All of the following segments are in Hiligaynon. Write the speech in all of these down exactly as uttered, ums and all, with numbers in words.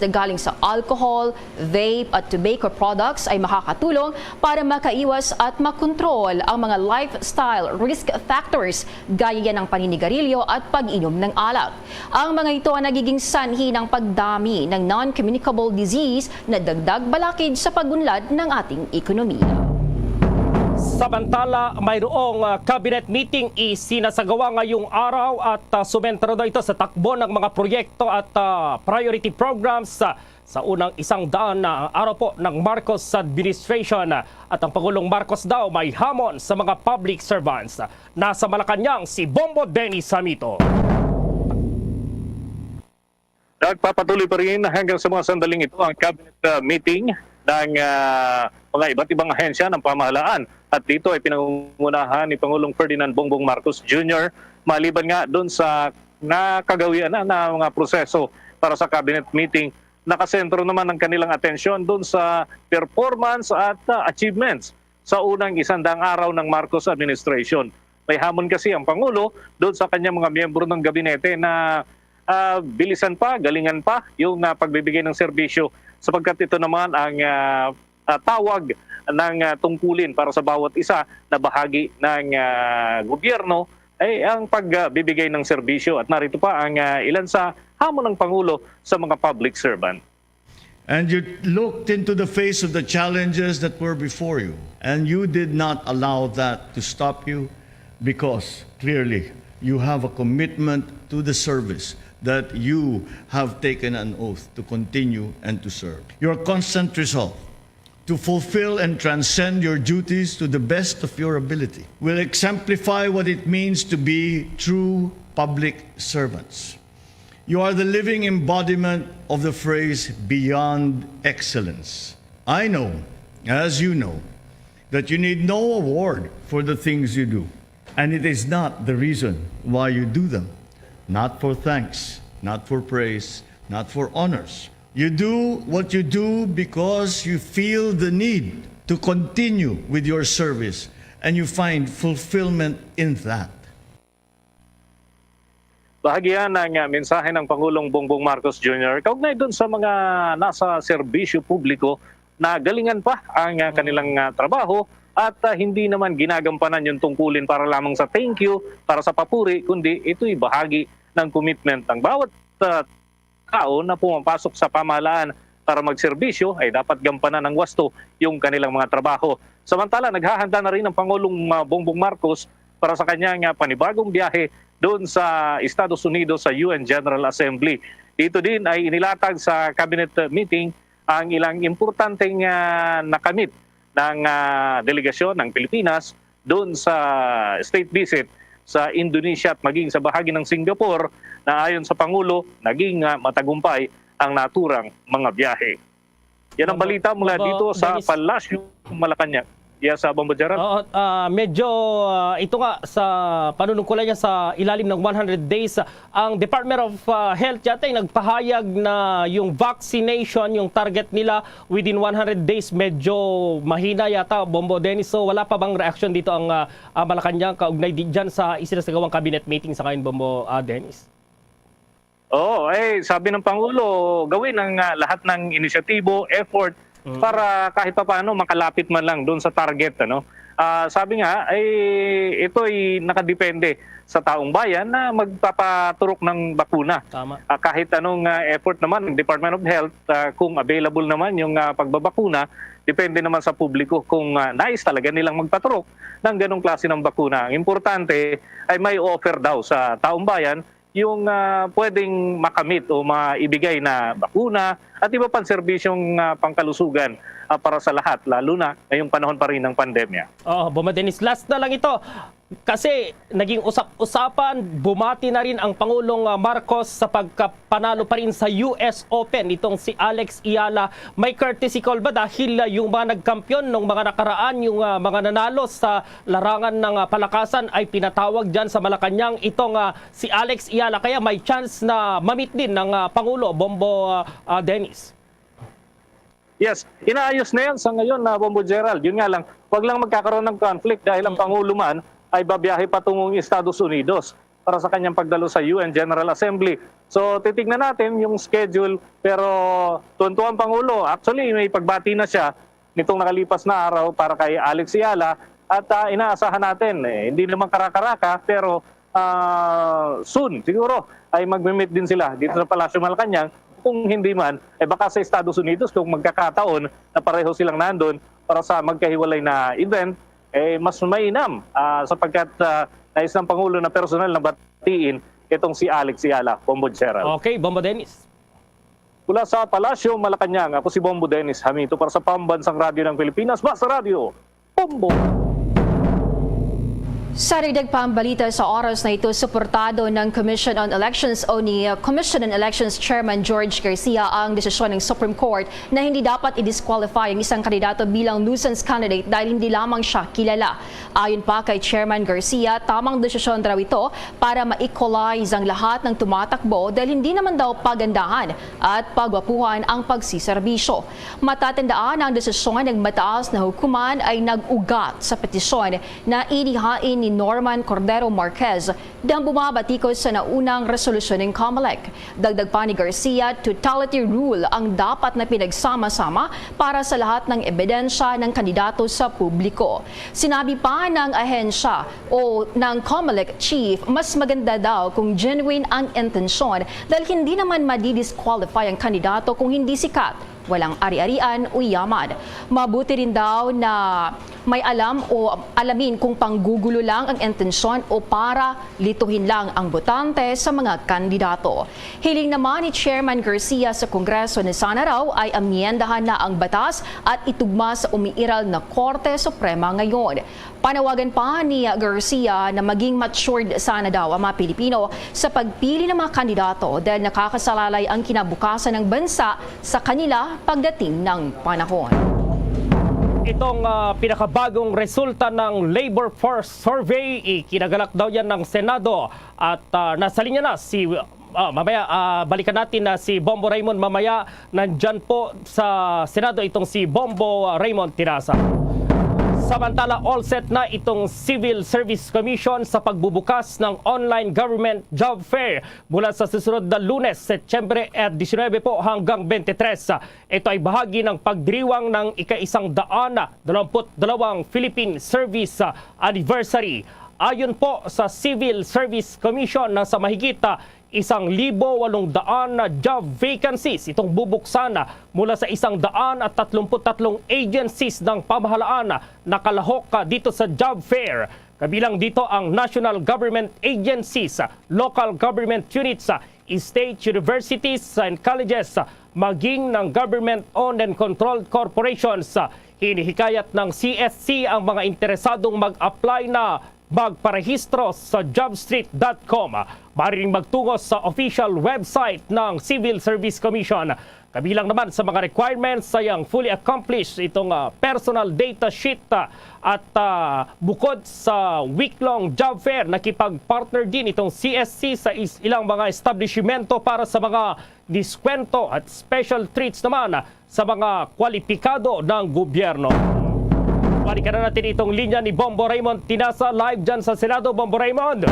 galing sa alcohol, vape at tobacco products ay makakatulong para makaiwas at makontrol ang mga lifestyle risk factors gaya yan ng paninigarilyo at pag-inom ng alak. Ang mga ito ang nagiging sanhi ng pagdami ng non-communicable disease na dagdag balakid sa pag-unlad ng ating ekonomiya. Samantala, mayroong, ah, cabinet meeting isinasagawa ngayong araw at, ah, sumentrado ito sa takbo ng mga proyekto at, ah, priority programs, ah, sa unang isang daan na araw po ng Marcos administration. At ang Pangulong Marcos daw may hamon sa mga public servants. Nasa Malacañang si Bombo Dennis Samito. Nagpapatuloy pa rin hanggang sa mga sandaling ito ang cabinet, ah, meeting ng, ah, mga iba't ibang ahensya ng pamahalaan. At dito ay pinangungunahan ni Pangulong Ferdinand Bongbong Marcos Junior, maliban nga doon sa nakagawian na, na mga proseso para sa cabinet meeting, nakasentro naman ang kanilang atensyon doon sa performance at, ah, achievements sa unang isang daang araw ng Marcos administration. May hamon kasi ang Pangulo doon sa kanyang mga miyembro ng gabinete na, ah, bilisan pa, galingan pa yung, ah, pagbibigay ng serbisyo, sapagkat ito naman ang, ah, ah, tawag ng, ah, tungkulin para sa bawat isa na bahagi ng, ah, gobyerno ay ang pagbibigay ng serbisyo. At narito pa ang, ah, ilan sa hamon ng Pangulo sa mga public servant. And you looked into the face of the challenges that were before you, and you did not allow that to stop you, because clearly you have a commitment to the service that you have taken an oath to continue and to serve. Your constant resolve to fulfill and transcend your duties to the best of your ability will exemplify what it means to be true public servants. You are the living embodiment of the phrase "beyond excellence." I know, as you know, that you need no award for the things you do, and it is not the reason why you do them. Not for thanks, not for praise, not for honors. You do what you do because you feel the need to continue with your service, and you find fulfillment in that. Bahagi yan ng, ah, mensahe ng Pangulong Bongbong Marcos Junior kaugnay dun sa mga nasa serbisyo publiko na galingan pa ang, ah, kanilang, ah, trabaho at, ah, hindi naman ginagampanan yung tungkulin para lamang sa thank you, para sa papuri, kundi ito'y bahagi ng commitment ng bawat, ah, tao na pumapasok sa pamahalaan para magserbisyo ay dapat gampanan ng wasto yung kanilang mga trabaho. Samantala, naghahanda na rin ang Pangulong, ah, Bongbong Marcos para sa kanyang, ah, panibagong biyahe doon sa Estados Unidos sa U N General Assembly. Dito din ay inilatag sa cabinet meeting ang ilang importanteng, ah, nakamit ng, ah, delegasyon ng Pilipinas doon sa state visit sa Indonesia at maging sa bahagi ng Singapore na ayon sa Pangulo, naging, ah, matagumpay ang naturang mga biyahe. Yan ang Babo, balita mula Babo dito sa Dennis. Palasyo, Malacañang. Yes, ah, Bombo Gerald. Oo, ah, medyo, ah, ito nga sa panunungkulan niya sa ilalim ng one hundred days, ang Department of, ah, Health yata ay nagpahayag na yung vaccination, yung target nila within one hundred days, medyo mahina yata, Bombo Dennis. So, wala pa bang reaksyon dito ang, ah, ah, Malacañang kaugnay di, dyan sa isinasagawang cabinet meeting sa ngayon, Bombo, ah, Dennis? Oo, eh, sabi ng Pangulo, gawin ang, ah, lahat ng inisyatibo, effort, Mm. para kahit papaano makalapit man lang doon sa target, ano. Ah, sabi nga, eh, ito'y nakadepende sa taong bayan na magpapaturok ng bakuna. Tama. Ah, kahit anong, ah, effort naman ng Department of Health, ah, kung available naman yung, ah, pagbabakuna, depende naman sa publiko kung, ah, nais talaga nilang magpaturok ng ganong klase ng bakuna. Ang importante ay may offer daw sa taong bayan yung, ah, pwedeng makamit o maibigay na bakuna at iba pang serbisyong, ah, pangkalusugan, ah, para sa lahat, lalo na ngayong panahon pa rin ng pandemya. Oo, Bombo Dennis, last na lang ito. Kasi naging usap-usapan, bumati na rin ang Pangulong, ah, Marcos sa pagkapanalo pa rin sa U S Open itong si Alex Eala. May courtesy call ba? Dahil, ah, yung mga nagkampiyon nung mga nakaraan, yung, ah, mga nanalo sa larangan ng, ah, palakasan ay pinatawag dyan sa Malacañang. Itong, ah, si Alex Eala, kaya may chance na mamit din ng, ah, Pangulo, Bombo, ah, ah, Dennis. Yes, inaayos na yan sa ngayon na, Bombo Gerald. Yun nga lang, wag lang magkakaroon ng conflict dahil ang Mm. Pangulo man ay babiyahe patungong Estados Unidos. para sa kanyang pagdalo sa U N General Assembly. So, titignan natin yung schedule, pero tuwan-tuwa ang Pangulo. Actually, may pagbati na siya nitong nakalipas na araw para kay Alex Ayala at, ah, inaasahan natin, eh, hindi naman karakaraka, pero, ah, soon siguro ay magmi-meet din sila dito sa Palasyo Malacañang. Kung hindi man, eh, baka sa Estados Unidos, kung magkakataon na pareho silang nandun para sa magkahiwalay na event, eh, mas mainam, ah, sapagkat, ah, nais ng Pangulo na personal na batiin itong si Alex Ayala. Bombo Gerald. Okay, Bombo Dennis. Mula sa Palasyo Malacañang, ako si Bombo Dennis Hamito para sa Pambansang Radyo ng Pilipinas, Basta Radyo, Bombo. Sa dagdag pang balita sa oras na ito, suportado ng Commission on Elections o ni, uh, Commission on Elections Chairman George Garcia ang desisyon ng Supreme Court na hindi dapat i-disqualify ang isang kandidato bilang nuisance candidate dahil hindi lamang siya kilala. Ayon pa kay Chairman Garcia, tamang desisyon raw ito para ma-equalize ang lahat ng tumatakbo dahil hindi naman daw pagandahan at pagwapuhan ang pagsiserbisyo. Matatandaan na ang desisyon ng mataas na hukuman ay nag-ugat sa petisyon na inihain ni Norman Cordero Marquez na bumabatikos sa naunang resolusyon ng Comelec. Dagdag pa ni Garcia, totality rule ang dapat na pinagsama-sama para sa lahat ng ebidensya ng kandidato sa publiko. Sinabi pa ng ahensya o ng Comelec chief, mas maganda daw kung genuine ang intensyon dahil hindi naman madi-disqualify ang kandidato kung hindi sikat, walang ari-arian o yaman. Mabuti rin daw na may alam o alamin kung panggugulo lang ang intensyon o para lituhin lang ang botante sa mga kandidato. Hiling naman ni Chairman Garcia sa Kongreso na sana raw ay amyendahan na ang batas at itugma sa umiiral na Korte Suprema ngayon. Panawagan pa ni Garcia na maging matured sana daw ang mga Pilipino sa pagpili ng mga kandidato dahil nakakasalalay ang kinabukasan ng bansa sa kanila pagdating ng panahon. Itong, ah, pinakabagong resulta ng Labor Force Survey, ikinagalak daw yan ng Senado at, ah, nasa linya na si, ah, mamaya, ah, balikan natin na si Bombo Raymond mamaya. Nandyan po sa Senado itong si Bombo, ah, Raymond Tirasa. Samantala, all set na itong Civil Service Commission sa pagbubukas ng online government job fair mula sa susunod na Lunes, Setyembre at diecinuebe po hanggang twenty-three. Ito ay bahagi ng pagdiriwang ng ika-isang daan na dalawamput dalawang Philippine Service, ah, Anniversary. Ayon po sa Civil Service Commission, nasa mahigit, ah, isang libo walong daan na job vacancies itong bubuksan, ah, mula sa isang daan at tatlumpu't tatlong agencies ng pamahalaan na nakalahok, ah, dito sa job fair. Kabilang dito ang national government agencies, local government units, state universities and colleges, maging ng government-owned and controlled corporations. Hinihikayat ng C S C ang mga interesadong mag-apply na magparehistro sa jobstreet dot com. Maaari ring magtungo sa official website ng Civil Service Commission. Kabilang naman sa mga requirements ay ang fully accomplished itong, ah, personal data sheet, ah, at, ah, bukod sa week-long job fair, nakipag-partner din itong C S C sa is-, ilang mga establishmento para sa mga diskwento at special treats naman sa mga kwalipikado ng gobyerno. Balikan na natin itong linya ni Bombo Raymond Tinasa, live dyan sa Senado. Bombo Raymond.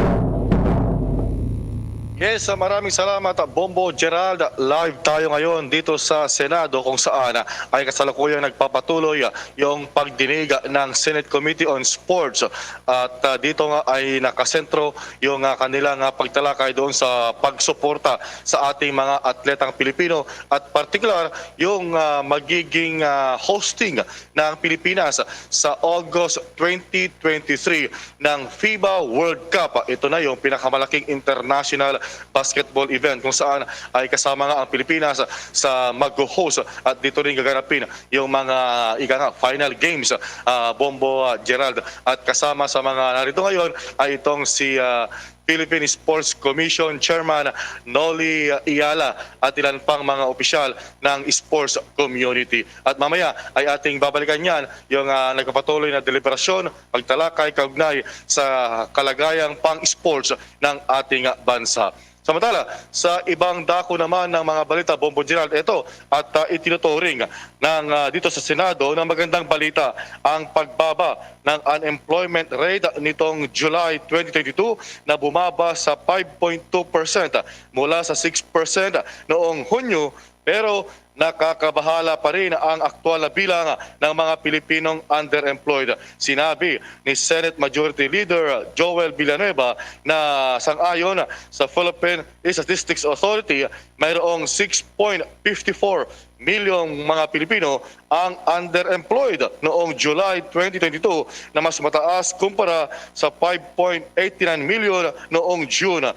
Yes, ah, maraming salamat, ah, Bombo Gerald. Live tayo ngayon dito sa Senado kung saan, ah, ay kasalukuyang nagpapatuloy, ah, yung pagdinig, ah, ng Senate Committee on Sports. At, ah, dito nga ay nakasentro yung, ah, kanilang, ah, pagtalakay doon sa pagsuporta sa ating mga atletang Pilipino at partikular yung, ah, magiging, ah, hosting ng Pilipinas sa August twenty twenty-three ng FIBA World Cup. Ito na yung pinakamalaking international basketball event kung saan ay kasama nga ang Pilipinas sa mag-host at dito rin gaganapin yung mga, ika nga, final games, ah, Bombo, ah, Gerald. At kasama sa mga narito ngayon ay itong si, ah, Philippine Sports Commission Chairman Noli Ayala at ilan pang mga opisyal ng sports community. At mamaya ay ating babalikan yan, yung, ah, nagpapatuloy na deliberasyon, pagtalakay kaugnay sa kalagayang pang-sports ng ating bansa. Samantala, sa ibang dako naman ng mga balita, Bombo Gerald, ito at, ah, itinuturing ng, ah, dito sa Senado na magandang balita ang pagbaba ng unemployment rate nitong July twenty twenty-two na bumaba sa five point two percent mula sa six percent noong Hunyo, pero nakakabahala pa rin ang aktual na bilang ng mga Pilipinong underemployed. Sinabi ni Senate Majority Leader Joel Villanueva na sang-ayon sa Philippine Statistics Authority, mayroong six point five four milyong mga Pilipino ang underemployed noong July twenty twenty-two, na mas mataas kumpara sa five point eight nine milyon noong June.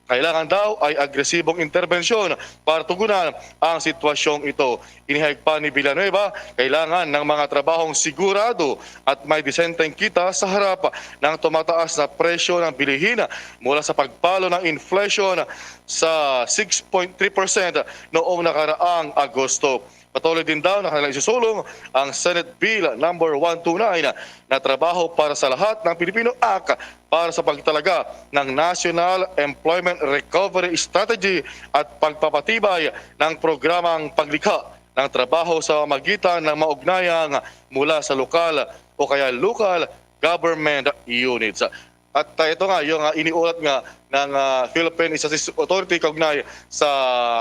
Kailangan daw ay agresibong interbensyon para tugunan ang sitwasyong ito. Inihayag pa ni Villanueva, kailangan ng mga trabahong sigurado at may disenteng kita sa harap ng tumataas na presyo ng bilihin mula sa pagpalo ng inflation sa six point three percent noong nakaraang Agosto. Patuloy din daw na kanilang isusulong ang Senate Bill number one two nine na Trabaho para sa Lahat ng Pilipino Act para sa pagtalaga ng National Employment Recovery Strategy at pagpapatibay ng programang paglikha ng trabaho sa pamamagitan ng mga ugnayang mula sa lokal o kaya local government units. At, ah, ito nga, yung, ah, iniulat nga ng, ah, Philippine Statistics Authority kaugnay sa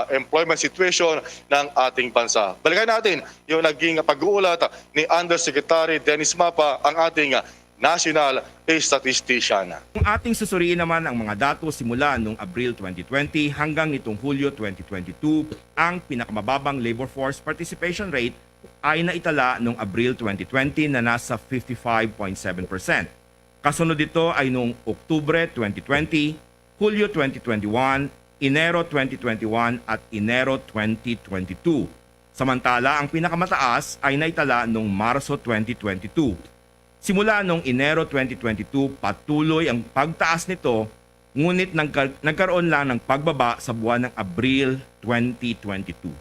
employment situation ng ating bansa. Balikan natin yung naging pag-uulat ni Undersecretary Dennis Mapa, ang ating, ah, national statistician. Kung ating susuriin naman ang mga datos simula nung Abril twenty twenty hanggang nitong Hulyo twenty twenty-two, ang pinakamababang labor force participation rate ay naitala nung Abril twenty twenty na nasa fifty-five point seven percent. Kasunod dito ay nung Oktubre twenty twenty, Hulyo twenty twenty-one, Enero twenty twenty-one, at Enero twenty twenty-two. Samantala, ang pinakamataas ay naitala nung Marso twenty twenty-two. Simula nung Enero twenty twenty-two, patuloy ang pagtaas nito, ngunit nagka-, nagkaroon lang ng pagbaba sa buwan ng Abril twenty twenty-two.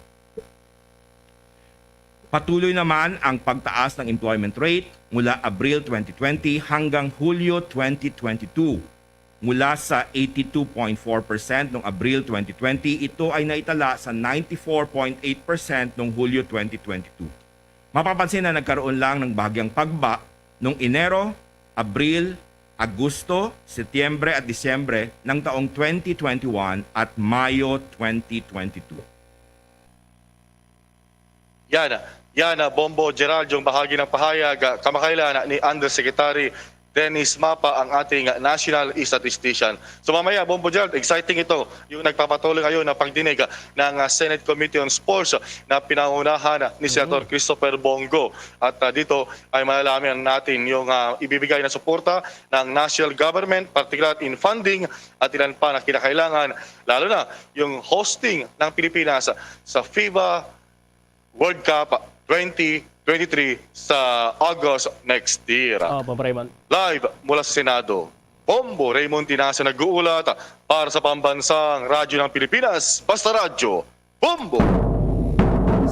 Patuloy naman ang pagtaas ng employment rate mula Abril twenty twenty hanggang Hulyo twenty twenty-two. Mula sa eighty-two point four percent noong Abril twenty twenty, ito ay naitala sa ninety-four point eight percent noong Hulyo twenty twenty-two. Mapapansin na nagkaroon lang ng bahagyang pagbaba noong Enero, Abril, Agosto, Setyembre at Disyembre ng taong twenty twenty-one at Mayo twenty twenty-two. Yan, yan, ah, Bombo Gerald, yung bahagi ng pahayag, ah, kamakailan ni Undersecretary Dennis Mapa, ang ating, ah, national statistician. So mamaya, Bombo Gerald, exciting ito, yung nagpapatuloy ngayon na pagdinig, ah, ng, ah, Senate Committee on Sports, ah, na pinangunahan, ah, ni Senator Christopher Bong Go. At, ah, dito ay malalaman natin yung, ah, ibibigay na suporta ng national government, particular in funding at ilan pa na kinakailangan, lalo na yung hosting ng Pilipinas sa FIBA World Cup twenty twenty-three sa August next year. Opo, Raymond. Live mula sa Senado, Bombo Raymond Tinaso nag-uulat para sa Pambansang Radyo ng Pilipinas, Basta Radyo, Bombo!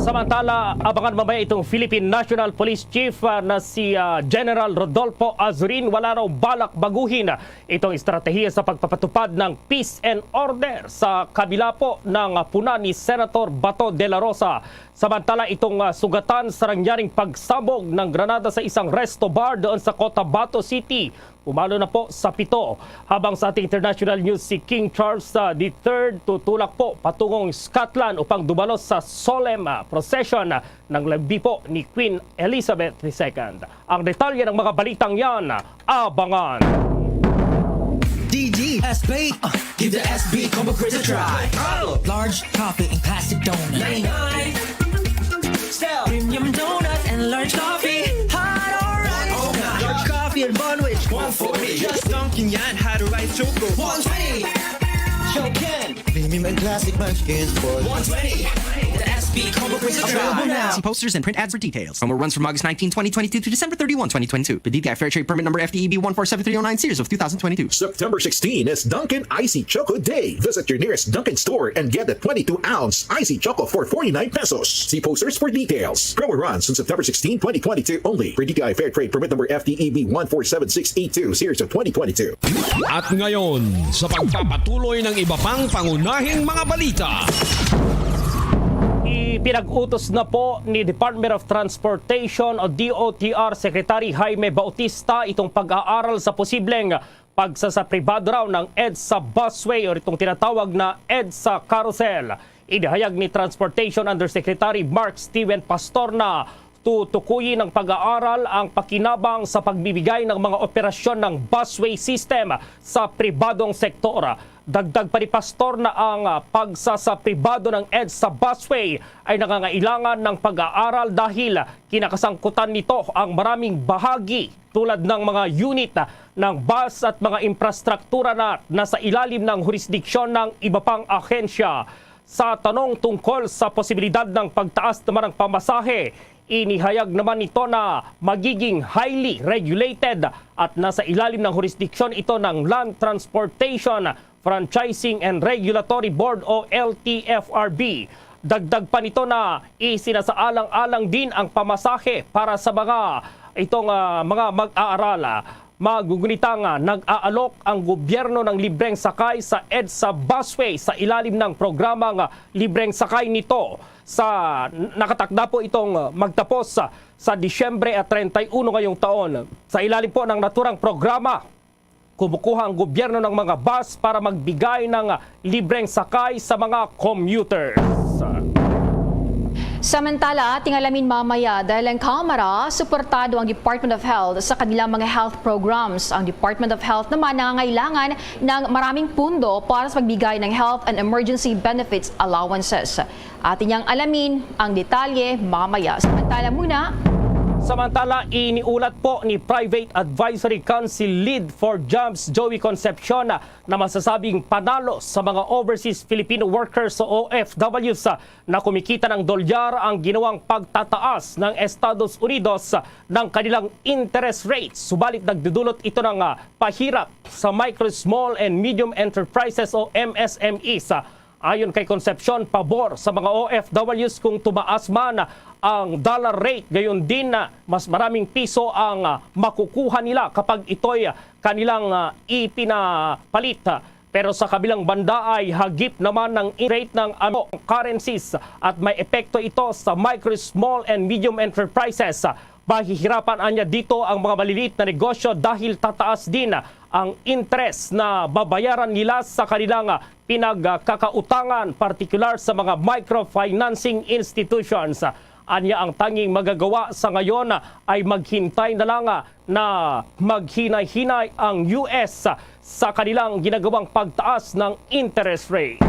Samantala, abangan mamaya itong Philippine National Police Chief, ah, na si, ah, General Rodolfo Azurin. Wala raw balak baguhin itong estratehiya sa pagpapatupad ng peace and order sa kabila po ng, ah, puna ni Senator Bato de la Rosa. Samantala, itong, ah, sugatan sa nangyaring pagsabog ng granada sa isang resto bar doon sa Cotabato City, pumalo na po sa pito. Habang sa ating international news, si King Charles, ah, the third tutulak po patungong Scotland upang dumalo sa solemn, ah, procession, ah, ng labi po ni Queen Elizabeth the second. Ang detalye ng mga balitang yan, abangan. D G S B, uh, give the S B combo craze a try. Large coffee and classic donut. Nine nine. Sell premium donuts and large coffee. Hot or iced. Large coffee and bun which? One forty. Just dunking yan, hot or iced choco. One twenty. Chokin. Premium and classic munchkins for one twenty. The S Available now. See posters and print ads for details. Promo runs from August nineteenth, twenty twenty-two to December thirty-one, twenty twenty-two. The D T I Fair Trade Permit Number F D E B one four seven three oh nine, series of two thousand twenty-two. September sixteen is Dunkin' Icy Choco Day. Visit your nearest Dunkin' store and get a twenty-two ounce Icy Choco for forty-nine pesos. See posters for details. Promo runs on September sixteen, twenty twenty-two only. For D T I Fair Trade Permit Number F D E B one four seven six eight two, series of twenty twenty-two. At ngayon, sa pagpapatuloy ng iba pang pangunahing mga balita. Ipinag-utos na po ni Department of Transportation o D O T R Secretary Jaime Bautista itong pag-aaral sa posibleng pagsasapribado raw ng EDSA busway o itong tinatawag na EDSA carousel. Inihayag ni Transportation Undersecretary Mark Steven Pastor na tutukuyin ng pag-aaral ang pakinabang sa pagbibigay ng mga operasyon ng busway system sa pribadong sektor. Dagdag pa ni Pastor na ang, ah, pagsasapribado ng EDSA busway ay nangangailangan ng pag-aaral dahil kinakasangkutan nito ang maraming bahagi tulad ng mga unit ng bus at mga infrastruktura na nasa ilalim ng hurisdiksyon ng iba pang ahensya. Sa tanong tungkol sa posibilidad ng pagtaas naman ng pamasahe, inihayag naman nito na magiging highly regulated at nasa ilalim ng hurisdiksyon ito ng Land Transportation Franchising and Regulatory Board o L T F R B. Dagdag pa nito na isinasaalang-alang din ang pamasahe para sa mga itong, ah, mga mag-aaral. Magugunitang, ah, nag-aalok ang gobyerno ng libreng sakay sa EDSA busway sa ilalim ng programang, ah, libreng sakay nito. Sa nakatakda po itong, ah, magtapos, ah, sa Disyembre at treinta y uno ngayong taon. Sa ilalim po ng naturang programa, kumukuha ang gobyerno ng mga bus para magbigay ng, ah, libreng sakay sa mga commuters. Samantala, ating alamin mamaya dahil ang Kamara, suportado ang Department of Health sa kanilang mga health programs. Ang Department of Health naman nangangailangan ng maraming pundo para sa pagbigay ng health and emergency benefits allowances. Atin niyang alamin ang detalye mamaya. Samantala muna, Samantala, iniulat po ni Private Advisory Council Lead for Jobs Joey Concepcion na masasabing panalo sa mga overseas Filipino workers o O F Ws na kumikita ng dolyar ang ginawang pagtataas ng Estados Unidos ng kanilang interest rate. Subalit nagdudulot ito ng, ah, pahirap sa micro, small and medium enterprises o M S M Es. Ayon kay Concepcion, pabor sa mga O F Ws kung tumaas man ang dollar rate, gayon din na mas maraming piso ang, ah, makukuha nila kapag ito'y, ah, kanilang, ah, ipinapalit. Pero sa kabilang banda ay hagip naman ng rate ng ano currencies at may epekto ito sa micro, small and medium enterprises. Mahihirapan anya dito ang mga maliliit na negosyo dahil tataas din ang interest na babayaran nila sa kanilang pinagkakautangan, partikular sa mga microfinancing institutions. Anya ang tanging magagawa sa ngayon ay maghintay na lang na maghinay-hinay ang U S sa kanilang ginagawang pagtaas ng interest rates.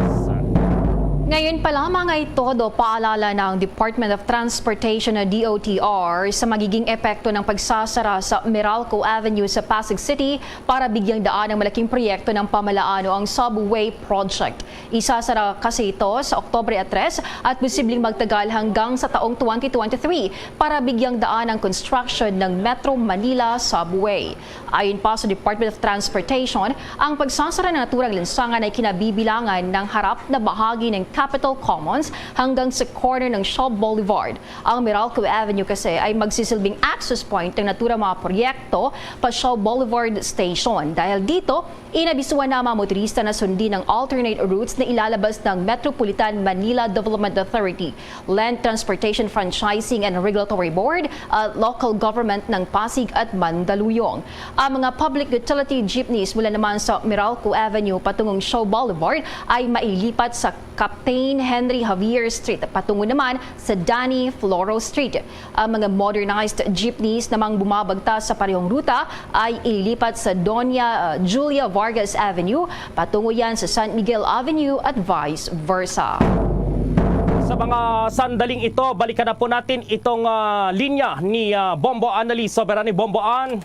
Ngayon pa lamang ay todo paalala ng Department of Transportation o D O T R sa magiging epekto ng pagsasara sa Meralco Avenue sa Pasig City para bigyang daan ang malaking proyekto ng pamahalaan o ang subway project. Isasara kasi ito sa Oktubre tres at posibleng magtagal hanggang sa taong twenty twenty-three para bigyang daan ang construction ng Metro Manila Subway. Ayon pa sa Department of Transportation, ang pagsasara ng naturang lansangan ay kinabibilangan ng harap na bahagi ng Capitol Commons hanggang sa corner ng Shaw Boulevard. Ang Meralco Avenue kasi ay magsisilbing access point ng naturang mga proyekto pa Shaw Boulevard Station. Dahil dito, inabisuhan na ang mga motorista na sundin ang alternate routes na ilalabas ng Metropolitan Manila Development Authority, Land Transportation Franchising and Regulatory Board at local government ng Pasig at Mandaluyong. Ang mga public utility jeepneys mula naman sa Meralco Avenue patungong Shaw Boulevard ay mailipat sa Captain Henry Javier Street patungo naman sa Danny Floro Street. Ang mga modernized jeepneys namang bumabagtas sa parehong ruta ay ililipat sa Doña, uh, Julia Vargas Avenue patungo yan sa San Miguel Avenue at vice versa. Sa mga sandaling ito, balikan na po natin itong, ah, linya ni, ah, Bombo Annalise Soberani. Bombo Ann.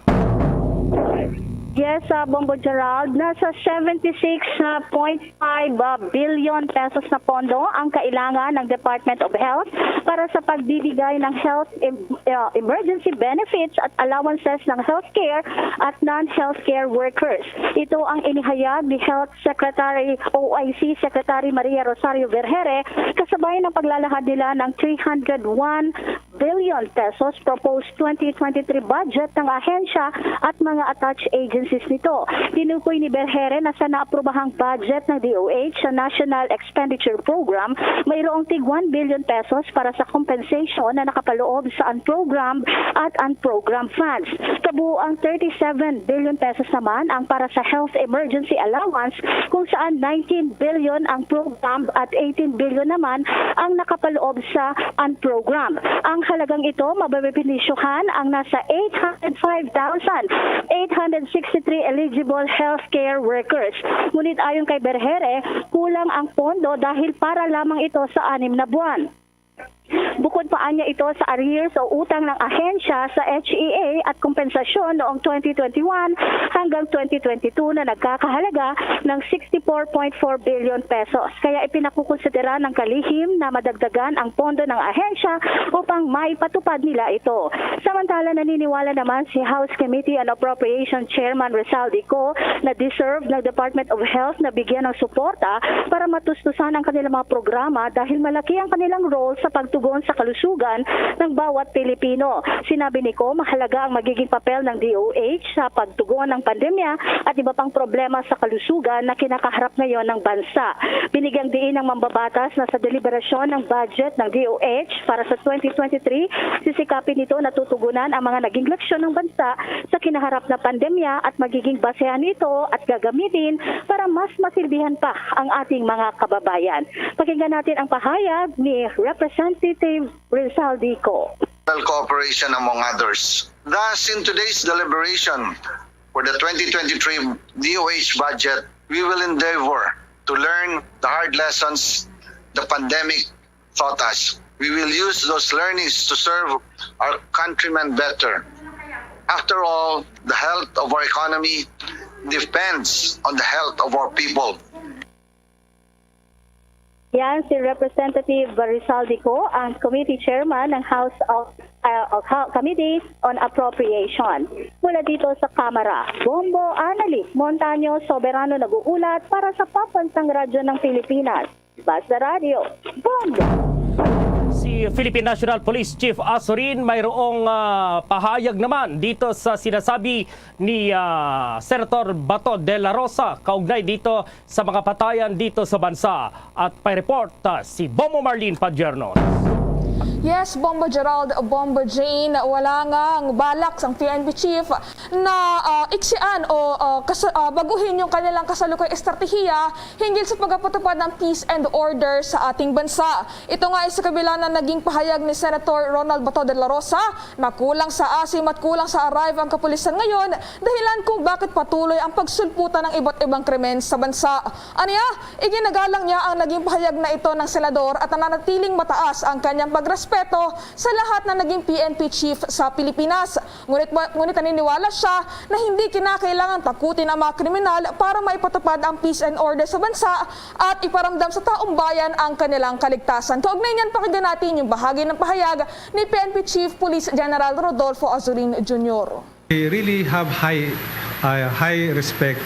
Yes, uh, Bombo Gerald, nasa seventy six point five billion pesos na pondo ang kailangan ng Department of Health para sa pagbibigay ng health em- uh, emergency benefits at allowances ng healthcare at non-healthcare workers. Ito ang inihayag ni Health Secretary o I C Secretary Maria Rosario Vergere kasabay ng paglalahad nila ng three hundred one billion pesos proposed twenty twenty-three budget ng ahensya at mga attached agencies nito. Tinukoy ni Vergere na sa naaprobahang budget ng D O H sa National Expenditure Program, mayroong tig one billion pesos para sa compensation na nakapaloob sa unprogrammed at unprogrammed funds. Kabuoang thirty-seven billion pesos naman ang para sa health emergency allowance, kung saan nineteen billion ang programmed at eighteen billion naman ang nakapaloob sa unprogrammed. Ang halagang ito, mabebenepisyohan ang nasa eight hundred five thousand eight hundred sixty-three eligible healthcare workers. Ngunit ayon kay Vergere, kulang ang pondo dahil para lamang ito sa anim na buwan. Bukod pa anya ito sa arrears o utang ng ahensya sa H E A at kompensasyon noong twenty twenty-one hanggang twenty twenty-two na nagkakahalaga ng sixty-four point four billion pesos. Kaya ipinakukonsidera ng kalihim na madagdagan ang pondo ng ahensya upang maipatupad nila ito. Samantala, naniniwala naman si House Committee on Appropriation Chairman Rizal Dico na deserve ng Department of Health na bigyan ng suporta para matustusan ang kanilang mga programa dahil malaki ang kanilang role sa pagtugon sa kalusugan ng bawat Pilipino. Sinabi ni Co, mahalaga ang magiging papel ng D O H sa pagtugon ng pandemya at iba pang problema sa kalusugan na kinakaharap ngayon ng bansa. Binigyang diin ng mambabatas na sa deliberasyon ng budget ng D O H para sa twenty twenty-three, sisikapin nito na tutugunan ang mga naging leksyon ng bansa sa kinaharap na pandemya at magiging basehan ito at gagamitin para mas masilbihan pa ang ating mga kababayan. Pakinggan natin ang pahayag ni Representative Rizal Dico. Cooperation, among others. Thus, in today's deliberation for the twenty twenty-three D O H budget, we will endeavor to learn the hard lessons the pandemic taught us. We will use those learnings to serve our countrymen better. After all, the health of our economy depends on the health of our people. Yan si Representative Rizal Dico, ang committee chairman ng House of uh, of Ho- Committee on Appropriation. Mula dito sa Kamara, Bombo Anali Montaño Soberano nag-uulat para sa Pambansang Radyo ng Pilipinas. Basta Radyo, Bombo! Si Philippine National Police Chief Azurin mayroong ah, pahayag naman dito sa sinasabi ni ah, Senator Bato de la Rosa kaugnay dito sa mga patayan dito sa bansa. At may report ah, si Bombo Marlene Padierno. Yes, Bombo Gerald, Bombo Jane, wala nga ang balak sang P N P chief na ah, iksian o ah, kas- ah, baguhin yung kanilang kasalukuyang estratehiya hinggil sa pagpatupad ng peace and order sa ating bansa. Ito nga ay sa kabila na naging pahayag ni Senator Ronald Bato de la Rosa na kulang sa asim at kulang sa arrive ang kapulisan ngayon, dahilan kung bakit patuloy ang pagsulputan ng iba't ibang krimen sa bansa. Aniya, iginagalang niya ang naging pahayag na ito ng senador at nananatiling mataas ang kanyang pagrespeto sa lahat na naging P N P chief sa Pilipinas. Ngunit, ngunit naniniwala siya na hindi kinakailangan takutin ang mga kriminal para maipatupad ang peace and order sa bansa at iparamdam sa taong bayan ang kanilang kaligtasan. Kaugnay niyan, pakinggan natin yung bahagi ng pahayag ni P N P Chief Police General Rodolfo Azurin Junior. I really have high uh, high respect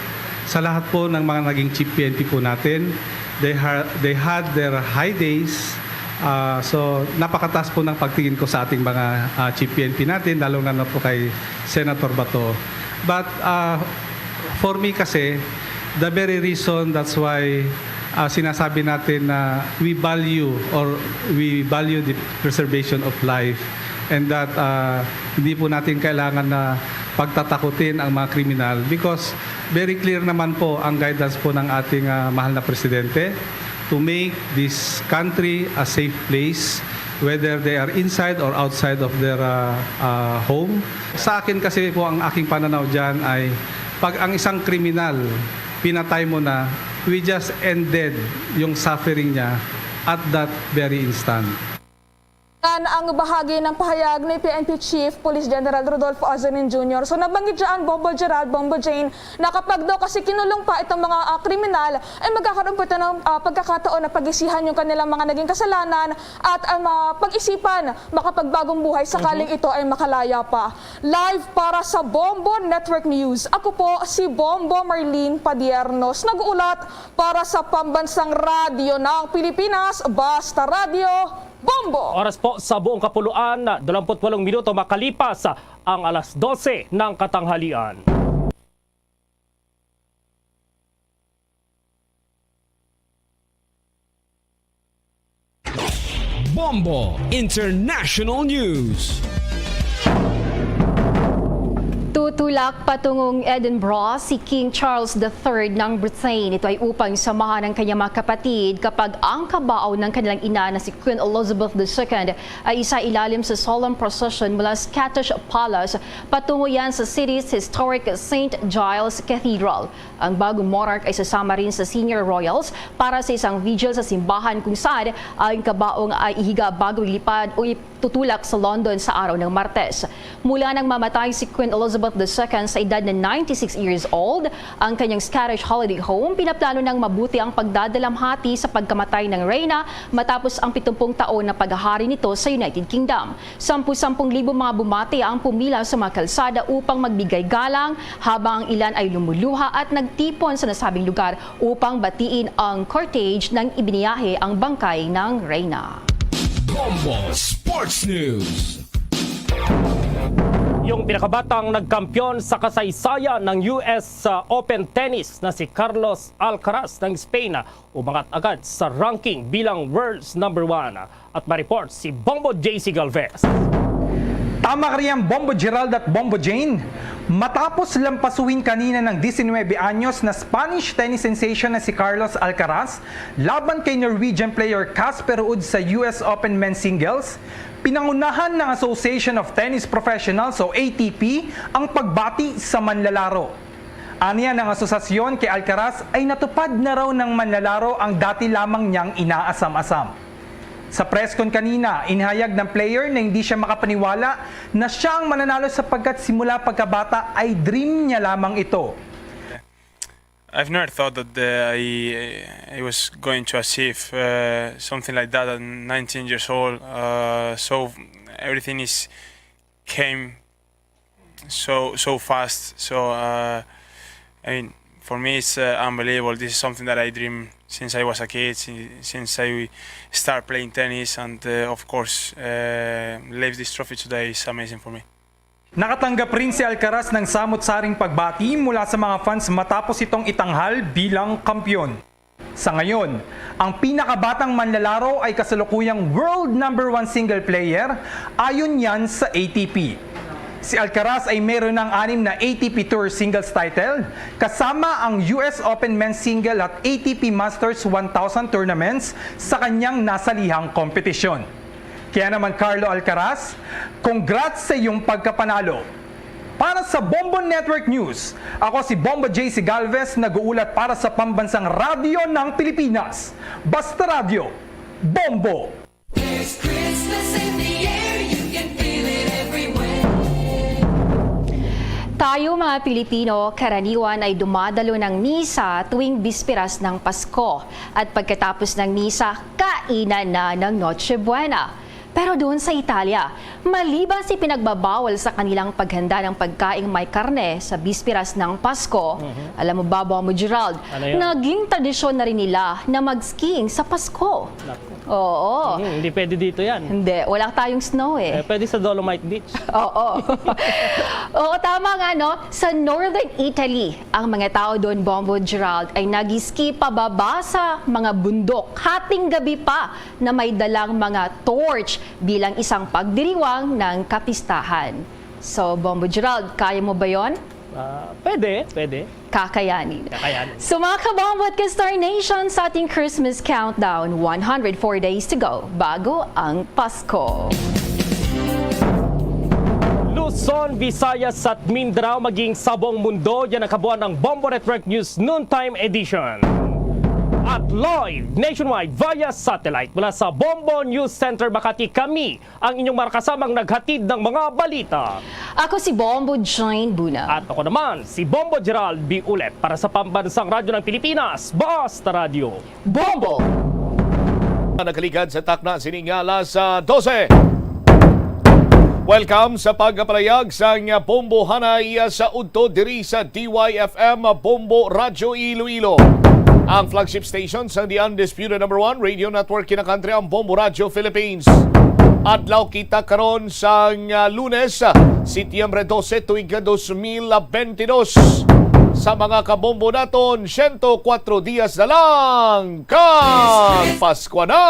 sa lahat po ng mga naging chief P N P po natin. They ha- they had their high days. Uh, so napakataas po ng pagtingin ko sa ating mga uh, chief P N P natin, lalo na, na po kay Senator Bato. But uh, for me kasi, the very reason that's why uh, sinasabi natin na we value or we value the preservation of life and that uh, hindi po natin kailangan na pagtatakutin ang mga kriminal because very clear naman po ang guidance po ng ating uh, mahal na presidente to make this country a safe place whether they are inside or outside of their uh, uh, home. Sa akin kasi po ang aking pananaw dyan ay pag ang isang kriminal pinatay mo na, we just ended yung suffering niya at that very instant. Yan ang bahagi ng pahayag ni P N P Chief Police General Rodolfo Azonin Junior. So, nabanggit dyan, Bombo Gerald, Bombo Jane, na kapag daw kasi kinulong pa itong mga, ah, kriminal, ay magkakaroon po ito ng, ah, pagkakataon na pag-isihan yung kanilang mga naging kasalanan at, ah, ma-, pag-isipan makapagbagong buhay sakaling Mhm. ito ay makalaya pa. Live para sa Bombo Network News, ako po si Bombo Marlene Padiernos, nag-uulat para sa Pambansang Radyo ng Pilipinas, Basta Radyo, Bombo! Oras po sa buong kapuluan, dalawamput walong minuto makalipas ang alas dose ng katanghalian. Bombo International News. Tutulak patungong Edinburgh si King Charles the Third ng Britain. Ito ay upang samahan ang kanyang mga kapatid kapag ang kabaw ng kanilang ina na si Queen Elizabeth the Second ay isailalim sa solemn procession mula Scottish Palace patungo yan sa city's historic Saint Giles Cathedral. Ang bagong monarch ay sasama rin sa senior royals para sa isang vigil sa simbahan kung saan ang kabaong ay ihiga bago ilipad o itutulak sa London sa araw ng Martes. Mula nang mamatay si Queen Elizabeth the Second sa edad na ninety-six years old, ang kanyang Scottish holiday home pinaplano ng mabuti ang pagdadalamhati sa pagkamatay ng reyna matapos ang pitumpung taon na paghahari nito sa United Kingdom. Sampu-sampung libo mga bumati ang pumila sa mga kalsada upang magbigay galang, habang ang ilan ay lumuluha at nagtipon sa nasabing lugar upang batiin ang cortege nang ibiniyahe ang bangkay ng reyna. Bombo Sports News. Yung pinakabatang nagkampiyon sa kasaysayan ng U S Open Tennis na si Carlos Alcaraz ng Spain umangat agad sa ranking bilang world's number one. At may report si Bombo J C Galvez. Tama ka riyan, Bombo Gerald at Bombo Jane. Matapos lampasuhin kanina ng diecinuebe anyos na Spanish tennis sensation na si Carlos Alcaraz laban kay Norwegian player Casper Ruud sa U S Open Men's Singles, pinangunahan ng Association of Tennis Professionals o A T P ang pagbati sa manlalaro. Aniya ng asosasyon kay Alcaraz ay natupad na raw ng manlalaro ang dati lamang niyang inaasam-asam. Sa press con kanina, inhayag ng player na hindi siya makapaniwala na siya ang mananalo sapagkat simula pagkabata ay dream niya lamang ito. I've never thought that uh, I I was going to achieve uh, something like that at nineteen years old. Uh, so everything is came so so fast. So uh, I mean, for me, it's uh, unbelievable. This is something that I dream since I was a kid, since, since I start playing tennis, and uh, of course, uh, live this trophy today is amazing for me. Nakatanggap rin si Alcaraz ng samot-saring pagbati mula sa mga fans matapos itong itanghal bilang kampiyon. Sa ngayon, ang pinakabatang manlalaro ay kasalukuyang world number one single player ayon yan sa A T P. Si Alcaraz ay meron ng anim na A T P Tour singles title, kasama ang U S Open Men's Single at A T P Masters one thousand tournaments sa kanyang nasalihang kompetisyon. Kaya naman, Carlo Alcaraz, congrats sa iyong pagkapanalo. Para sa Bombo Network News, ako si Bombo J C Galvez, nag-uulat para sa Pambansang Radyo ng Pilipinas. Basta Radyo, Bombo! There's Christmas in the air, you can feel it everywhere. Tayo, mga Pilipino, karaniwan ay dumadalo ng misa tuwing bisperas ng Pasko. At pagkatapos ng misa, kainan na ng Noche Buena. Pero doon sa Italia, maliban sa pinagbabawal sa kanilang paghanda ng pagkaing may karne sa bisperas ng Pasko, Mhm. alam mo ba, Bombo Gerald, Ano yun? naging tradisyon na rin nila na mag-skiing sa Pasko. Naku. Oo. Mhm, hindi pwede dito yan. Hindi, wala tayong snow eh. Eh, pwede sa Dolomite Beach. Oo. Oo, tama nga, no? Sa Northern Italy, ang mga tao doon, Bombo Gerald, ay nag-ski pababa sa mga bundok. Hating gabi pa na may dalang mga torch bilang isang pagdiriwang ng kapistahan. So, Bombo Gerald, kaya mo ba yon? Ah, pwede, pwede. Kakayanin. Kakayanin. So, mga kabombo at ka-Star Nation, sa ating Christmas countdown, one hundred four days to go bago ang Pasko. Luzon, Visayas at Mindanao, maging sa buong mundo, yan ang kabuuan ng Bombo Network News Noontime Edition. At live nationwide via satellite mula sa Bombo News Center Makati, kami ang inyong makasamang naghatid ng mga balita. Ako si Bombo Jane Buna. At ako naman, si Bombo Gerald B. Ulet para sa Pambansang Radyo ng Pilipinas, Basta Radyo. Bombo! Nakaligad sa takna sining alas dose. Welcome sa pagpalayag sang Bombo Hanay sa udto diri sa D Y F M Bombo Radyo Iloilo, ang flagship station sang The Undisputed Number One Radio Network kinakantri ang Bombo Radyo Philippines. Adlaw kita karon sang, ah, Lunes, ah, Setyembre dose, tuig ka dos mil benti dos. Sa mga kabombo naton, siyento kwatro dias na lang kag Pasko na!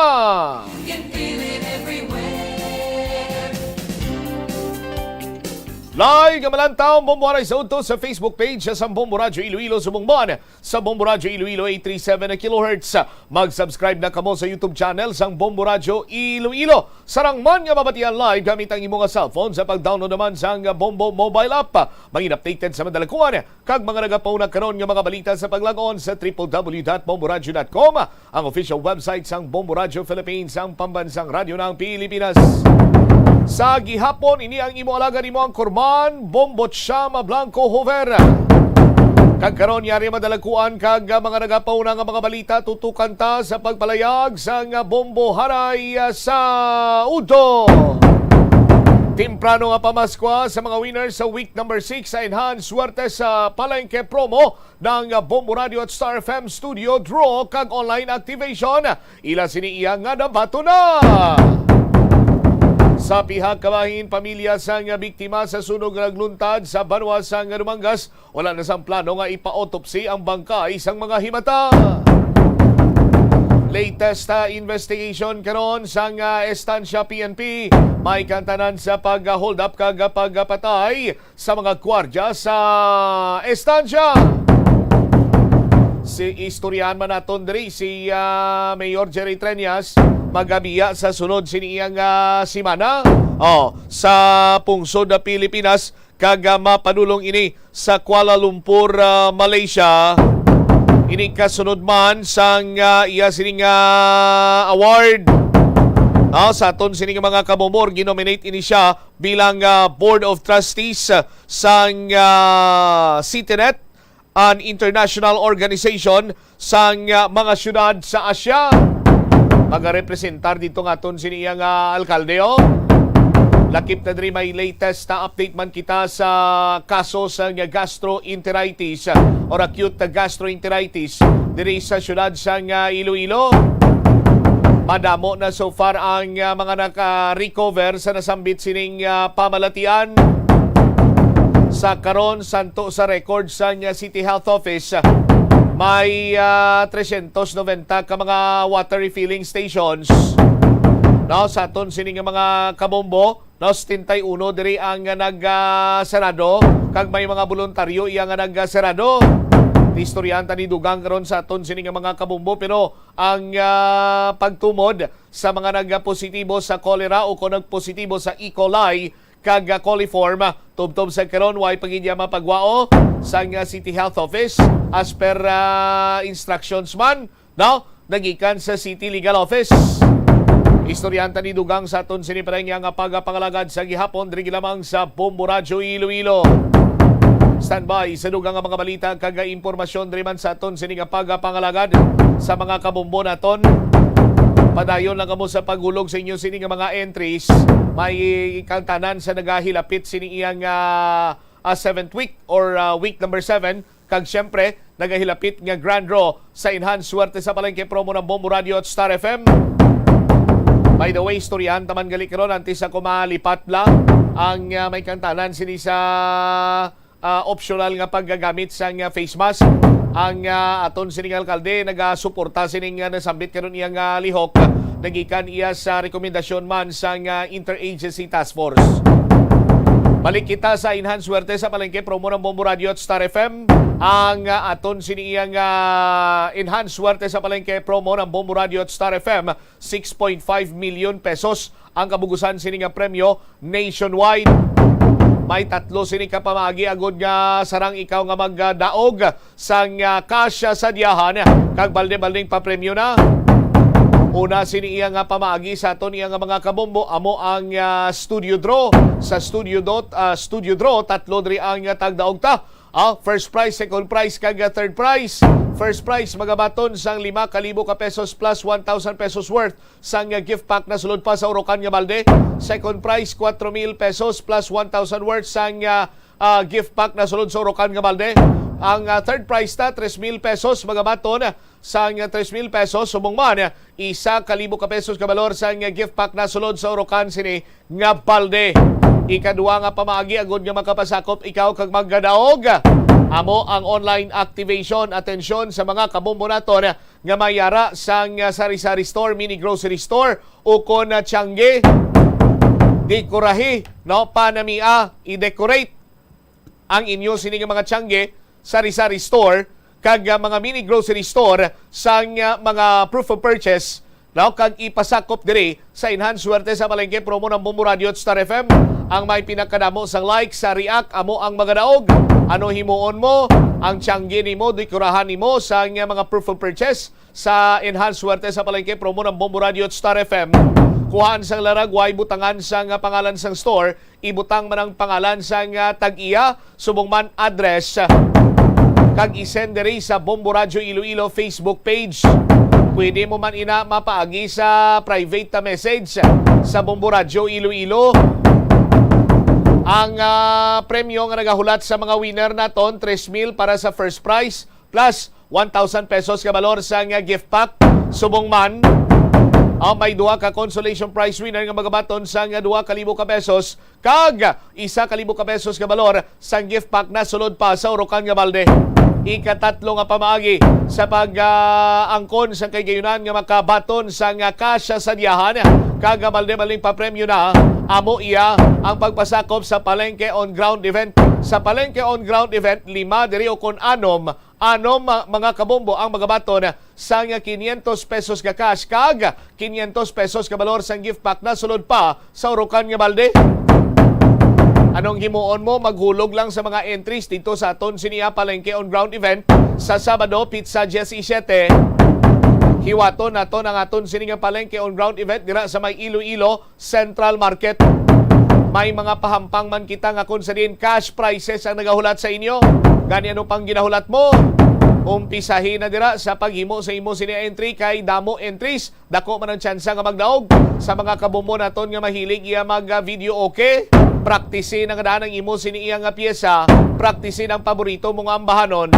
Live nga malantaw ang Bombo Hanay sa udto sa Facebook page sa Bombo Radyo Iloilo subong man sa Bombo Radyo Iloilo eight three seven kilohertz. Mag-subscribe na kamo sa YouTube channel sang Bombo Radyo Iloilo. Sarang man nga mabatian live gamit ang imo nga cellphone sa pag-download naman sang Bombo mobile app. Mangin updated sa madalakuan kag mga nagapauna karon nga mga balita sa paglag-on sa triple W dot bomboradyo dot com, ang official website sang Bombo Radyo Philippines, ang pambansang radyo ng Pilipinas. Sa gihapon, ini ang imo alagad, imo ang kurman, Bombo Chama Blanco Hover. Kag karon, yari madalakuan kag mga nagapauna nga mga balita, tutukan ta sa pagpalayag sang Bombo Hanay sa udto. Temprano nga pamaskwa sa mga winners sa week number six sa Enhanced Swerte sa Palengke Promo ng Bombo Radio at Star F M Studio Draw kag Online Activation. Ila sini iya nga nabato na. Sa pihak kabahin, pamilya sang biktima sa sunog nga nagluntad sa banwa sang Dumangas, wala na sang plano nga ipa-autopsy ang bangkay sang mga himata. Latest, ah, investigation karon sang, ah, Estancia P N P, may kantanan sa pag-hold up kag pagpatay sa mga gwardya sa estansya. Si istoryahan man naton diri si, ah, Mayor Jerry Treñas, magabiya sa sunod sini iyang, ah, semana, oh, sa pungsod na Pilipinas, kag, ah, mapadulong ini sa Kuala Lumpur, ah, Malaysia. Ini kasunod man sang, ah, iya sining, ah, award. Ah, sa aton sining mga kabombo, ginominate ini siya bilang, ah, Board of Trustees, ah, sang, ah, CityNet, an international organization sang, ah, mga syudad sa Asia. Magarepresentar dito nga aton sini iya nga alkalde, oh. Lakip na diri, may latest na update man kita sa kaso sang gastroenteritis, ah, or acute gastroenteritis diri sa syudad sang, ah, Iloilo. Madamo na so far ang, ah, mga naka-recover sa nasambit sining, ah, pamalatian. Sa karon, santo sa record sang, ah, City Health Office, may, ah, tresyentos nobenta ka mga water refilling stations. No, sa aton sini nga mga kabombo, no, setenta y uno diri ang, ah, nag, ah, sarado, kag may mga boluntaryo iya nga nag, ah, sarado. Istoryahan ta ni Dugang karon sa aton sini nga mga kabombo, pero ang, ah, pagtumod sa mga nagpositibo sa cholera o kung nagpositibo sa E. coli kag, ah, coliform, tubtob sa karon, way pa gid iya mapagwao sang, ah, City Health Office as per, ah, instructions man, no? Nagikan sa City Legal Office. Istoryahan ta ni Dugang sa aton sini pa nga pagapangalagad sa gihapon diri lamang sa Bombo Radyo Iloilo. Standby sa dugang nga mga balita kag impormasyon diri man sa aton sini nga pagapangalagad sa mga kabombo naton. Padayon lang kamo sa paghulog sa inyo sini nga mga entries. May kantanan sa nagahilapit sini iyang, ah, ah, seventh week or, ah, week number seven. Kag siyempre, nagahilapit nga grand draw sa Enhanced Swerte sa Palengke promo ng Bombo Radio at Star F M. By the way, istoryahan ta man gali karon, antes ako malipat lang, ang, ah, may kantanan sini sa, ah, optional nga paggagamit sang, ah, face mask. Ang, ah, aton sining alkalde nagasuporta sining, ah, nasambit karon iyang, ah, lihok, nagikan iya sa rekomendasyon man sang, ah, Interagency Task Force. Balik kita sa Enhanced Swerte sa Palengke promo ng Bombo Radio at Star F M. Ang, ah, aton sini iyang, ah, Enhanced Swerte sa Palengke promo ng Bombo Radio at Star F M, six point five million pesos ang kabugusan sini nga premyo nationwide. May tatlo sini ka pamaagi agod nga sarang ikaw nga magdaog sang, ah, cash sa diyahan kag balde-baldeng papremyo na. Una sini iya nga pamaagi sa aton iya nga mga kabombo amo ang, ah, studio draw. Sa studio dot, ah, studio draw, tatlo diri ang, ah, tagdaog ta. Ah, first prize, second prize, kag, ah, third prize. First prize, magabaton sang lima ka libo ka pesos plus one thousand pesos worth sang, ah, gift pack na sulod pa sa urokan nga balde. Second prize, kwatro mil pesos plus one thousand worth sang, ah, ah, gift pack na sulod sa urokan nga balde. Ang, ah, third prize ta, tres mil pesos, magabaton sang, ah, tres mil pesos. Subong man, isa ka libo ka pesos ka balor sang, ah, gift pack na sulod sa urokan sini nga balde. Ikadua nga pamaagi agod nga makapasakop ikaw kag magkadaog, amo ang online activation. Atensyon sa mga kabombo naton nga may yara sang, ah, sari-sari store, mini grocery store, ukon na tiyangge. Dekorahi, no, panamia, i-decorate ang inyo sini nga mga tiyangge, sari-sari store, kag, ah, mga mini grocery store sang, ah, mga proof of purchase, no, kag ipasakop diri sa Enhance Suwerte sa Palengke promo ng Bombo Radio at Star F M. Ang may pinakadamo sang like sa react amo ang magadaog. Ano himuon mo? Ang tiyangge nimo, dekorahan nimo sang, ah, mga proof of purchase sa Enhance Suwerte sa Palengke promo ng Bombo Radio at Star F M. Kuhaan sang larag, way butangan sang, ah, pangalan sang store, ibutang man ang pangalan sang, ah, tag-iya, subong man address, kag i-send diri sa Bombo Radyo Iloilo Facebook page. Pwede mo man ina mapaagi sa private na message sa Bombo Radyo Iloilo. Ang, ah, premyo nga nagahulat sa mga winner naton, tres mil para sa first prize, plus one thousand pesos ka balor sang, ah, gift pack. Subong man, ah, may duha ka consolation prize winner nga magabaton sang, ah, duha ka libo ka pesos kag isa ka libo ka pesos ka balor sang gift pack na sulod pa sa urokan nga balde. Ikatatlo nga pamaagi sa pag, ah, angkon sang kahigayonan nga makabaton sang, ah, cash sa diyahan kag, ah, balde-baldeng papremyo na, amo iya ang pagpasakop sa Palengke on Ground event. Sa Palengke on Ground event, lima diri o kon anom anom, ma-, mga kabombo ang magabaton sang quinientos pesos ka cash kag quinientos pesos ka balor sang gift pack na sulod pa sa urokan nga balde. Anong himuon mo? Maghulog lang sa mga entries dito sa aton sini nga Palengke on Ground event sa Sabado, pitsa diyesisiyete. Hiwaton naton ang aton sini nga Palengke on Ground event dira sa may Iloilo Central Market. May mga pahampang man kita nga kung sa diin cash prizes ang nagahulat sa inyo. Gani, ano pang ginahulat mo? Umpisahi na dira sa paghimo sa imo sini entry kay damo entries, dako man ang tsansa nga magdaog. Sa mga kabombo naton nga mahilig iya mag, ah, video, okay, praktisi na nga daan ang imo sini iya nga pyesa. Praktisi ang paborito mo nga ambahanon.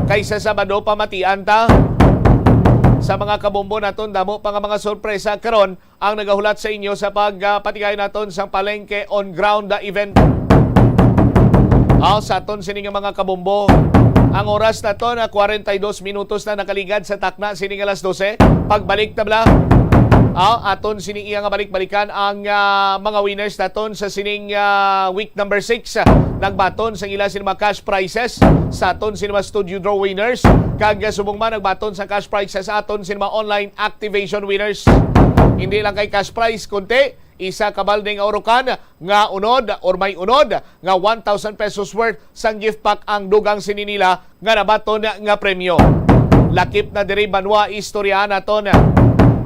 Kay sa Sabado pamatian ta. Sa mga kabombo naton, damo pa nga mga sorpresa karon ang nagahulat sa inyo sa pag, ah, patigay naton sang Palengke on Ground, ah, event. Ah, sa aton sini nga mga kabombo, ang oras naton na kwarenta y dos minutos na nakaligad sa takna sini nga alas dose. Pagbalik ta bala, ah, aton sini iya nga balik-balikan ang, ah, mga winners naton sa sining, ah, week number six. Nagbaton sa ila sini mga cash prizes sa aton sini mga studio draw winners. Kag, ah, subong man nagbaton sa cash prizes sa aton sini mga online activation winners. Hindi lang kay cash prize, kundi isa ka balde nga urukan nga unod or may unod nga one thousand pesos worth sang gift pack ang dugang sini nila nga nabaton nga premyo. Lakip na diri, banwa, istorya naton.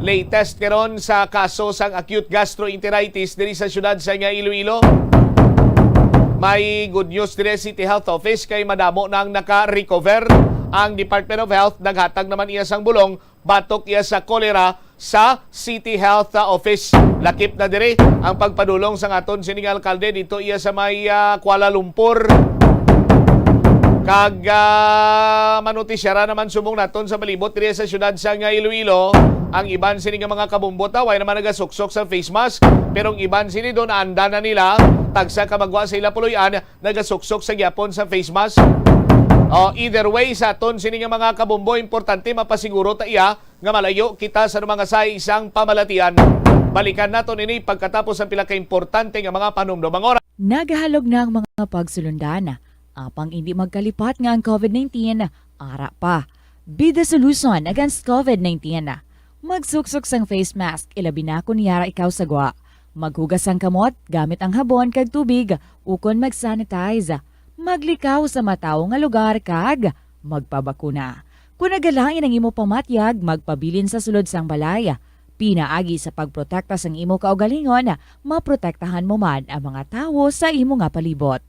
Latest karon sa kaso sang acute gastroenteritis diri sa siyudad sa nga Iloilo. May good news diri, City Health Office, kay madamo nang naka-recover. Ang Department of Health naghatag naman iya sang bulong batok iya sa kolera sa City Health, ah, Office. Lakip na diri ang pagpadulong sang aton sining alkalde dito iya sa may, ah, Kuala Lumpur. Kag, ah, manutisyara naman subong naton sa palibot diri sa siyudad sa nga Iloilo. Ang iban sini nga mga kabumbot, ah, way naman nagasuksok sa face mask, pero ang iban sini doon, anda na nila, tagsa ka magwa sa ila puloy-an, nagasuksok sa gyapon sa face mask. O, either way, sa aton sini nga mga kabombo, importante mapasiguro ta iya nga malayo kita sa mga sa isang pamalatian. Balikan naton ini pagkatapos ang pila ka importante nga mga panumdom. Ang oras. Nagahalog na ang mga pagsulundan, apang indi magkalipat nga ang covid nineteen ara pa. Be the solution against covid nineteen. Magsuksok sang face mask, ilabi na kon yara ikaw sa gwa. Maghugas sang kamot gamit ang habon kag tubig ukon mag-sanitize. Maglikaw sa matawo nga lugar kag magpabakuna. Kon nagalain ang imo pamatyag, magpabilin sa sulod sang balay. Pinaagi sa pagprotekta sang imo kaugalingon, maprotektahan mo man ang mga tawo sa imo nga palibot.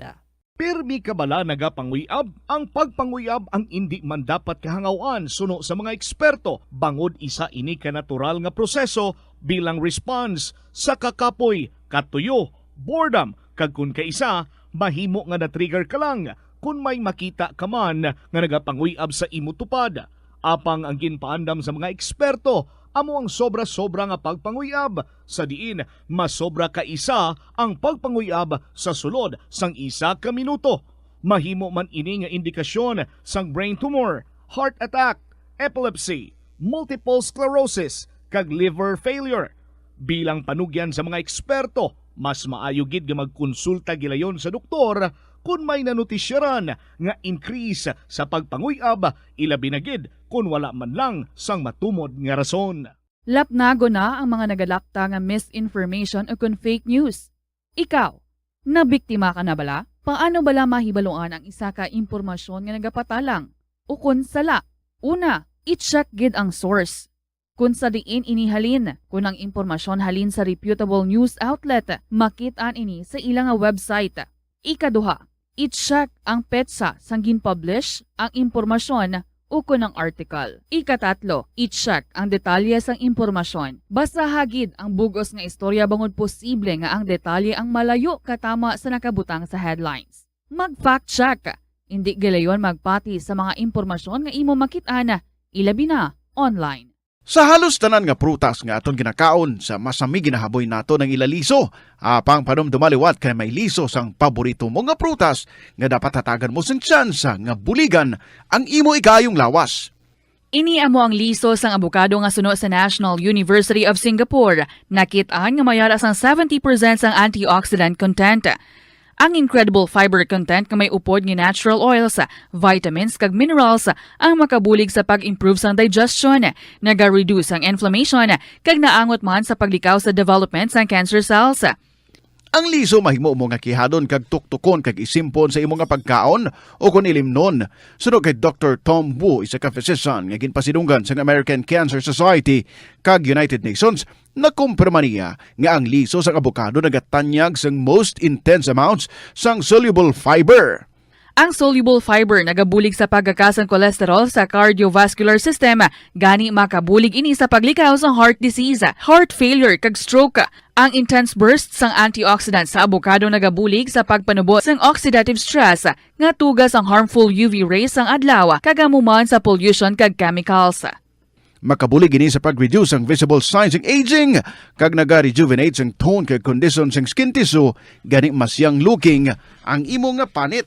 Pirmi ka bala nagapanguyab? Ang pagpanguyab ang indi man dapat kahangawan suno sa mga eksperto, bangod isa ini ka natural nga proseso bilang response sa kakapoy, katuyo, boredom, kag kon kaisa, mahimo nga na-trigger ka lang kon may makita ka man nga nagapanguyab sa imo tupad. Apang ang ginpaandam sa mga eksperto amo ang sobra-sobra nga pagpanguyab, sa diin masobra ka isa ang pagpanguyab sa sulod sang isa ka minuto. Mahimo man ini nga indikasyon sang brain tumor, heart attack, epilepsy, multiple sclerosis, kag liver failure. Bilang panugyan sa mga eksperto, mas maayo gid nga magkonsulta gilayon sa doktor kon may nanutisyaran nga increase sa pagpanguyab, ilabi na gid kon wala man lang sang matumod nga rason. Lapnagon na ang mga nagalakta nga misinformation o kon fake news. Ikaw, nabiktima ka na bala? Paano bala mahibaluan ang isa ka impormasyon nga nagapatalang o kon sala? Una, i-check gid ang source. Kon sa diin ini halin, kon ang impormasyon halin sa reputable news outlet, makit-an ini sa ila nga website. Ikaduha, i-check ang petsa sang gin-publish ang impormasyon ukon ang article. Ikatatlo, i-check ang detalye sang impormasyon. Basaha gid ang bug-os nga istorya bangod posible nga ang detalye ang malayo katama sa nakabutang sa headlines. Mag-fact check. Indi gilayon magpati sa mga impormasyon nga imo makit-an, ilabi na online. Sa halos tanan nga prutas nga aton ginakaon, sa masami ginahaboy nato ang ila liso. Apang panumduma liwat kay may liso sang paborito mo nga prutas nga dapat hatagan mo sing tsansa nga buligan ang imo ikaayong lawas. Ini amo ang liso sang abokado nga suno sa National University of Singapore. Nakit-an nga may ara sang seventy percent sang antioxidant content. Ang incredible fiber content nga may upod nga natural oils, vitamins, kag minerals ang makabulig sa pag-improve sang digestion, naga-reduce ang inflammation, kag naangot man sa paglikaw sa development sang cancer cells. Ang liso mahimo mo nga kihadon kag tuktukon kag isimpon sa imo nga pagkaon o kon ilimnon. Suno kay Doktor Tom Wu, isa ka physician nga ginpasidunggan sang American Cancer Society kag United Nations, nakumpirma niya nga ang liso sang abokado nagatanyag sang most intense amounts sang soluble fiber. Ang soluble fiber nagabulig sa pagkaka sang cholesterol sa cardiovascular system, gani makabulig ini sa paglikaw sa heart disease, heart failure, kag stroke. Ang intense burst sang antioxidant sa abokado nagabulig sa pagpanubo sang oxidative stress nga tuga sang harmful U V rays sang adlaw, kag amo man sa pollution kag chemicals. Makabulig ini sa pag-reduce sang visible signs sang aging, kag naga-rejuvenate sang tone kag condition sang skin tissue, gani mas young looking ang imo nga panit.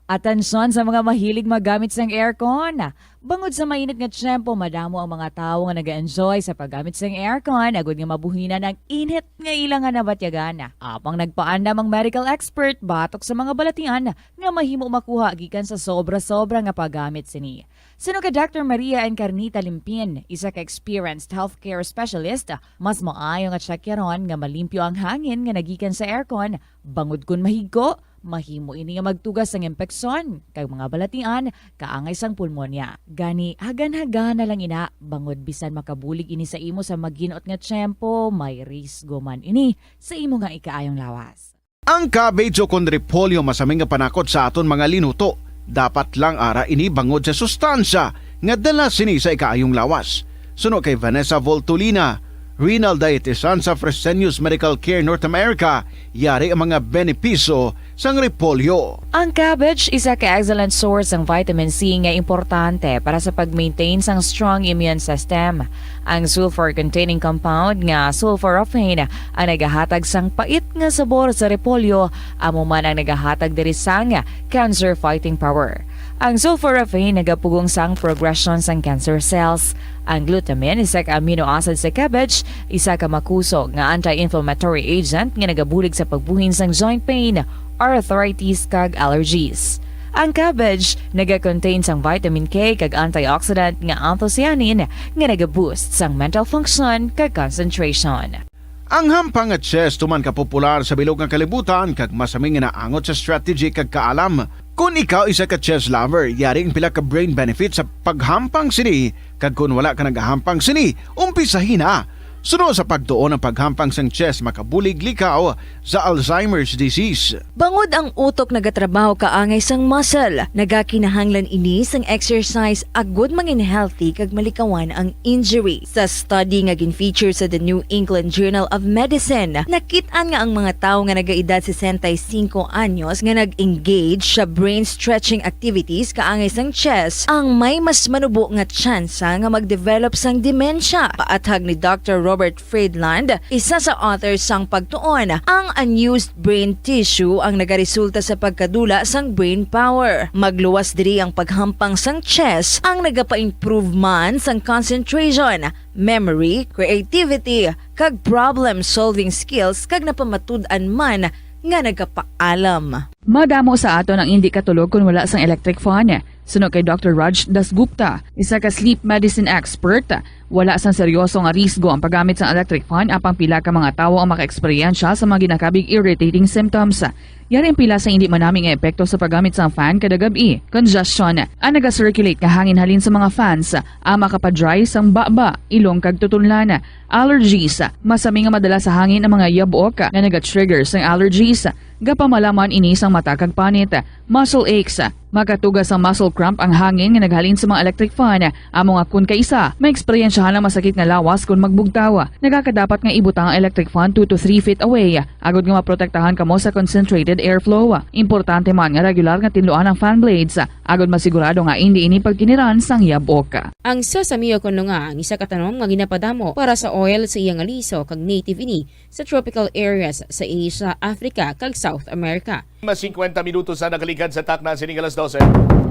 Atensyon sa mga mahilig maggamit sang aircon. Bangod sa mainit nga tiyempo, madamo ang mga tawo nga nag-enjoy sa paggamit sang aircon, agud nga mabuhinan ang init nga ila nga nabatyagan. Apang nagpaandam ang medical expert batok sa mga balatian nga mahimo makuha gikan sa sobra-sobra nga paggamit sini. Suno kay Doktor Maria Encarnita Limpin, isa ka experienced healthcare specialist, mas maayo nga tsekyaron nga malimpyo ang hangin nga nagikan sa aircon, bangod kon mahigko, mahimo ini nga magtuga sang impeksyon kag mga balatian kaangay sang pulmonya. Gani, hagan-hagana lang ina, bangod bisan makabulig ini sa imo sa maginot nga tiyempo, may risgo man ini sa imo nga ikaayong lawas. Ang cabbage o kon repolyo masami nga panakot sa aton mga linuto. Dapat lang ara ini bangod sa sustansya nga dala sini sa ikaayong lawas. Suno kay Vanessa Voltolina, renal dietitian sa Fresenius Medical Care North America, yari ang mga benepisyo sang repolyo. Ang cabbage isa ka excellent source sang vitamin C nga importante para sa pag-maintain sang strong immune system. Ang sulfur-containing compound nga sulforaphane ang nagahatag sang pait nga sabor sa repolyo, amo man ang nagahatag diri sang cancer fighting power. Ang sulforaphane nagapugong sang progression sang cancer cells. Ang glutamine, isa ka amino acid sa cabbage, isa ka makusog nga anti-inflammatory agent nga nagabulig sa pagbuhin sang joint pain, arthritis, kag allergies. Ang cabbage naga-contain sang vitamin K kag antioxidant nga anthocyanin nga naga-boost sang mental function kag concentration. Ang hampang nga chess tuman ka popular sa bilog nga kalibutan kag masami nga naangot sa strategy kag kaalam. Kon ikaw isa ka chess lover, yari ang pila ka brain benefits sa paghampang sini, kag kon wala ka nagahampang sini, umpisahi na. Suno sa pagtuon, ang paghampang sang chess makabulig likaw sa Alzheimer's disease. Bangod ang utok nagatrabaho kaangay sang muscle, nagakinahanglan ini sang exercise agud mangin healthy kag malikawan ang injury. Sa study nga gin-feature sa The New England Journal of Medicine, nakit-an nga ang mga tawo nga nagaedad sesenta y cinco anyos nga nag-engage sa brain stretching activities kaangay sang chess ang may mas manubo nga tsansa nga mag-develop sang demensya. Paathag ni Doctor Robert Friedland, isa sa author sang pagtuon, ang unused brain tissue ang nagaresulta sa pagkadula sang brain power. Magluwas diri ang paghampang sang chess ang nagapa-improve man sang concentration, memory, creativity, kag problem-solving skills, kag napamatud-an man nga nagapaalam. Madamo sa aton ang indi katulog kon wala sang electric fan. Suno kay Doctor Raj Dasgupta, isa ka sleep medicine expert, wala sang seryoso nga risgo ang paggamit sang electric fan, apang pila ka mga tawo ang makaeksperyensya sa mga ginakabig irritating symptoms. Yari ang pila sa indi manami nga epekto sa paggamit sang fan kada gab-i. Congestion, ang naga-circulate nga hangin halin sa mga fans, ang makapadry sang baba, ilong kag tutunlan. Allergies, masami nga madala sa hangin ang mga yabok nga naga-trigger sang allergies. Gapamalaman ini sang mata kag panit. Muscle aches, makatuga sang muscle cramp ang hangin nga naghalin sa mga electric fan. Amo nga kon kaisa, maeksperiensyahan ang masakit nga lawas kon magbugtaw. Nagakadapat nga ibutang ang electric fan two to three feet away, agod nga maprotektahan kamo sa concentrated airflow. Importante man nga regular nga tinluan ang fan blades, agod masigurado nga indi ini pagkiniran sang yabok. Ang sesamio kuno nga ang isa ka tanom nga ginapadamo para sa oil sa iya nga liso kag native ini sa tropical areas sa Asia, Africa, kag South America. Mas singkwenta minutos na nakaligad sa takna sining alas dose.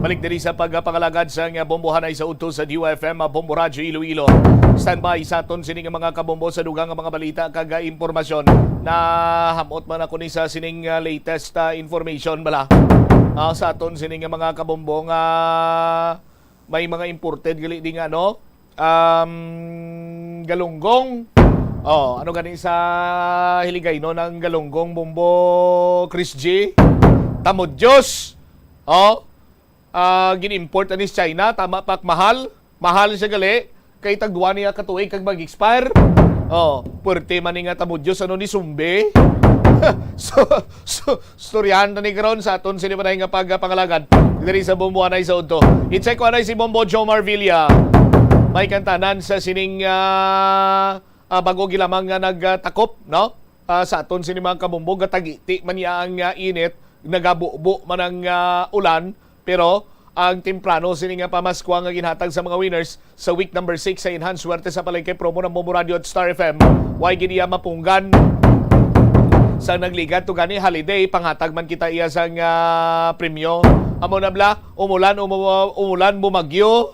Balik diri sa pagpangalagad sang bombohanay sa udto sa D U F M, Bombo Radyo Iloilo. Standby sa aton sining mga kabombo sa dugang nga mga balita kag, ah, impormasyon. Nahamot man ako ni sa sining, ah, latest, ah, information bala. Ah, sa aton sining mga kabombo nga may mga imported gali di nga, no? Um, galunggong. Oh, ano gani sa Hiligaynon ang galunggong, Bombo Chris G? Tamudyos. Oh, ah, gin-import ani sa China, tama pa, mahal. Mahal siya gali. Kay tagduwa niya ka tuig kag mag-expire. Oh, puwerte man ni nga tamudyos, ano ni sumbi. So, so, storyahan ta ni karon sa aton sini pa nga pagpangalagad diri sa Bombo Anay sa Udto. I-check ko anay si Bombo Jomar Villa. May kantanan sa sining, ah, ah, bago gilamang nga nagtakop, no? Ah, sa aton sini mga kabombo, gatagiti man niya ang, ah, init, nagabubo man ang, ah, ulan, pero ang temprano sini nga pamaskwa nga ginhatag sa mga winners sa week number six sa Enhanced Swerte sa Palengke promo ng Bombo Radio at Star F M, way gid iya mapunggan. Sa nagligad to gani holiday, panghatag man kita iya sang, ah, premyo. Amo na bala, umulan, umu-, umulan, bumagyo.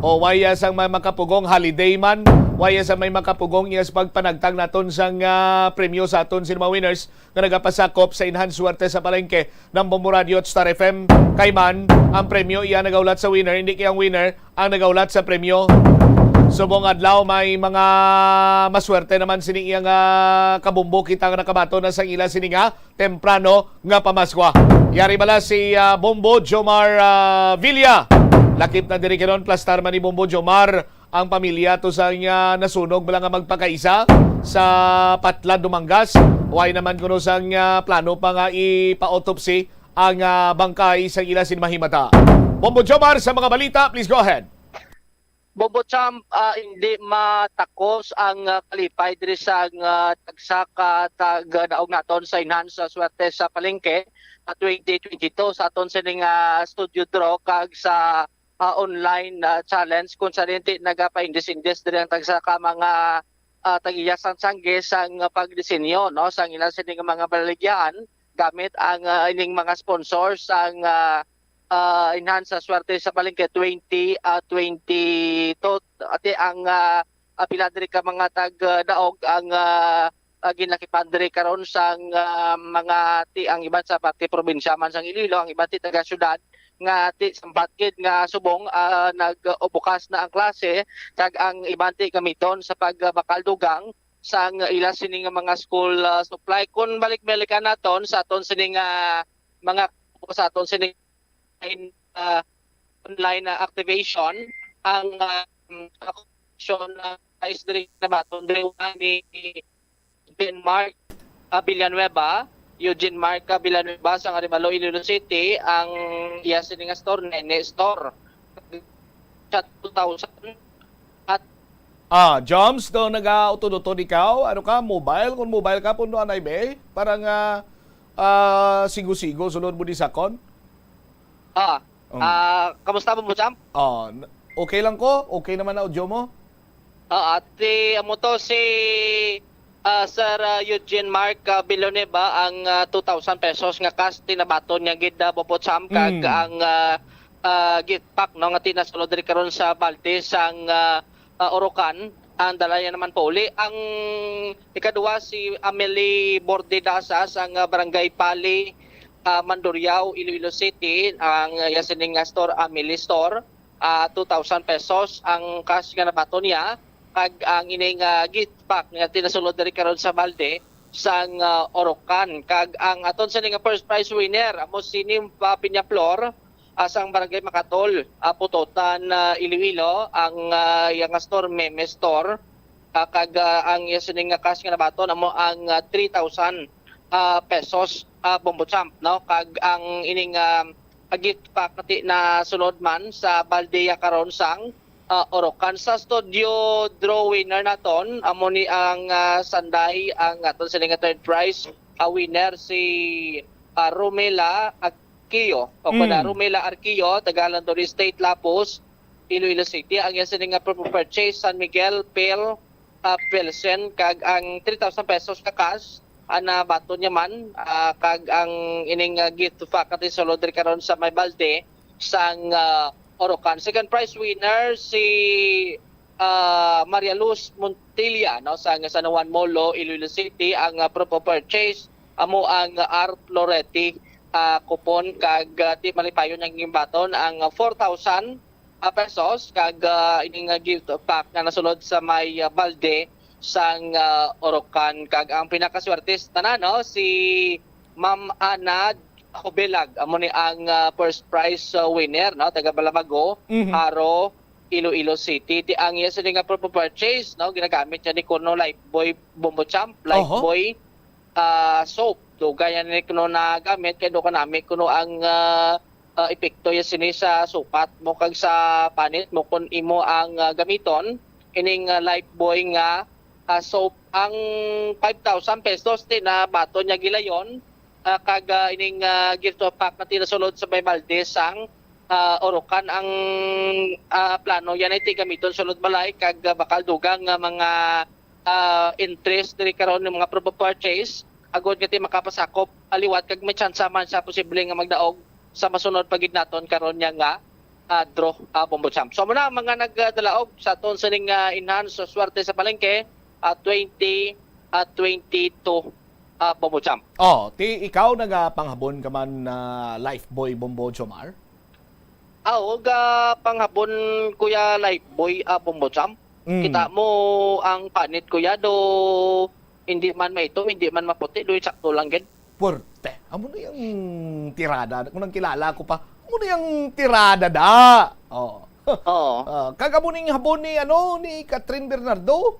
O way, ah, sang may makapugong holiday man, way, ah, sang may makapugong iya sa pagpanagtag naton sang, ah, premyo sa aton sini mga winners nga nagapasakop sa Enhanced Swerte sa Palengke ng Bombo Radio at Star F M. Kay man, ang premyo iya nagahulat sa winner, hindi kay ang winner ang nagahulat sa premyo. Subong adlaw, may mga maswerte naman sini iya nga kabombo kita nga nakabaton na sang ila sini nga temprano nga pamaskwa. Yari bala si, ah, Bombo Jomar, ah, Villa. Lakip na diri karon, plastar man ni Bombo Jomar ang pamilya to sa nga nasunog bala nga magpakaisa sa Patla, Dumangas. Way naman kuno sang, ah, plano pa nga ipa-autopsy ang, ah, bangkay sa ila sin mahimata. Bombo Jomar sa mga balita, please go ahead. Bombo Champ, ah, hindi matakos ang, ah, kalipay diri sa, ah, tagsa ka tag-, ah, daog naton sa Enhanced Swerte sa Palengke, ah, twenty twenty-two sa aton sining, ah, studio draw kag sa ah, online, ah, challenge kung saan hindi nagapaindis-indis diri ang tagsa ka mga, ah, tag-iya sang sangge sang pagdisenyo, no, sang ila sining mga balaligyahan gamit ang, ah, ining mga sponsors sang, ah, ah, Enhanced Swerte sa Palengke twenty, ah, twenty-two. Ati ang, ah, ah, pila diri ka mga tag, ah, daog ang, ah, ah, ginlakipan diri karon sang, ah, mga ti-, ang iban sa parte probinsya man sang Iloilo, ang iban ti taga syudad nga ti sambat gid nga subong, ah, nag-, o bukas na ang klase, kag ang iban ti gamiton sa pagbakal dugang sang ila sini nga mga school, ah, supply. Kung balik-balikan naton sa aton sini nga mga, sa aton sini in, ah, online na activation, ang, ah, um, action na is diri na baton diri ni Eugene Mark, ah, Villanueva, Eugene Mark, ah, Villanueva sa Arevalo, Iloilo City, ang iya sini nga store, Nene Store. Sa two thousand at Ah, Joms, do nagautod-utod ikaw? Ano ka, mobile? Kung mobile ka, puno anay be? Para nga, ah, sigo-sigo, sulod mo di sakon? Ah, Um. ah, kamusta mo, Champ? Oh, n-, okay lang ko. Okay naman na audio mo. Ah, ate, amo to si, ah, Sir, ah, Eugene Mark, ah, Villanueva, ang, ah, two thousand pesos nga cash tinabaton niya gid, ah, Bobo Champ, kag Mm. ang, ah, ah, gift pack, no, nga tinasulod diri karon sa balde sang, ah, ah, Orocan, ang dala niya naman pauli. Ang ikaduha, si Amelie Borde Dasa sang, ah, Barangay Pali, ah, Mandurriao, Iloilo City, ang, ah, iya sining, ah, store, Amelie Store, ah, two thousand pesos ang cash nga nabaton niya, kag ang ining, ah, gift pack nga tinasulod diri karon sa balde sang, ah, Orocan. Kag ang aton sini nga first prize winner, amo si Nympha Peñaflor, ah, sang Barangay Macatol, ah, Pototan, ah, Iloilo, ang, ah, iya nga store, Meme Store. Ah, kag, ah, ang iya sini nga cash nga nabaton amo ang, ah, three thousand, ah, pesos, ah, Bombo Champ, no? Kag ang ining, ah, gift pack nati na sulod man sa balde ya karon sang, ah, Orocan. Sa studio draw winner naton, amo ni ang, ah, Sanday, ang aton sini nga third prize, ah, winner si, ah, Romela Arquio, o kon, ah, Mm. Romela Arquio, taga Landon Estate, Lapus, Iloilo City. Ang iya sini nga proof of purchase, San Miguel, Pel, ah, Pilsen, kag ang three thousand pesos ka cash, ah, nabaton niya man, ah, kag ang ining, ah, gift pack natin sulod diri karon sa may balde sang, ah, Orocan. Second prize winner si, ah, Maria Luz Montilla, no, sa San Juan Molo, Iloilo City. Ang, ah, proof of purchase amo ang R Loretti, ah, coupon, kag, ah, di malipayon ang ginbaton ang, ah, four thousand, ah, pesos, kag, ah, ini nga gift pack nga nasulod sa may, ah, balde sang, ah, Orocan. Kag ang pinakaswerte sa tanan, no, si Ma'am Ana Hobelag, amo ni ang, ah, first prize, ah, winner, no, taga Balabago, Mhm. Jaro, Iloilo City. Ti ang iya sini nga proof of purchase, no, ginagamit niya ni kuno Lifebuoy Bombo Champ, Oho. Lifebuoy, ah, soap. Dugay yan ni kuno na gamit, kay do kanami kuno ang, ah, ah, epekto ya sini sa sukat mo kag sa panit mo kung imo ang, ah, gamiton ining, ah, Lifebuoy nga, ah, soap. Ang five thousand pesos ti nabaton niya gilayon, ah, kag, ah, ining, ah, gift pack nga tinasulod sa may balde sang, ah, Orocan. Ang, ah, plano yan ay ti gamiton sulod balay kag, ah, bakal dugang nga mga, ah, entries diri karon ng mga proof of purchase, agod nga ti makapasakop, ah, liwat kag may tsansa man sa posible nga magdaog sa masunod pa gid naton karon niya nga, ah, draw, ah, Bombo Champ. So, amo na ang mga nagdalaog sa aton sining, ah, enhanced swerte sa palengke, ah, twenty, ah, twenty-two, ah, Bombo Champ. Oh, ti ikaw nagapanghabon ka man, ah, Lifebuoy Bombo Jomar? Aw, ga panghabon, Kuya Lifebuoy, ah, Bombo Champ. Mm. Kita mo ang panit, Kuya, do hindi man maitom, hindi man maputi, do sakto lang gid. Puwerte. Amo na yung tirada. Kung nang kilala ko pa, amo na yung tirada da. Oh. Oo. Ah, kag amo ning habon ni, ano, ni Catherine Bernardo.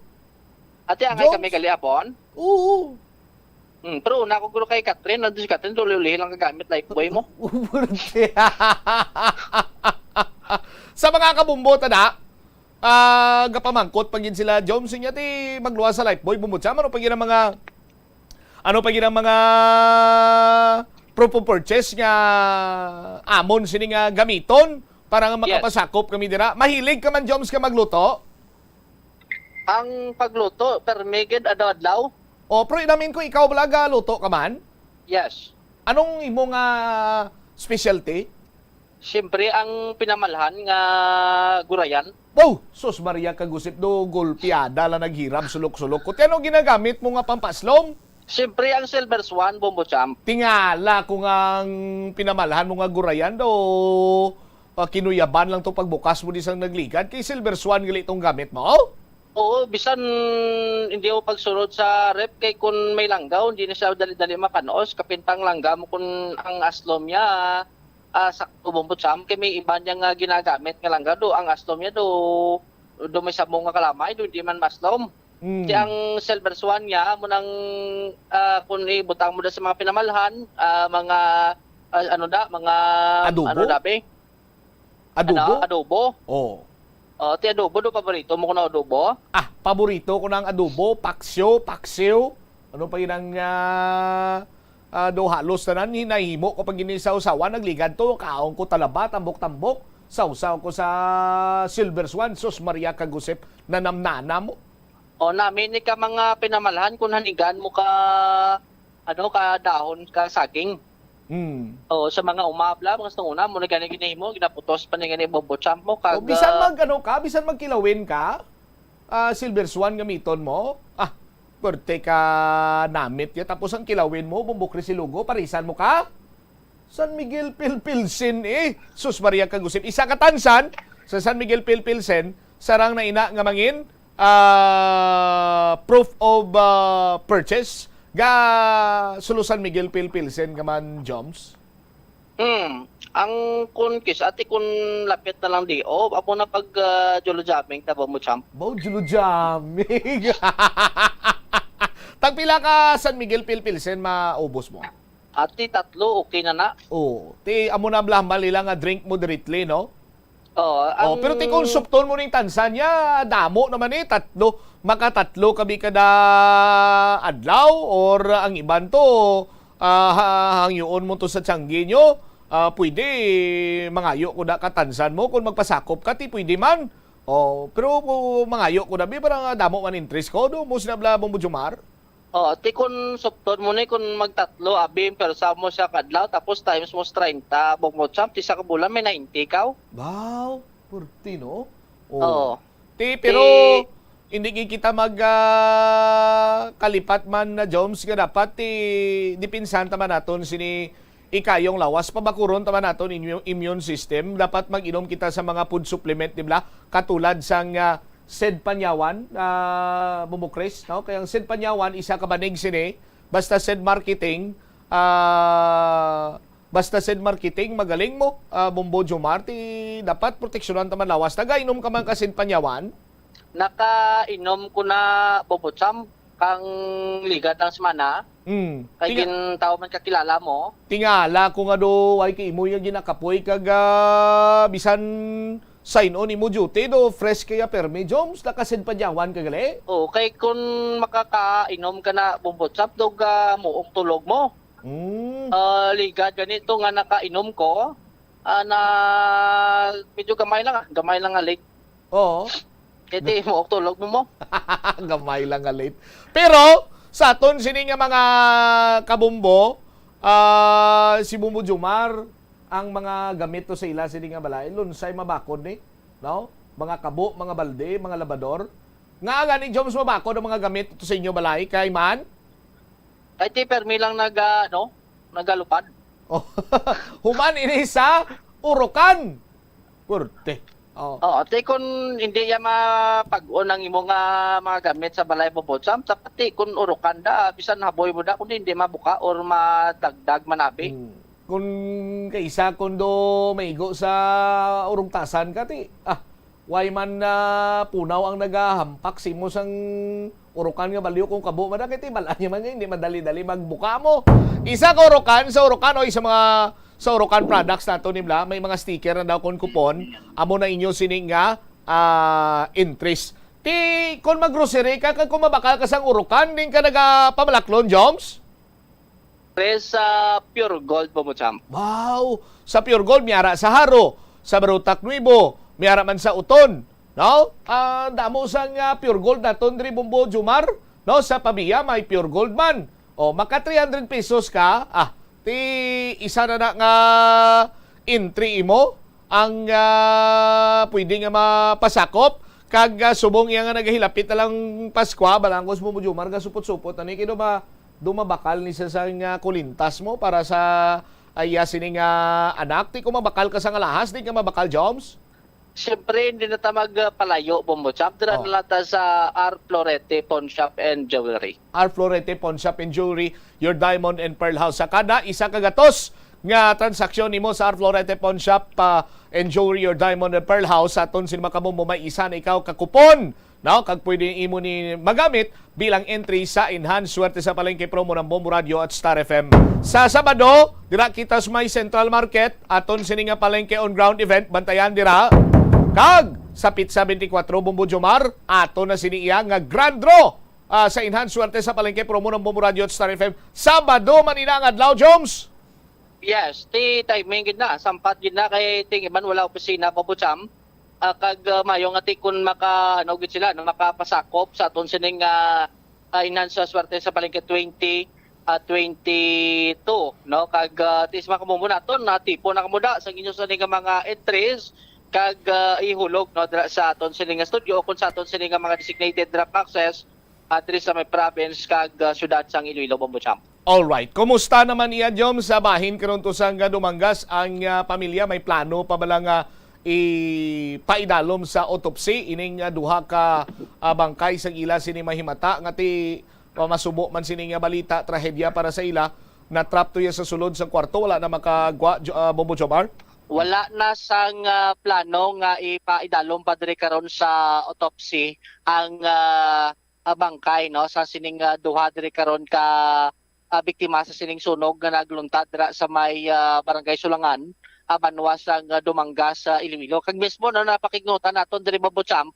Ate, angay Jones? Kami gali hapon? Oo. Hmm, pero una ko guro kay Catherine, nandun si Catherine, tuloy-ulihin lang kagamit Lifebuoy mo. Puwerte. Sa mga kabumbo, tada, ah, gapamangkot pa gid sila, Jones, niya ti magluwas sa Lifebuoy, Bombo Champ, ano pa gid ang mga, ano pa gid ang mga proof of purchase nga amon sini nga gamiton para nga Yes. makapasakop kami dira? Mahilig ka man, Jones, ka magluto? Ang pagluto, permi gid adlaw-adlaw. Oh, pero inamin ko, ikaw bala galuto ka man? Yes. Anong imo nga specialty? Siyempre, ang pinamalhan nga gurayan. Wow! Sus Maria, kagusip do, gulpiada la naghirab, sulok-sulok ko. Ti ano ginagamit mo nga pampaslom? Siyempre, ang Silver Swan, Bombo Champ. Tingala ko nga ang pinamalhan mo nga gurayan do, ah, kinuyaban lang to pagbukas mo di sang nagligad, kay Silver Swan gali tong gamit mo? Oo, bisan hindi mo pagsunod sa ref, kay kun may langgaw, hindi na siya dali-dali mapanos. Kapintang langga mo kun ang aslom niya, ah, sakto, Bombo Champ, kay may iba niya nga ginagamit nga langga, do ang aslom niya, do, do may sabong nga kalamay, do hindi man maslom. Mm. Ti ang Silver Swan niya, amo nang, ah, kun ibutang mo da sa mga pinamalhan, ah, mga, ah, ano da, mga, Adobo? ano da, be? Adobo? Ano? Adobo? Oh. Oh, ti adobo, do paborito mo kuno adobo? Ah, paborito ko ng adobo, paksiw, paksiw. Ano pa yun ang, ah, ah, do halos tanan, hinahimo ko pag ginisawsawan, nagligad to, kaon ko talaba, tambok-tambok. Sawsaw ko sa Silver Swan, sus Maria Kagusip, nanamnana mo. O, nami ni ka mga pinamalhan kung hanigan mo ka, ano, ka dahon, ka saging. Hmm. O, sa mga umabla, mga sa una, mo na gani ginahimo, ginaputos pa ni gani Bombo Champ mo, O, kag, bisan ah, mag, ano ka, bisan magkilawin ka, ah, Silver Swan gamiton mo, ah, pwerte ka namit ya, tapos ang kilawin mo, Bombo Chris Ilogo, parisan mo ka? San Miguel Pilpilsin, eh. Sus Maria Kagusip. Isa ka tansan sa San Miguel Pilpilsin, sarang na ina nga mangin, ah, proof of, ah, purchase. Ga sulusan Miguel Pilpilsen ka man, Joms? Hmm. Ang kun kis, ati kun lapit na lang di, oh, amo na pag, ah, Jolo Jamming, tabo mo, champ. Baw Jolo Jamming. Tagpila ka San Miguel Pilpilsen maubos mo? Ati tatlo, okay na na. Oh, ti amo na blahmal nila nga drink mo diretli, no? Oo, Oh, ang pero ti kung supton mo ning tansan niya, damo naman eh, tatlo, makatatlo ka bi kada adlaw, or ang iban to, ah, ha-, hangyoon mo to sa tiyanggi nyo, ah, pwede mangayo ko na katansan mo kung magpasakop ka, ti pwede man. Oh, pero kung mangayo ko na bi, parang damo man interest ko, do mo sinabla mo, Jomar? Oh, ti kun supton mo ni kun magtatlo, abi, pero sa mo siya kadlaw, tapos times mo sa treinta, bukmod sa isa ka bulan, may ninety ka. Wow, purti, no? Oh. Oo. Ti, pero Ti hindi gid kita mag, ah, kalipat man na, Joms, nga dapat ti dipinsan ta man naton sini ikayong lawas, pabakuron ta man naton inyo immune system. Dapat mag-inom kita sa mga food supplement, di ba? Katulad sang, ah, Sed Panyawan, ah, Bumukris, no? Kaya ang Sed Panyawan, isa ka banig sini, basta Sed Marketing, ah, basta Sed Marketing, magaling mo, ah, Bombo Jomar, ti dapat proteksyonan ta man lawas. Nagainom ka man ka Sed Panyawan? Nakainom ko na, Bobo Cham, kang ligad ang semana. Mm. Kay Tinga- gin-, tao man kakilala mo. Tingala ko nga do, ay kay imo yung ginakapoy kag, ah, bisan sign on imo duty do, fresh kaya permi, Joms, naka-Sed Panyawan ka gali? Oo, kay kun makakainom ka na, Bombo Cham, dog, ah, muong tulog mo. Mm. Ah, ligad ganito nga nakainom ko, ah, na medyo gamay lang, ah, gamay lang nga late. Oo. Kaya ti mo tulog mo mo. Gamay lang nga late. Pero sa aton sini nga mga kabumbo, ah, si Bumbo Jumar, ang mga gamit to sa ila sini nga balay, lunsay mabakod ni, no? Mga kabo, mga balde, mga labador. Nga gani, Joms, mabakod ang mga gamit to sa inyo balay, kay man? Kay ti permi lang naga, no? Nagalupad. Oh. Human ini sa Urukan. Purte. Oh. Oo, ti kun hindi ya mapag-on ang imo nga mga gamit sa balay mo, Botsam, dapat ti kun urukan da, bisan haboy mo da, kun hindi mabuka or madagdag manabi. Hmm. Kun kaisa kun do maigo sa urugtasan ka, ti, ah, way man na punaw ang nagahampak sa imo sang urukan nga balyo kung kabo man na, kay ti bal-an niya man nga hindi madali-dali magbuka mo. Isa ka urukan sa urukan o sa mga sa urukan products nato ni Bla, may mga sticker na daw kon kupon, amo na inyo sini nga, ah, entries. Ti, kon mag-grocery ka, kag kung mabakal ka sang urukan, din ka nagapamalaklon, Joms? Pre, sa Pure Gold po mo, champ. Wow! Sa Pure Gold, miyara sa Haro, sa Barutak Nuevo, miyara man sa Uton, no? Ah, damo sang, ah, Pure Gold naton diri, Bombo Jumar, no? Sa Pavia, may Pure Gold man. O, maka three hundred pesos ka, ah, ti isa na na nga entry imo ang, ah, pwede nga mapasakop. Kag, ah, subong iya nga nagahilapit na lang Paskwa, balangkos mo, Bombo Jumar, nga supot-supot, ani, kay do ma-, do mabakal ni sa, sa nga kulintas mo para sa, ah, iya sini nga anak. Ti kung mabakal ka sa nga lahas, di ka mabakal, Joms? Siyempre, hindi na ta magpalayo, Bombo Champ. Dira Oh. na lang ta sa R Florete Pawn Shop and Jewelry. R Florete Pawn Shop and Jewelry, your diamond and pearl house. Sa kada isa ka gatos nga transaksyon nimo sa R Florete Pawn Shop, ah, and Jewelry, your diamond and pearl house, sa aton sin Makamumbo, may isa na ikaw ka kupon, no? Kag pwede imo ni magamit bilang entry sa Enhance Swerte sa Palengke promo ng Bombo Radio at Star F M. Sa Sabado, dira kita sa may Central Market, aton sini nga palengke on ground event, bantayan dira. Kag sa Pizza twenty-four, Bombo Jomar, ato na sini iya nga grand draw, ah, sa Enhance Swerte sa Palengke promo ng Bombo Radio at Star F M. Sabado man ina ang adlaw, Joms. Yes, ti timing gid na, sampat gid na kay ting iban wala opisina, Bombo Champ. Ah, kag ah, mayo nga ti kun maka ano gid sila, no, makapasakop sa aton sining ah, ah, Enhance Swerte sa Palengke twenty, ah, twenty-two, no? Kag ah, ti sa mga Makamumbo naton, natipon na kamo da sa inyo sa nga mga entries kag ah, ihulog, no, dira sa aton sini nga studio o kung sa aton sini nga mga designated drop boxes, ah, diri sa may province kag ah, syudad sang Iloilo, Bombo Champ. Alright. Kumusta naman iya, Jom, sa bahin karon to sang Dumangas? Ang ah, pamilya may plano pa bala nga ipaidalom sa autopsy ining ah, duha ka ah, bangkay sang ila sini mahimata nga ti pamasubo man sini nga balita, trahedya para sa ila. Natrap to iya sa sulod sa kwarto, wala na makagwa, Jo- ah, Bombo Jomar? Wala na sang ah, plano nga ipaidalom pa diri karon sa autopsy ang ah, ah, bangkay, no, sa sining ah, duha diri karon ka ah, biktima sa sining sunog nga naglunta dira sa may ah, Barangay Sulangan, ah, banwa sang ah, Dumangas sa Iloilo. Kag mismo, no, napakignutan naton diri, Bombo Champ,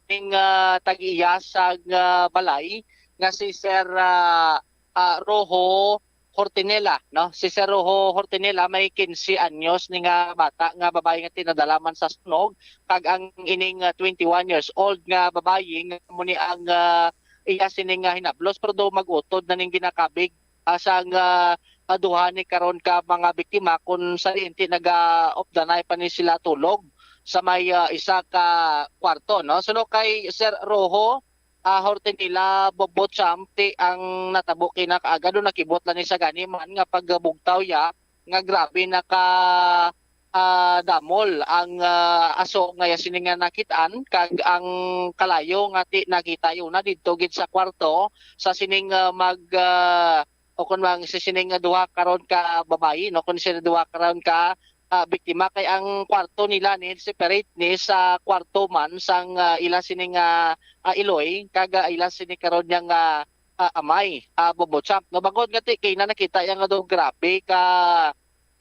ning ah, tag-iya sang ah, balay nga si Sir ah, ah, Rojo Hortinela, no? Si Sir Rojo Hortinela may quince anyos ni nga bata nga babayi nga tinadala man sa sunog, kag ang ining ah, twenty-one years old nga babayi nga mo ni ang ah, iya sini nga hinablos, pero daw mag-utod na ning ginakabig ah, sang ah, ah, duha ni karon ka mga biktima, kung sa diin ti nagaupdanay pa ni sila tulog sa may ah, isa ka kwarto, no? Suno kay Sir Rojo, ah, Hortenila Bobocham, ti ang natabo kinakaaga do, nakibot lang ni sa gani man nga pagbugtaw ya nga grabe naka ah, damol ang ah, aso nga ya sini nga nakit-an, kag ang kalayo nga ti nakita yun na didto gid sa kwarto sa sining ah, mag ah, o kun mang si sining nga duha karon ka babayi, no, kun sila duha karon ka ah, biktima, kay ang kwarto nila ni separate ni sa kwarto man sang ah, ila sini nga ah, iloy kag ah, ila sini karon niya nga ah, amay, ah, Bobo Champ. No, bangod nga ti kay na nakita iya nga do grabe ka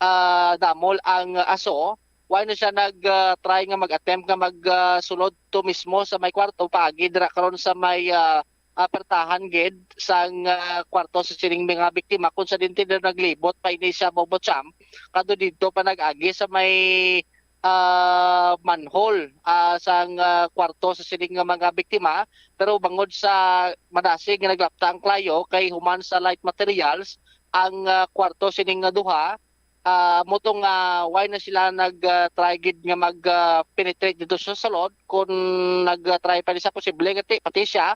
ah, damol ang aso, why na siya nag ah, try nga mag-attempt nga mag ah, sulod to mismo sa may kwarto, paagi dira karon sa may ah, ah, pertahan gid sang ah, kwarto sa sining mga biktima, kung sa dinti na naglibot pa ini siya, Bobo Champ, kadto didto pa nag-agi sa may ah, manhole ah, sang ah, kwarto sa sining nga mga biktima, pero bangod sa madasig nga naglapta ang kalayo kay human sa light materials ang ah, kwarto sining nga duha, ah, mo to nga why na sila nag ah, try gid nga mag ah, penetrate dito sa sulod, kun nag ah, try pa ni sa posible nga ti pati siya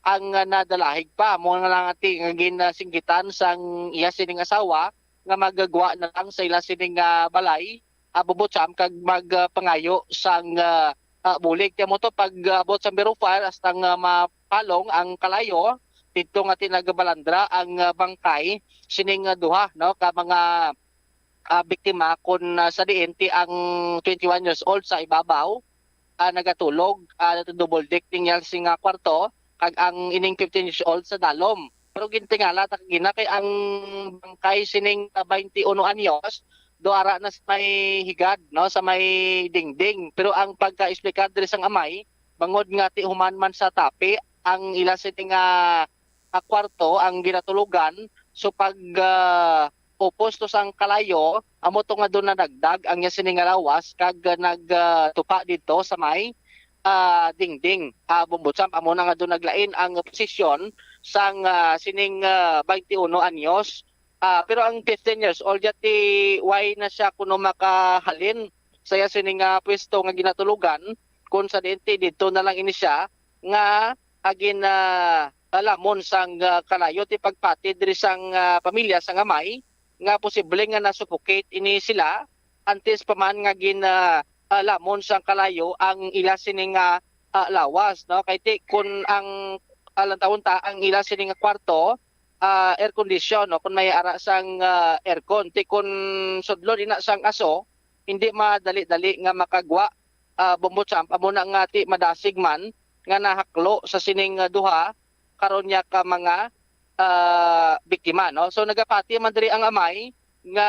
ang ah, nadalahig pa mo nga lang ati nga ginasinggitan sang iya sining asawa nga magagwa na lang sa ila sining ah, balay, ah, Bobo Champ, kag mag ah, pangayo sang ah, ah, bulig. Kaya mo to pag ah, abot sa Middle Fire hasta nga mapalong ang kalayo, dito nga ti nagabalandra ang ah, bangkay sining ah, duha, no, ka mga ah, biktima, kun ah, sa diin ti ang twenty-one years old sa ibabaw ah, nagatulog ah, double deck ning yalsi nga kwarto, kag ang ining fifteen years old sa dalom. Pero gintingala ta kagina kay ang bangkay sining ah, twenty-one anyos do ara na sa may higad, no, sa may dingding. Pero ang pagka-explicar diri sang amay, bangod nga ti human man sa tapi ang ila sini nga ah, kwarto ang ginatulugan. So pag ah, upos to sang kalayo, amo to nga doon nadagdag ang iya sini nga lawas kag ah, nag ah, tupa dito sa may ah, dingding. Ah, Bombo Champ, amo na nga doon naglain ang posisyon sang ah, sining ah, twenty-one anyos. Ah, pero ang fifteen years old yati, why na siya kuno makahalin sa iya sini nga pwesto nga ginatulugan, kung sa diin ti dito na lang ini siya nga agin ah, alamon sang ah, kalayo ti pagpati diri sang ah, pamilya sang amay nga posible nga na-suffocate ini sila antes pa man nga gin ah, ah, lamon sang kalayo ang ila sini nga, ah, lawas, no? Kay ti kun ang, ah, lantawon ta ang ila sini nga kwarto, ah, air condition, no? Kun may ara sang, ah, aircon, ti kun sudlon ina sang aso, hindi madali-dali nga makagwa, ah, Bombo Champ, amo na nga ti madasig man nga nahaklo sa sining, ah, duha karon niya ka mga, ah, biktima, no? So, nagapati man diri ang amay nga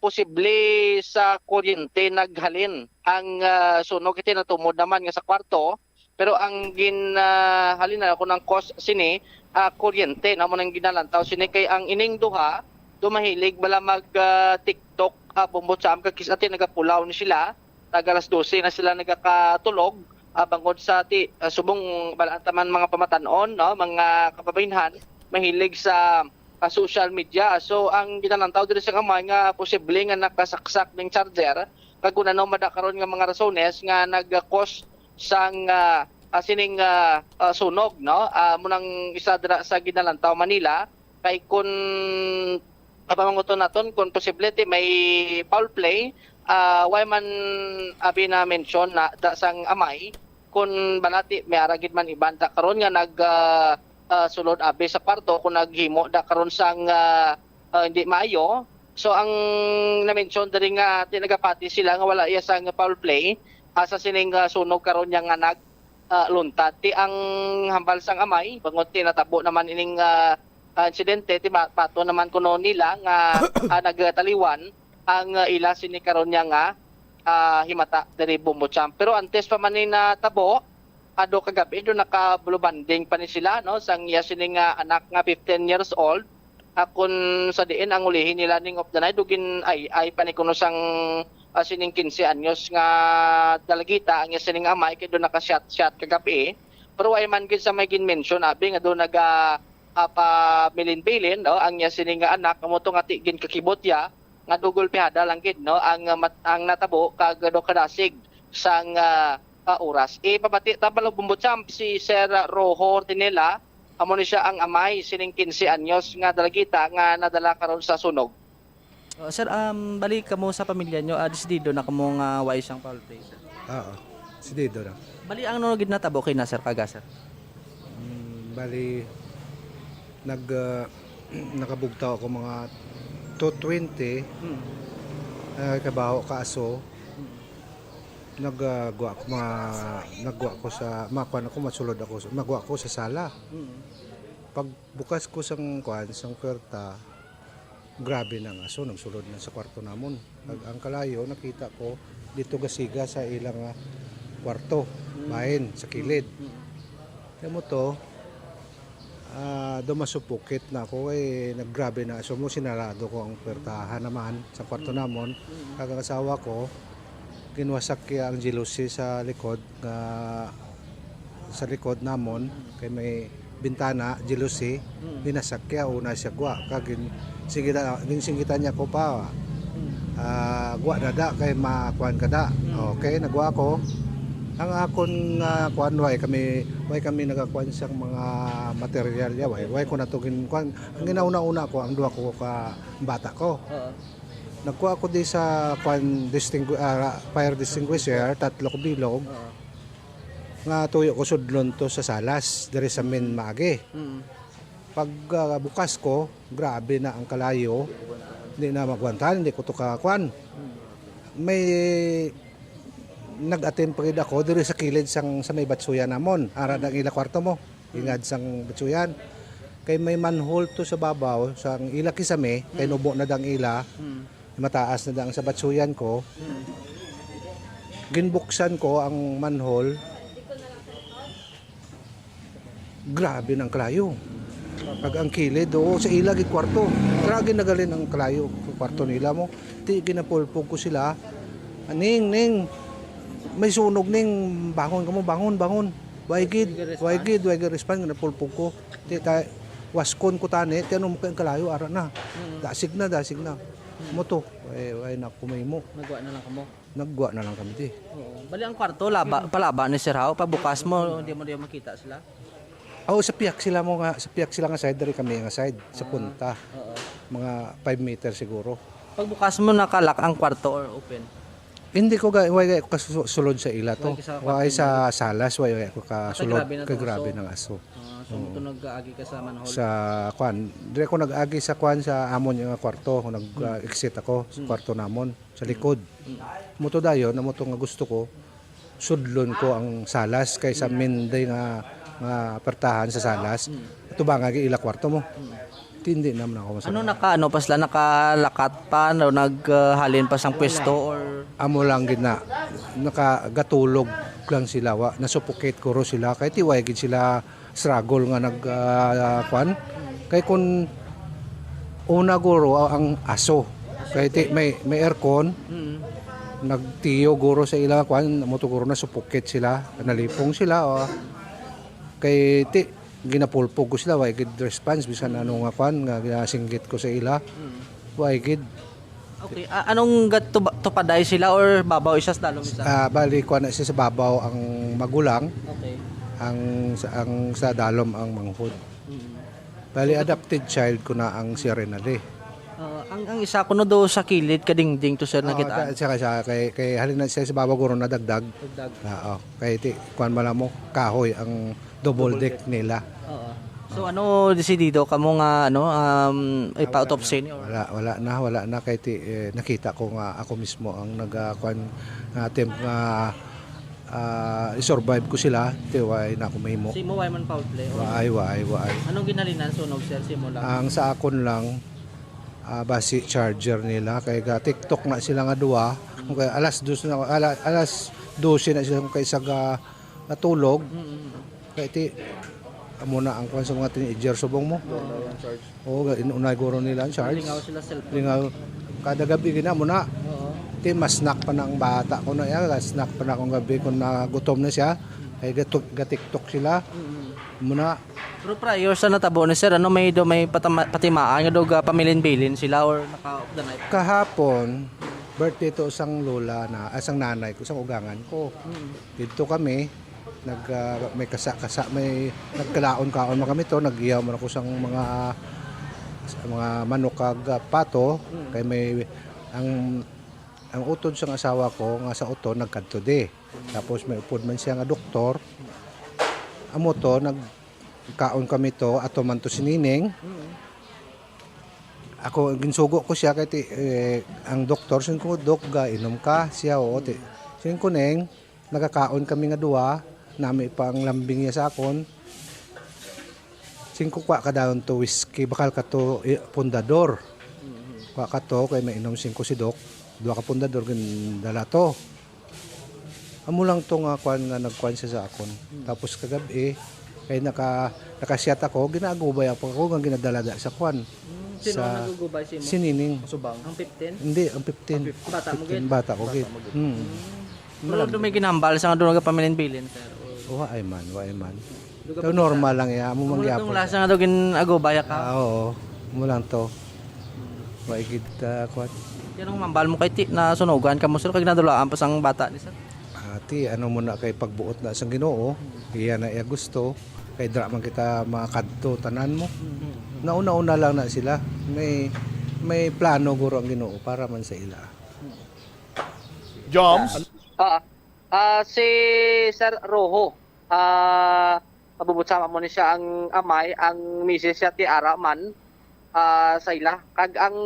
posible sa kuryente naghalin ang, ah, sunog. Iti natumod naman nga sa kwarto, pero ang gin, ah, halin na kun ang cause sini, ah, kuryente, no? Amo nang ginalantaw sini kay ang ining duha do mahilig bala mag, ah, TikTok, ah, Bombo Champ, kag kis-, ati nagapulaw ni sila. Tag alas dose na sila nagakatulog, ah, bangod sa ti-, ah, subong balaan ta man mga pamatan-on, no, mga kababaynhan, mahilig sa, ah, social media. So, ang ginalantaw diri sa amay nga posible nga nakasaksak ning charger, kag kun ano mada karon nga mga rasones nga nag-cause sang, ah, ah, sining, ah, ah, sunog, no? Ah, amo nang isa dira sa Ginalantaw, Manila. Kay kun pamanguton naton kung posible ti may foul play, ah, way man abi na mention na da sang amay, kung balati may ara gid man iban ta karon nga nag, ah, ah, sulod abi sa kwarto kung naghimo da karon sang, ah, ah, hindi maayo. So ang na-mention diri nga ti nagapati sila nga wala iya sang foul play, ah, sa sining, ah, sunog karon niya nga nag, ah, luntad. Ti ang hambal sang amay, bangod ti natabo naman ining, ah, ah, insidente, ti ma-, baton naman kuno nila nga, ah, nagtaliwan ang, ah, ila sini karon niya nga, ah, himata diri Bombo Champ. Pero antes pa man ni natabo, ado kagabi, do nakablubanding pa ni sila, no, sang iya sini nga anak nga fifteen years old. Ah, kun sa diin ang ulihi nila ning of the night, do gin-ay-ay pa ni kuno sang, ah, sining quince anyos nga dalagita ang iya sining amay, kay do naka-shot-shot kagabi. Pero way man gid sa may gin-mention, abi nga do naga, ah, pabilin-bilin, no, ang iya sini nga anak, amo to nga ti-, ginkakibot ya nga do golpehada lang gid, no, ang, ah, mat-, ang natabo kag do kadasig sang, ah, ah, oras. Ipabati ta, Balog Bombo Champ, si Sir Rojo Ortinela, amo ni siya ang amay sining quince anyos nga dalagita nga nadala karon sa sunog. Oh, sir, um, bali kamo sa pamilya nyo, ah, desidido na kamo nga way sang foul play, sir? Oo, desidido na. Bali, ang ano gid natabo kay na, sir, kaga, sir? Mm, bali, nag, ah, nakabugtaw ako mga two twenty, Mm. ah, kabaho ka aso. Mm. Nag, ah, gwa ko mga, nagwa ko sa, makuan ako, masulod ako, magwa ko sa sala. Mm. Pagbukas ko sang kuan, sang puwerta, grabe na nga. So, nagsulod na sa kwarto namon. Kag ang kalayo, nakita ko, dito gasiga sa ilang, ah, kwarto, Mm. bahin, sa kilid. Mm. Kaya mo to, ah, do masupukit na ako, eh, naggrabe na. So, mo, sinarado ko ang puwertahan naman sa kwarto Mm. namon. Mm. Kag ang asawa ko, ginwasak niya ang jealousy sa likod nga sa likod namon, kay may bintana, jealousy, Mm. ginasakya, una siya gwa. Kag gin-, singgitan, ginsinggitan niya ko pa, Mm. ah, gwa na da, kay makuan ka da. Mm. Okay, nagwa ako. Ang akon nga kuan, way kami, way kami nagakuan sang mga material ya, way, way ko na to gin-, kuan. Ang ginauna-una ko, ang duha ko ka bata ko. Oo. Nagkuha ko di sa kuan, distingui-, ah, fire distinguisher, tatlo ka bilog. Oo. Nga tuyo ko sudlon to sa salas, diri sa main Mm. maagi. Mm. Pag, ah, bukas ko, grabe na ang kalayo. Di na magwantahan, hindi ko to kakuan. Mm. May nag-attempt pa gid ako diri sa kilid sang, sa may batsuyan namon. Ara Mm. ang ila kwarto mo, Mm. ingad sang batsuyan. Kay may manhole to sa babaw, sang ila kisame, kay Mm. nubo na dang ila. Mm. Mataas na dang sa batsuyan ko. Mm. Ginbuksan ko ang manhole. Grabe ng kalayo. Pag ang kilid, oo, sa ila gid kwarto. Grabe nagalin ang kalayo, kwarto nila mo. Ti, ginapulpog ko sila. "Ning, ning, may sunog, ning, bangon kamo, bangon, bangon." Way gid, way gid, way gid respond, ginapulpog ko. Ti, ta, waskon ko tani, ti, ano mo kay ang kalayo, ara na. Mm. Dasig na, dasig na. Mm. Mo to, way, way na kumay mo. Nagwa na lang kamo? Nagwa na lang kami, ti. Oo. Bali ang kwarto, laba, palaba ni Sir Hao. Pagbukas mo, di mo, di mo makita sila? Oo, sa piyak sila mo nga, sa piyak sila nga side, diri kami nga side, sa Ah, punta. Oo. Mga five meter siguro. Pagbukas mo, nakalak ang kwarto or open? Hindi ko ga-, way, way ko kasulod sa ila to. Way ka sa kwarto sa salas, way, way ko kasulod. Kay grabe na to, kay grabe nang aso. Ah, so mo to nag-agi ka sa manhole? Sa kwan, dire ko nag-agi sa kwan, sa amon nga kwarto, nag, ah, exit ako sa kwarto namon, sa likod. Mo to dayon, amo to nga gusto ko, sudlon ko ang salas kaysa minday nga, nga pertahan sa salas. Tubanga gi ila kwarto mo. Ti, hindi naman ako masarap. Ano, naka, ano pa sila, nakalakat pa, no, naghalin pa sang pwesto, or? Amo lang gid na, nakagatulog lang sila, wa, nasuffocate guro sila, kay ti way gid sila struggle nga nag, ah, kwan. Kay kun una guro ang aso, kay ti may, may aircon, nagtiyo guro sa ila kwan, amo to guro nasuffocate sila, nalipong sila, o. Kay ti ginapulpog ko sila, way gid response, bisan ano nga kwan nga ginasinggit ko sa ila. Way gid. Okay, a-, anong gat-, tuba-, tupaday sila or babaw isa sa dalom isa? Ah, bali, kuha na siya sa babaw ang magulang, okay, ang sa, ang sa dalom ang manghod. Mm. Bali, so, adopted child ko na ang si Renale. Ah, ang, ang isa kuno do sa kilid kadingding to, sir, oo, nakita. Da-, siya, siya, kay, kay halin na siya sa babaw guro nadagdag. Dagdag. Oo, kay ti, kuan man mo, kahoy ang double deck nila. Oo. So, ano, desidido kamo nga, ano, um, ipa-autopsy ni, or? Wala, wala na, wala na kay ti, eh, nakita ko nga ako mismo ang nag, ah, kwan, nga attempt nga, ah, i-survive ko sila, ti, way na ako mahimo. Si mo, way man foul play, or? Way, way, way. Anong ginhalinan sunog, sir? Si mo lang? Ang sa akon lang, ah, basi charger nila, kay ga TikTok na sila nga duwa. Kay alas dos na, ala-, alas dose na sila kay sa ga-, natulog. Mm-mm. Kay ti, amo na ang kwan sa mga teenager, subong mo. Oo. Oo, ga-, inunay guro nila ang charge. Lingaw sila cellphone. Lingaw. Kada gabi gina mo na. Oo. Ti, ma-snack pa na ang bata ko na iya, snack pa na akong gabi kung nagutom na siya. Kay gatu-, ga-TikTok sila. Mm-mm. Amo na. Pero prior sa natabo ni sir, ano, may do, may patama-, patimaan nga do ga pamilin-bilin sila or naka off the night? Kahapon, birthday to sang lola na, ah, sang nanay ko, sang ugangan ko. Mm. Didto kami, nag, ah, may kasa-kasa, may nagkalaon-kaon man kami to, nag-ihaw man ako sang mga, sa mga manok kag, ah, pato, mm, kay may, ang, ang utod sang asawa ko nga sa Oton nagkadto di. Tapos may upod man siya nga doktor. Amo to, nagkaon kami to, ato man to si Nining. Mm. Ako, ginsugo ko siya kay ti, eh, ang doktor, siling ko, "Dok, ga inom ka?" Siya, "Oo, ti." Siling ko, "Neng, nagakaon kami nga duha, nami pa ang lambing niya sa akon." Siling ko, "Kuha ka dayon to whiskey, bakal ka to, eh, pundador." Mm. Kuha ka to, kay mainom, siling ko, si Doc. Duha ka pundador, gindala to. Amo lang to nga kwan nga nagkwan siya sa akon. Mm. Tapos kagab-i, kay naka-, naka-shot ako, ginaagubay ako, ako nga ginadala da sa kwan. Mm, sino ang nagugubay sa imo? Si Nining. Subang? Ang fifteen? Hindi, ang fifteen. Ang fifteen. Bata mo gid? Fifteen, bata ko gid. Bata mo gid. Mm. Mm. Pero do may ginhambal sa nga doon nga pamilin-bilin, sir? O? Wa ay man, wa ay man. Daw normal lang iya, amo man gyapon. Amo lang tong lasa nga daw gin-agubay ka? Ah, oo. Amo lang to. Wa gid, ah, kuwan. Yan ang mambal mo kay ti, nasunugan ka mo, sir, kag nadulaan pa sang bata ni sir? Ah, ti, ano mo na kay pagbuot na sang Ginoo, iya na iya gusto, kay dira man kita makadto tanan mo. Mm-hmm. Nauna-una lang na sila. May, may plano guro ang Ginoo para man sa ila. Joms? Ah, ah, si Sir Rojo, ah, mabubutsam, amo ni siya ang amay, ang misis siya ti ara man, ah, sa ila. Kag ang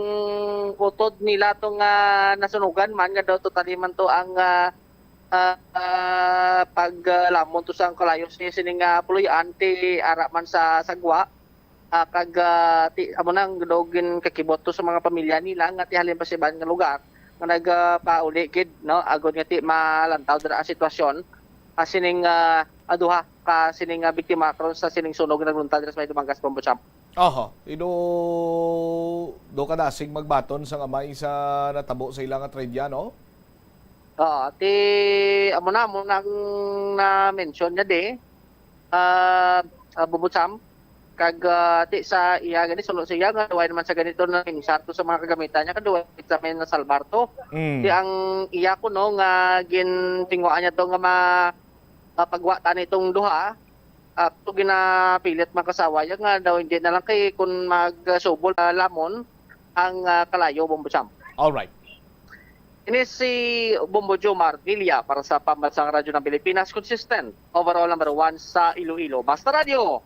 utod nila to nga nasunugan man, nga daw totally man to ang, ah, ah, ah, paglamon to sa kalayo sa sining, ah, puloy-an ti ara man sa sagwa. Ah, kag, ah, ti, amo na ang daw ginkakibot to sa mga pamilya nila nga ti halin pa sa iban nga lugar nga nag, ah, pauli gid, no, agod nga ti malantaw dira ang sitwasyon, ah, sining, ah, ah, duha ka sining, ah, biktima karon sa sining sunog nga naglunta dira sa may Dumangas, Bombo Champ. Aha, ido, do ka dasig magbaton sang amay sa natabo sa ila nga trahedya, no? Oo, ti, amo na, amo na ang na-mention niya di, ah, ah, Bubutsam. Kag, ah, ti sa iya gani, suno sa iya nga, way naman sa ganito na insarto sa mga kagamitan niya, kag way sa may nasalbar to. Mm. Ti ang iya ko, no, nga gintinguhaan niya to nga ma-, mapagwa ta nitong duha, ah, to ginapilit makasawa ya nga daw hindi na lang kay kun magsubol, ah, lamon ang, ah, kalayo, Bombo Sam. All right. Ini si Bombo Jomar Villa para sa Pambansang Radyo ng Pilipinas, consistent, overall number one sa Iloilo. Basta Radyo,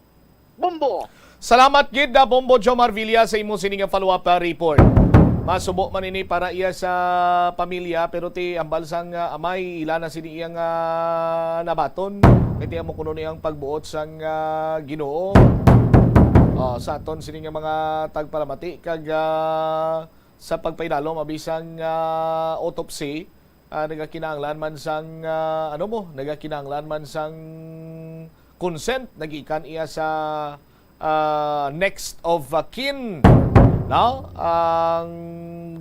Bombo! Salamat gid, ah, Bombo Jomar Villa, sa imo sini nga follow-up, ah, report. Masubo man ini para iya sa pamilya, pero ti ambal sang, ah, amay, ila na sini iyang, ah, nabaton. Kay ti amo kuno ni ang pagbuot sang, ah, Ginoo. Ah, sa aton sini nga mga tagpalamati kag, ah, sa pagpaidalom abi sang, ah, autopsy, ah, nagakinahanglan man sang, ah, ano mo, nagakinahanglan man sang consent nagikan iya sa, ah, next of, ah, kin, no? Ang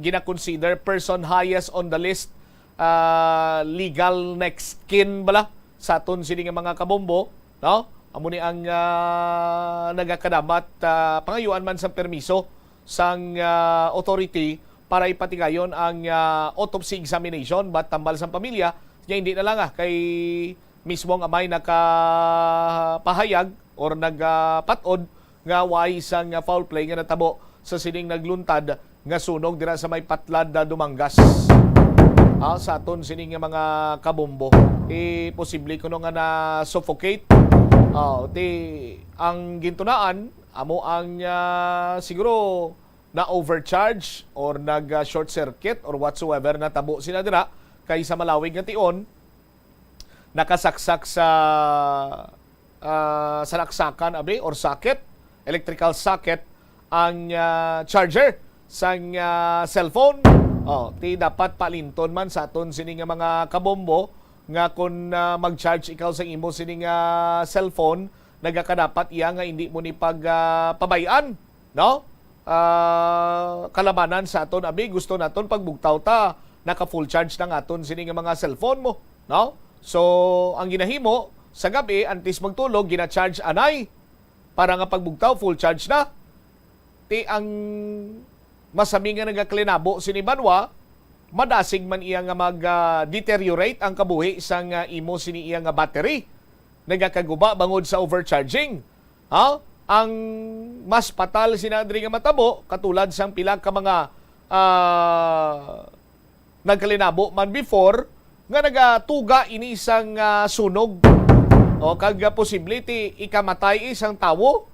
gina-consider person highest on the list, ah, legal next kin bala sa aton sini nga mga kabombo, no? Amo ni ang, ah, nagakadamat, ah, pangayuan man sang permiso sang, ah, authority para ipatigayon ang, ah, autopsy examination, but tambal sang pamilya nga hindi na lang, ah, kay mismo ang amay nakapahayag or nagpat-od nga way sang, ah, foul play nga natabo sa sining nagluntad nga sunog dira sa may Patlad, ah, Dumangas. Ah, sa aton sini nga mga kabombo, eh, posible kuno nga na-suffocate. Ah, ti ang gintunaan amo ang, ah, siguro na-overcharge or nag, ah, short circuit or whatsoever natabo sila dira, kay sa malawig nga tion nakasaksak sa, ah, salaksakan abi or socket, electrical socket ang, ah, charger sang, ah, cellphone. Oh, ti dapat palinton man sa aton sini nga mga kabombo nga kung, ah, mag-charge ikaw sa imo sini nga cellphone, nagakadapat iya nga hindi mo ni pag, ah, pabay-an, no? Ah, kalabanan sa aton abi, gusto naton pagbugtaw ta naka full charge na nga aton sini nga mga cellphone mo, no? So ang ginahimo sa gabi antes magtulog, gina-charge anay para nga pagbugtaw full charge na. Ti ang masami nga nagakalinabo sini banwa, madasig man iya nga mag, ah, deteriorate ang kabuhi sang, ah, imo sini iya nga battery. Nagakaguba bangod sa overcharging. Ha? Ang mas patal sina diri nga matabo, katulad sang pila ka mga, ah, nagkalinabo man before nga nagatuga ini sang, ah, sunog. O kag, ah, posible ti ikamatay isang tawo.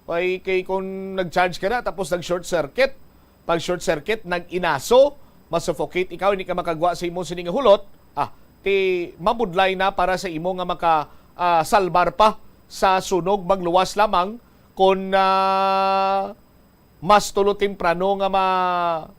Kay, kay kung nag-charge ka na tapos nag-short circuit, pag short circuit, nag-inaso, ma-suffocate ikaw, hindi ka makagwa sa imo sini nga hulot, ah, ti mabudlay na para sa imo nga maka, ah, salbar pa sa sunog, magluwas lamang kung, ah, mas tulo temprano nga ma-,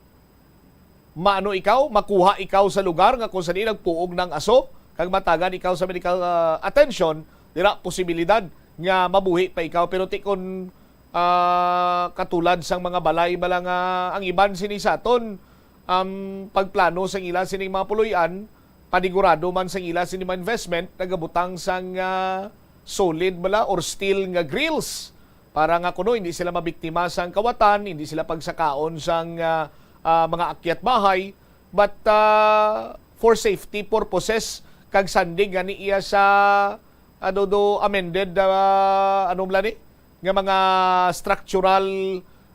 maano ikaw, makuha ikaw sa lugar nga kung saan nagpuog ng aso, kag matagan ikaw sa medical, ah, attention, dira posibilidad nga mabuhi pa ikaw. Pero ti kon, ah, katulad sang mga balay bala nga ang iban sini sa aton, ang pagplano sang ila sining mga puloy-an, panigurado man sang ila sini mga investment, nagabutang sang, ah, solid bala or steel nga grills para nga kuno hindi sila mabiktima sang kawatan, hindi sila pagsakaon sang, ah, ah, mga akyat bahay. But, ah, for safety purposes, kag sandig gani iya sa, ano do, amended, ah, ano man ni, nga mga structural,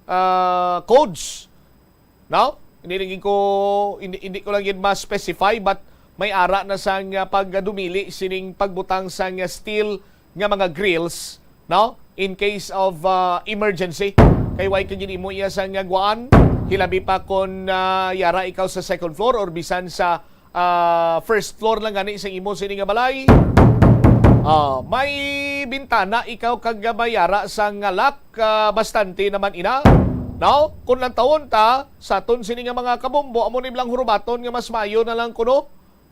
ah, codes, no? Hindi lagi ko, hindi, hindi ko lang gid ma-specify, but may ara na sang, ah, pagdumili sining pagbutang sang, ah, steel nga mga grills, no? In case of, ah, emergency. Kay why ka gid imo iya sang, ah, gwaan, hilabi pa kon, ah, yara ikaw sa second floor or bisan sa, ah, first floor lang gani sa imo sini nga balay. Ah, may bintana ikaw kag may yara sang lock, ah, bastante naman ina. No? Kung lantawon ta, sa aton sini nga mga kabombo, amo ni blang hurubaton nga mas maayo na lang kuno.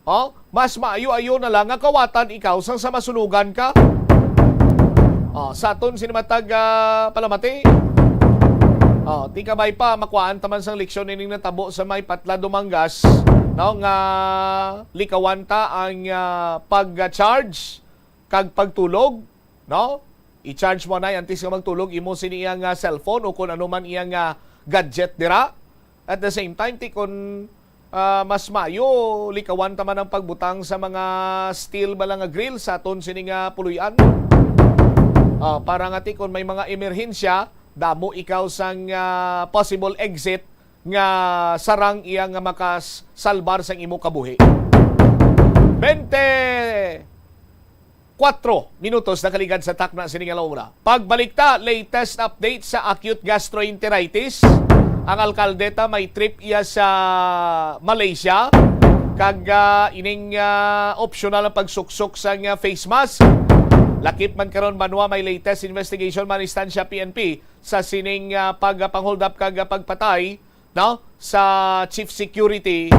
Oh, mas maayo-ayo na lang nga kawatan ikaw sang sa masunugan ka. Oh, sa aton sini matag, ah, palamati. Oh, ti kabay pa, makuhaan ta man sang leksyon ining natabo sa may Patla, Dumangas, no, nga likawan ta ang, ah, pag-charge kag pagtulog, no? I-charge mo na antes nga magtulog imo sini iya nga cellphone o kung ano man iya nga gadget dira. At the same time, ti kon, ah, mas maayo, likawan ta man ang pagbutang sa mga steel bala nga grill sa aton sini nga puloy-an. Ah, para nga ti kon may mga emerhensya, damo ikaw sang, ah, possible exit nga sarang iya nga makasalbar sang imo kabuhi. Bente kuwatro minutos nakaligad sa takna sini nga ora. Pagbalik ta, latest update sa acute gastroenteritis. Ang alkalde ta may trip iya sa Malaysia. Kag, ah, ining, ah, optional ang pagsuksok sang, ah, face mask. Lakip man karon, banwa, may latest investigation man istansya P N P sa sining, ah, pagpanghold up kag, ah, pagpatay, no, sa chief security,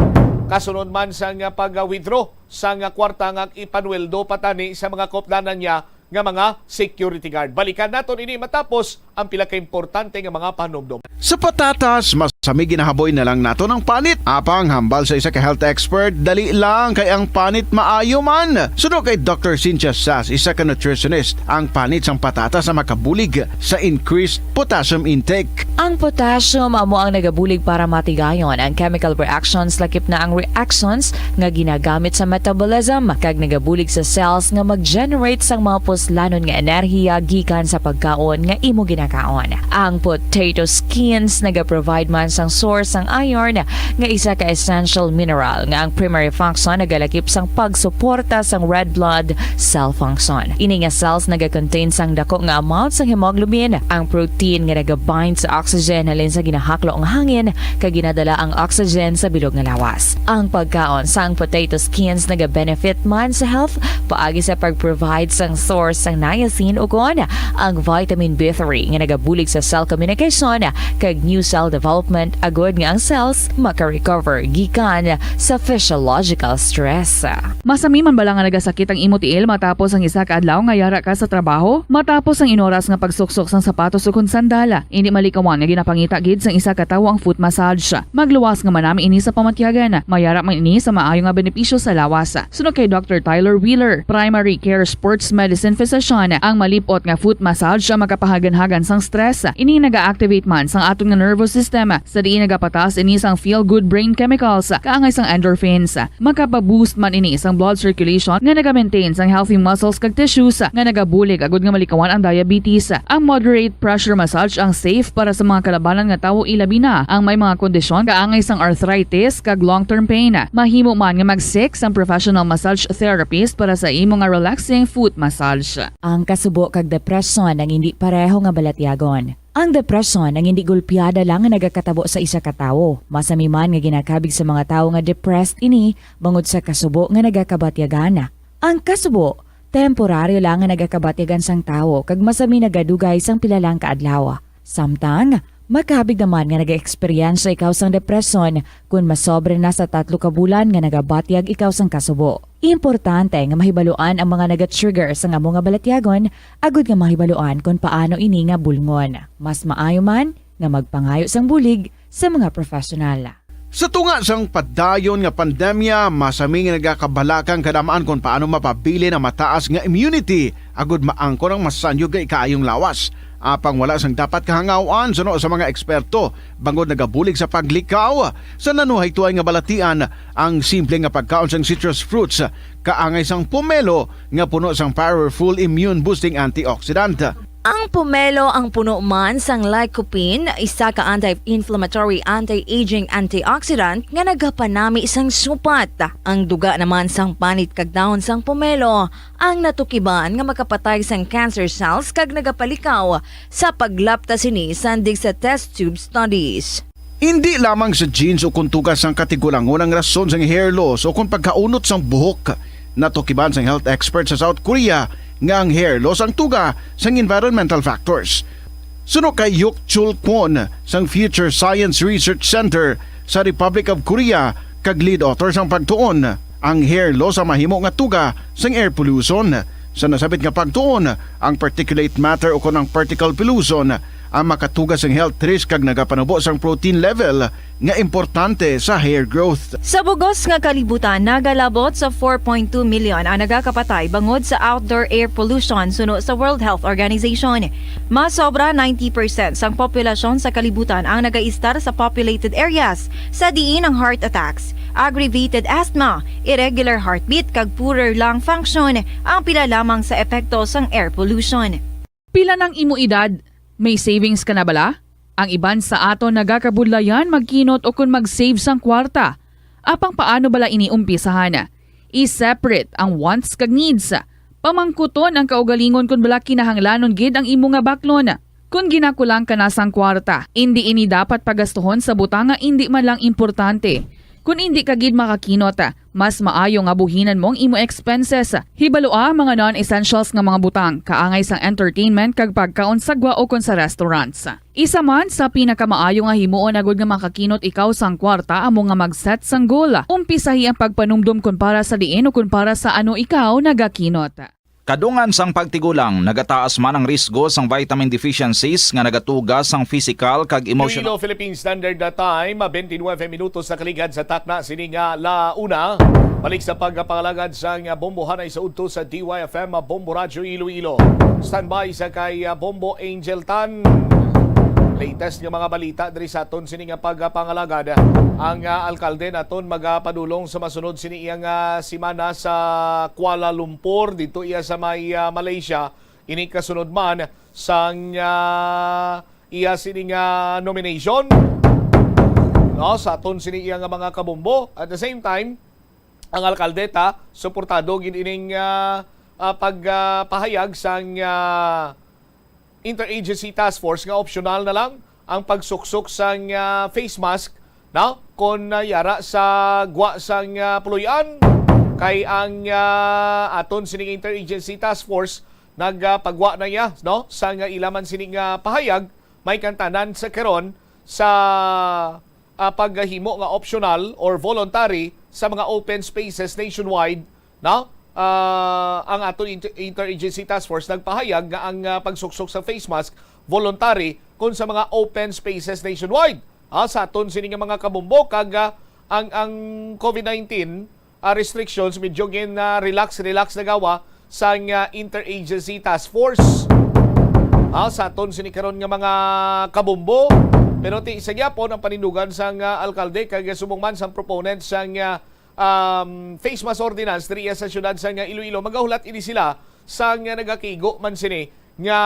kasunod man sang pag-withdraw sang kwarta nga ipanweldo pa tani sa mga kaupdanan niya nga mga security guard. Balikan naton ini matapos ang pila ka importante nga mga panumdom. Sa patatas, masami ginahaboy na lang naton ang panit. Apang hambal sa isa ka health expert, dali lang kay ang panit maayo man. Suno kay Doctor Cynthia Sas, isa ka nutritionist, ang panit sang patatas ang makabulig sa increased potassium intake. Ang potassium amo ang nagabulig para matigayon ang chemical reactions, lakip na ang reactions nga ginagamit sa metabolism, kag nagabulig sa cells nga mag-generate sang mga puslanon nga enerhiya gikan sa pagkaon nga imo ginakaon. Ang potato skins nagaprovide man sang source sang iron, nga isa ka essential mineral nga ang primary function nagalakip sang pagsuporta sang red blood cell function. Ini nga cells nagakontain sang dako nga amount sang hemoglobin, ang protein nga nagabind sa oxygen halin sa ginahaklo nga hangin, kag ginadala ang oxygen sa bilog nga lawas. Ang pagkaon sang potato skins nagabenefit man sa health paagi sa pag-provide sang source sang niacin, ukon ang vitamin B three nga nagabulig sa cell communication kag new cell development, agud nga ang cells maka-recover gikan sa physiological stress. Masami man bala nga nagasakit ang imo tiil matapos ang isa ka adlaw nga yara ka sa trabaho? Matapos ang inoras nga pagsuksok sang sapatos ukon sandal, indi malikawan nga ginapangita gid sang isa ka tawo ang foot massage. Magluwas nga manami ini sa pamatyagan. Mayara man ini sa maayo nga benepisyo sa lawas. Suno kay Doctor Tyler Wheeler, primary care sports medicine physician, ang malip-ot nga foot massage ang makapahaganhagan sang stress. Ini naga-activate man sang aton nga nervous system, sa diin nagapataas ini sang feel-good brain chemicals, kaangay sang endorphins. Makapaboost man ini sang blood circulation nga naga-maintain sang healthy muscles kag tissues, nga nagabulig agud nga malikawan ang diabetes. Ang moderate pressure massage ang safe para sa mga kalabanan nga tawo, ilabi na ang may mga kondisyon kaangay sang arthritis kag long-term pain. Mahimo man nga mag-seek sang professional massage therapist para sa imo nga relaxing foot massage. Ang kasubo kag depresyon ang indi pareho nga balatyagon. Ang depresyon ang indi gulpiada lang nga nagakatabo sa isa ka tawo. Masami man nga ginakabig sa mga tawo nga depressed ini bangod sa kasubo nga nagakabatyagan. Ang kasubo, temporaryo lang nga nagakabatyagan sang tawo kag masami nagadugay sang pila lang ka adlaw. Samtang, makabig naman nga nag-eksperyensya ikaw sang depresyon kon masobra na sa tatlo ka bulan nga nagabatyag ikaw sang kasubo. Importante nga mahibaluan ang mga naga-trigger sang amo nga balatyagon agud nga mahibaluan kon paano ini nga bulngon. Mas maayo man nga magpangayo sang bulig sa mga professional. Sa tunga sang padayon nga pandemya, masami nga nagakabalaka ang kadam-an kon paano mapabilin ang mataas nga immunity agud maangkon ang masanyog nga ikaayong lawas. Apang wala sang dapat kahangaw-an suno sa mga eksperto, bangod nagabulig sa paglikaw sa nanuhaytoay nga balatian ang simple nga pagkaon sang citrus fruits, kaangay sang pomelo nga puno sang powerful immune-boosting antioxidant. Ang pomelo ang puno man sang lycopene, isa ka anti-inflammatory, anti-aging antioxidant nga nagapanami sang supat. Ang duga naman sang panit kag dahon sang pomelo ang natukiban nga makapatay sang cancer cells kag nagapalikaw sa paglapta sini sandig sa test tube studies. Indi lamang sa genes o kon tuga sang katigulangon ang rason sang hair loss o kon pagkaunot sang buhok. Natukiban sang health expert sa South Korea nga ang hair loss ang tuga sang environmental factors. Suno kay Yuk Chul Kwon sang Future Science Research Center sa Republic of Korea kag lead author sang pagtuon, ang hair loss ang mahimo nga tuga sang air pollution. Sa nasabit nga pagtuon, ang particulate matter o kon ang particle pollution ang makatuga sang health risk kag nagapanubo sang protein level nga importante sa hair growth. Sa bugos nga kalibutan, nagalabot sa four point two million ang nagakapatay bangod sa outdoor air pollution suno sa World Health Organization. Mas sobra ninety percent sang populasyon sa kalibutan ang nagaistar sa populated areas, sa diin ang heart attacks, aggravated asthma, irregular heartbeat, kag poorer lung function ang pila lamang sa epekto sang air pollution. Pila nang imo edad? May savings ka na bala? Ang iban sa aton nagakabudlayan magkinot ukon mag-save sang kwarta. Apang paano bala ini umpisahan? I-separate ang wants kag needs. Pamangkuton ang kaugalingon kon bala kinahanglanon gid ang imo nga baklon. Kon ginakulang ka na sang kwarta, indi ini dapat pagastuhon sa butang nga indi man lang importante. Kon indi ka gid makakinot, mas maayo nga buhinan mo ang imo expenses. Hibalua ang mga non-essentials nga mga butang, kaangay sang entertainment kag pagkaon sa gwa ukon sa restaurants. Isa man sa pinakamaayo nga himuon agud nga makakinot ikaw sang kwarta amo nga mag-set sang goal. Umpisahi ang pagpanumdom kon para sa diin o kon para sa ano ikaw nagakinot. Kadungan sang pagtigulang, nagataas man ang risgo sang vitamin deficiencies nga nagatuga sang physical kag emotional. Iloilo, Philippine Standard Time, twenty-nine minutos na kaligad sa takna sini nga la una. Balik sa pagpangalagad sang bombohanay sa udto sa D Y F M Bombo Radyo Iloilo. Standby sa kay ah, Bombo Angel Tan. Latest nga mga balita diri sa aton sini nga pagpangalagad. Ang ah, alkalde naton magapadulong sa masunod sini iyang ah, semana sa Kuala Lumpur, dito iya sa may ah, Malaysia. Ini kasunod man sang ah, iya sini nga nomination, no, sa aton sini iya nga mga kabombo. At the same time, ang alkalde ta suportado gid ining ah, ah, pagpahayag sang ah, Interagency Task Force nga optional na lang ang pagsuksok sang ah, face mask, no, kon ah, yara sa gwa sang ah, puloy-an. Kay ang ah, aton sining Interagency Task Force nagapagwa na iya, no, sa nga ila man sini nga pahayag, may kantanan sa karon sa ah, paghimo nga optional or voluntary sa mga open spaces nationwide, no? Ah, ang aton inter- interagency task force nagpahayag nga ang ah, pagsuksok sa face mask voluntary kon sa mga open spaces nationwide. Ah, sa aton sini nga mga kabombo kag ah, ang ang COVID nineteen ah, restrictions medyo gin ah, relax relax na gawa sang ah, interagency task force. Ah, sa aton sini karon nga mga kabombo, pero ti sa gyapon ang panindugan sang ah, alkalde kag subong man sang proponent sang ah, um, face mask ordinance diri sa siyudad sang ah, Iloilo, magahulat ini sila sang ah, nagakigo man sini nga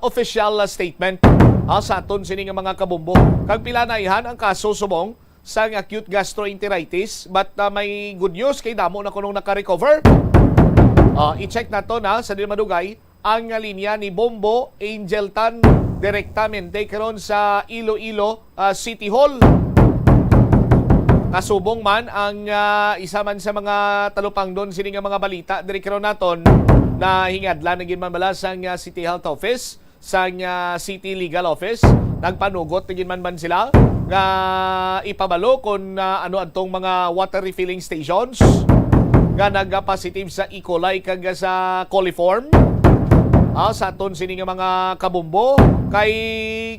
official ah, statement. Ah, sa aton sini nga mga kabombo, kag pila na ihan ang kaso subong sang acute gastroenteritis, but ah, may good news kay damo na kunong naka-recover. Ah, i-check naton ha, sa di madugay ang linya ni Bombo Angel Tan direktamente karon sa Iloilo ah, City Hall. Kasubong man ang ah, isa man sa mga talupangdon sini nga mga balita diri karon naton, na hingadlan na gid man bala sang ah, City Health Office sang ah, City Legal Office. Nagpanugot na gid man, man sila nga ipabalo kon ah, ano adtong mga water refilling stations nga nagapositive sa E. coli kag sa coliform. Ah, sa aton sini nga mga kabombo, kay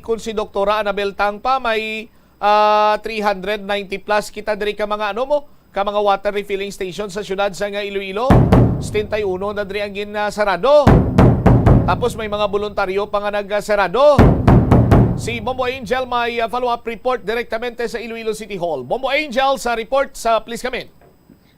kun si Doktora Annabel Tang pa may ah, three hundred ninety plus kita diri ka mga ano mo, ka mga water refilling station sa siyudad sa nga Iloilo. Setenta y uno na diri ang gin ah, sarado. Tapos may mga voluntaryo pa nga nagsarado. Si Bombo Angel may ah, follow-up report direktamente sa Iloilo City Hall. Bombo Angel sa report sa Please Comment.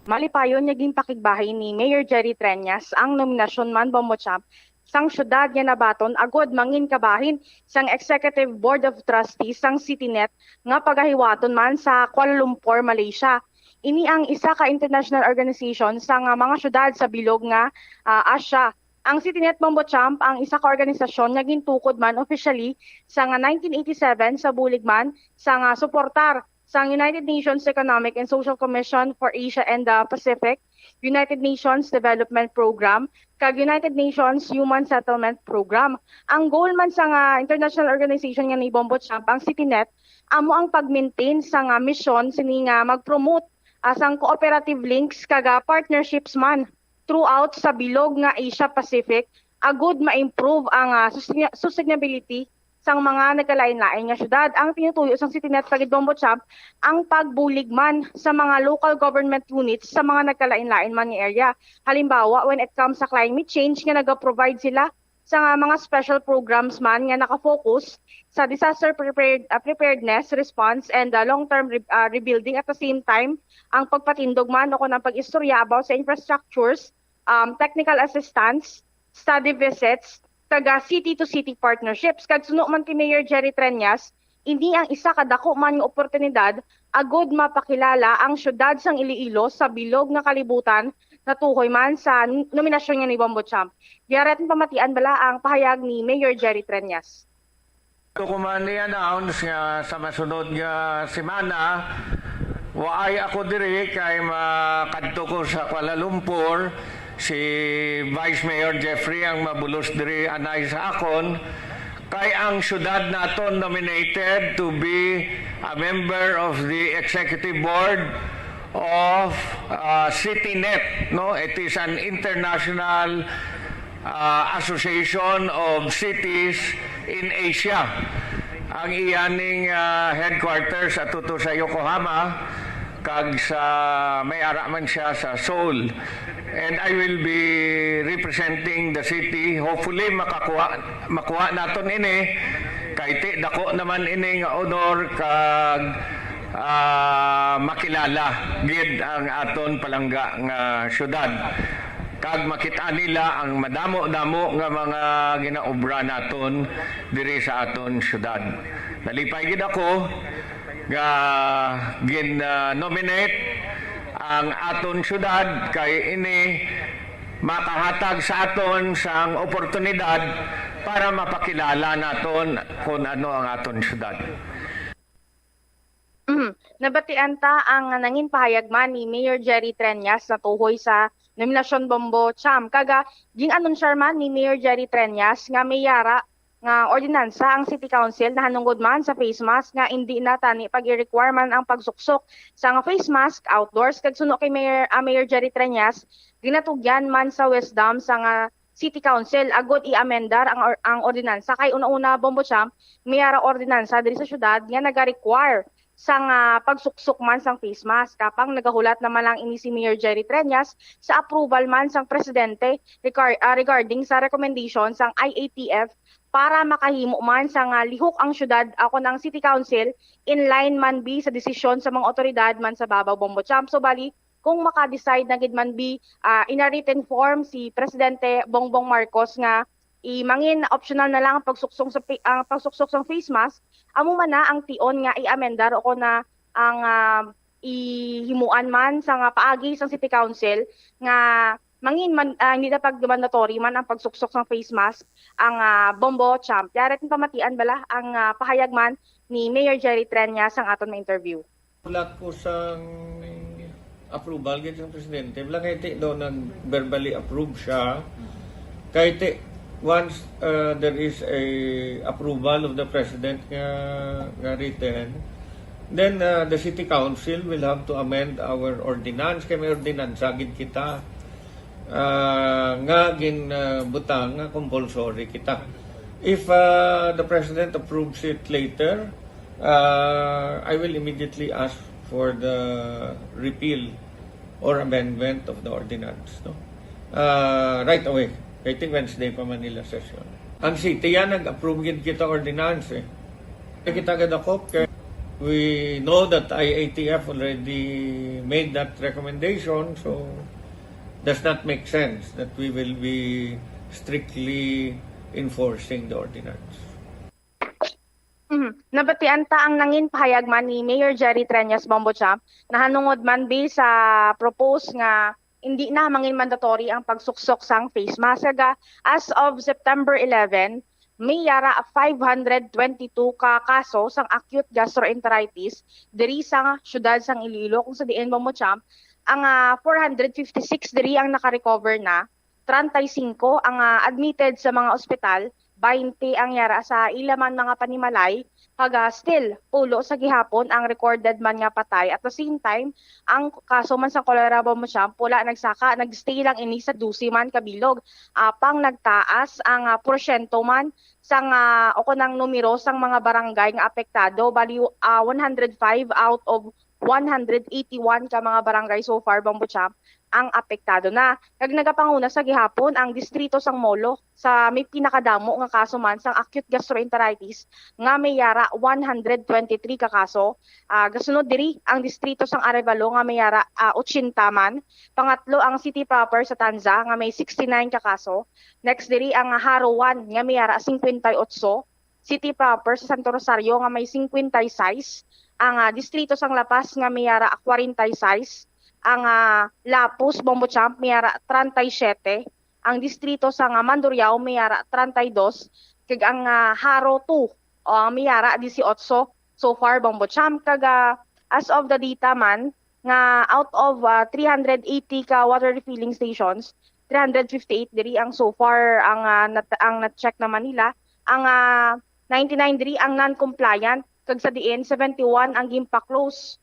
Malipayon nga ginpakigbahin ni Mayor Jerry Treñas ang nominasyon man, Bombo Champ, sang siyudad nga nabaton agud mangin kabahin sang Executive Board of Trustees sang CityNet nga pagahiwaton man sa Kuala Lumpur, Malaysia. Ini ang isa ka international organization sang mga siyudad sa bilog nga ah, Asia. Ang CityNet, Bombo Champ, ang isa ka organisasyon nga gintukod man officially sa nga nineteen eighty-seven sa bulig man sa nga suportar sang United Nations Economic and Social Commission for Asia and the Pacific, United Nations Development Program, kag United Nations Human Settlement Program. Ang goal man sa nga international organization nga ni Bombo Champ, ang CityNet, amo ang pag-maintain sa nga misyon sini nga mag-promote ah, sang cooperative links kag ah, partnerships man throughout sa bilog nga Asia Pacific, agud ma-improve ang ah, sustain- sustainability sang mga nagkalain-lain nga syudad. Ang tinutuyo sang CityNet, Pagid Bombo Champ, ang pagbulig man sa mga local government units sa mga nagkalain-lain man nga area. Halimbawa, when it comes sa climate change, nga nagaprovide sila sa nga mga special programs man nga nakafocus sa disaster prepared, ah, preparedness, response, and ah, long-term re- ah, rebuilding. At the same time, ang pagpatindog man o kung ang pag-istorya about sa infrastructures, um, technical assistance, study visits, kag, ah, city-to-city partnerships. Kag suno man kay Mayor Jerry Treñas, ini ang isa ka dako man nga oportunidad agud mapakilala ang siyudad sang Iloilo sa bilog nga kalibutan, natuhoy man sa n-, nominasyon nga ni Bombo Champ. Yara aton pamatian bala ang pahayag ni Mayor Jerry Treñas. Ato ko man i-announce nga sa masunod nga semana, waay ako diri kay makadto ko sa Kuala Lumpur. Si Vice Mayor Jeffrey ang mabulos diri anay sa akon. Kay ang syudad naton nominated to be a member of the executive board of, uh, CityNet, no? It is an international, uh, association of cities in Asia. Ang iya ning, uh, headquarters ato to sa Yokohama, kag sa may ara man siya sa Seoul. And I will be representing the city. Hopefully, makakuha, makuha naton ini. Kay ti, dako naman ini nga honor kag, ah, makilala gid ang aton palangga nga syudad. Kag makita nila ang madamo-damo nga mga ginaobra naton diri sa aton syudad. Nalipay gid ako nga gin-, ah, nominate ang aton syudad kay ini makahatag sa aton sang oportunidad para mapakilala naton kung ano ang aton syudad. Mhm. Nabatian ta ang nangin pahayag man ni Mayor Jerry Treñas natuhoy sa nominasyon Bombo Champ. Kag, ah, gin-anunsyar man ni Mayor Jerry Treñas nga may yara nga ordinansa ang City Council nahanungod man sa face mask nga indi na tani pag-i-require man ang pagsuksok sa nga face mask outdoors. Kag suno kay Mayor, ah, Mayor Jerry Treñas, ginatugyan man sa wisdom sa nga City Council agud i-amendar ang or-, ang ordinansa. Kay una-una, Bombo Champ, may ara ordinansa diri sa syudad nga naga-require sang, ah, pagsuksok man sang face mask. Apang nagahulat naman lang ini si Mayor Jerry Treñas sa approval man sang presidente regar-, ah, regarding sa recommendation sang I A T F para makahimo man sang, ah, lihok ang syudad, ah, kon ang City Council in line man bi sa desisyon sa mga otoridad man sa babaw, Bombo Champ. So, bali, kung maka-decide na gid man bi, ah, in a written form si Presidente Bongbong Marcos nga i-, mangin optional na lang ang pagsuksong sa pi-, ang pagsuksok sang face mask, amo man na ang tion nga i-amendar o kon na ang, ah, ihimuan man sa nga paagi sang City Council nga mangin man, ah, hindi na pag mandatory man ang pagsuksok sang face mask ang, ah, Bombo Champ. Yari aton pamatian bala ang, ah, pahayag man ni Mayor Jerry Treñas sang aton ma-interview. Wala ko sang approval gid sang presidente. Wala kay ti daw nag-verbally approve siya. Kay ti, once, uh, there is a approval of the president nga, nga written, then, uh, the city council will have to amend our ordinance. Kay may ordinansa gid kita, uh, nga gin, uh, butang nga compulsory kita. If, uh, the president approves it later, uh, I will immediately ask for the repeal or amendment of the ordinance, no? Uh, right away. I think Wednesday pa Manila session. Ang city yan, nag-approve gid kita ordinance, eh. Kaya kita gadakop, kay we know that I A T F already made that recommendation, so does not make sense that we will be strictly enforcing the ordinance. Mhm. Nabatian ta ang nangin pahayag man ni Mayor Jerry Treñas Bombo Champ nahanungod man bi sa propose nga hindi na mangin mandatory ang pagsuksok sang face mask. Kag as of September eleven, may yara five hundred twenty-two ka kaso sang acute gastroenteritis diri sa siyudad sang Iloilo, kung sa diin, Bombo Champ, ang, ah, four hundred fifty-six diri ang naka-recover na, treinta y cinco ang, ah, admitted sa mga ospital, baynte ang yara sa ila man mga panimalay, kag, ah, still, pulo sa gihapon ang recorded man nga patay. At the same time, ang kaso man sa cholera, Bombo Champ, wala nagsaka, nagstay lang ini sa dose man ka bilog. Apang nagtaas ang, ah, porsyento man sang, ah, o kon ang numero sang mga barangay nga apektado. Bali, ah, one hundred five out of one hundred eighty-one ka mga barangay so far, Bombo Champ, ang apektado na. Kag nagapanguna sa gihapon ang distrito sang Molo sa may pinakadamo nga kaso man sang acute gastroenteritis nga may yara one hundred twenty-three ka kaso. Ah, gasunod diri ang distrito sang Arevalo nga may yara, ah, ochenta man. Pangatlo ang city proper sa Tanza nga may sixty-nine ka kaso. Next diri ang Jaro one nga may yara cincuenta y ocho. City proper sa Santo Rosario nga may cincuenta y seis, ang, ah, distrito sang La Paz nga may yara kwarenta y seis, ang, ah, Lapuz, Bombo Champ, may yara treinta y siete, ang distrito sang, ah, Mandurriao may yara treinta y dos, kag ang, ah, Jaro two, o ang may yara dieciocho so far, Bombo Champ, kag, ah, as of the data man, nga out of, ah, three hundred eighty ka water refilling stations, three hundred fifty-eight diri ang so far ang, ah, nat-, ang na-check naman nila. Ang, ah, ninety-nine diri ang non-compliant, kag sa diin seventy-one ang ginpa-close.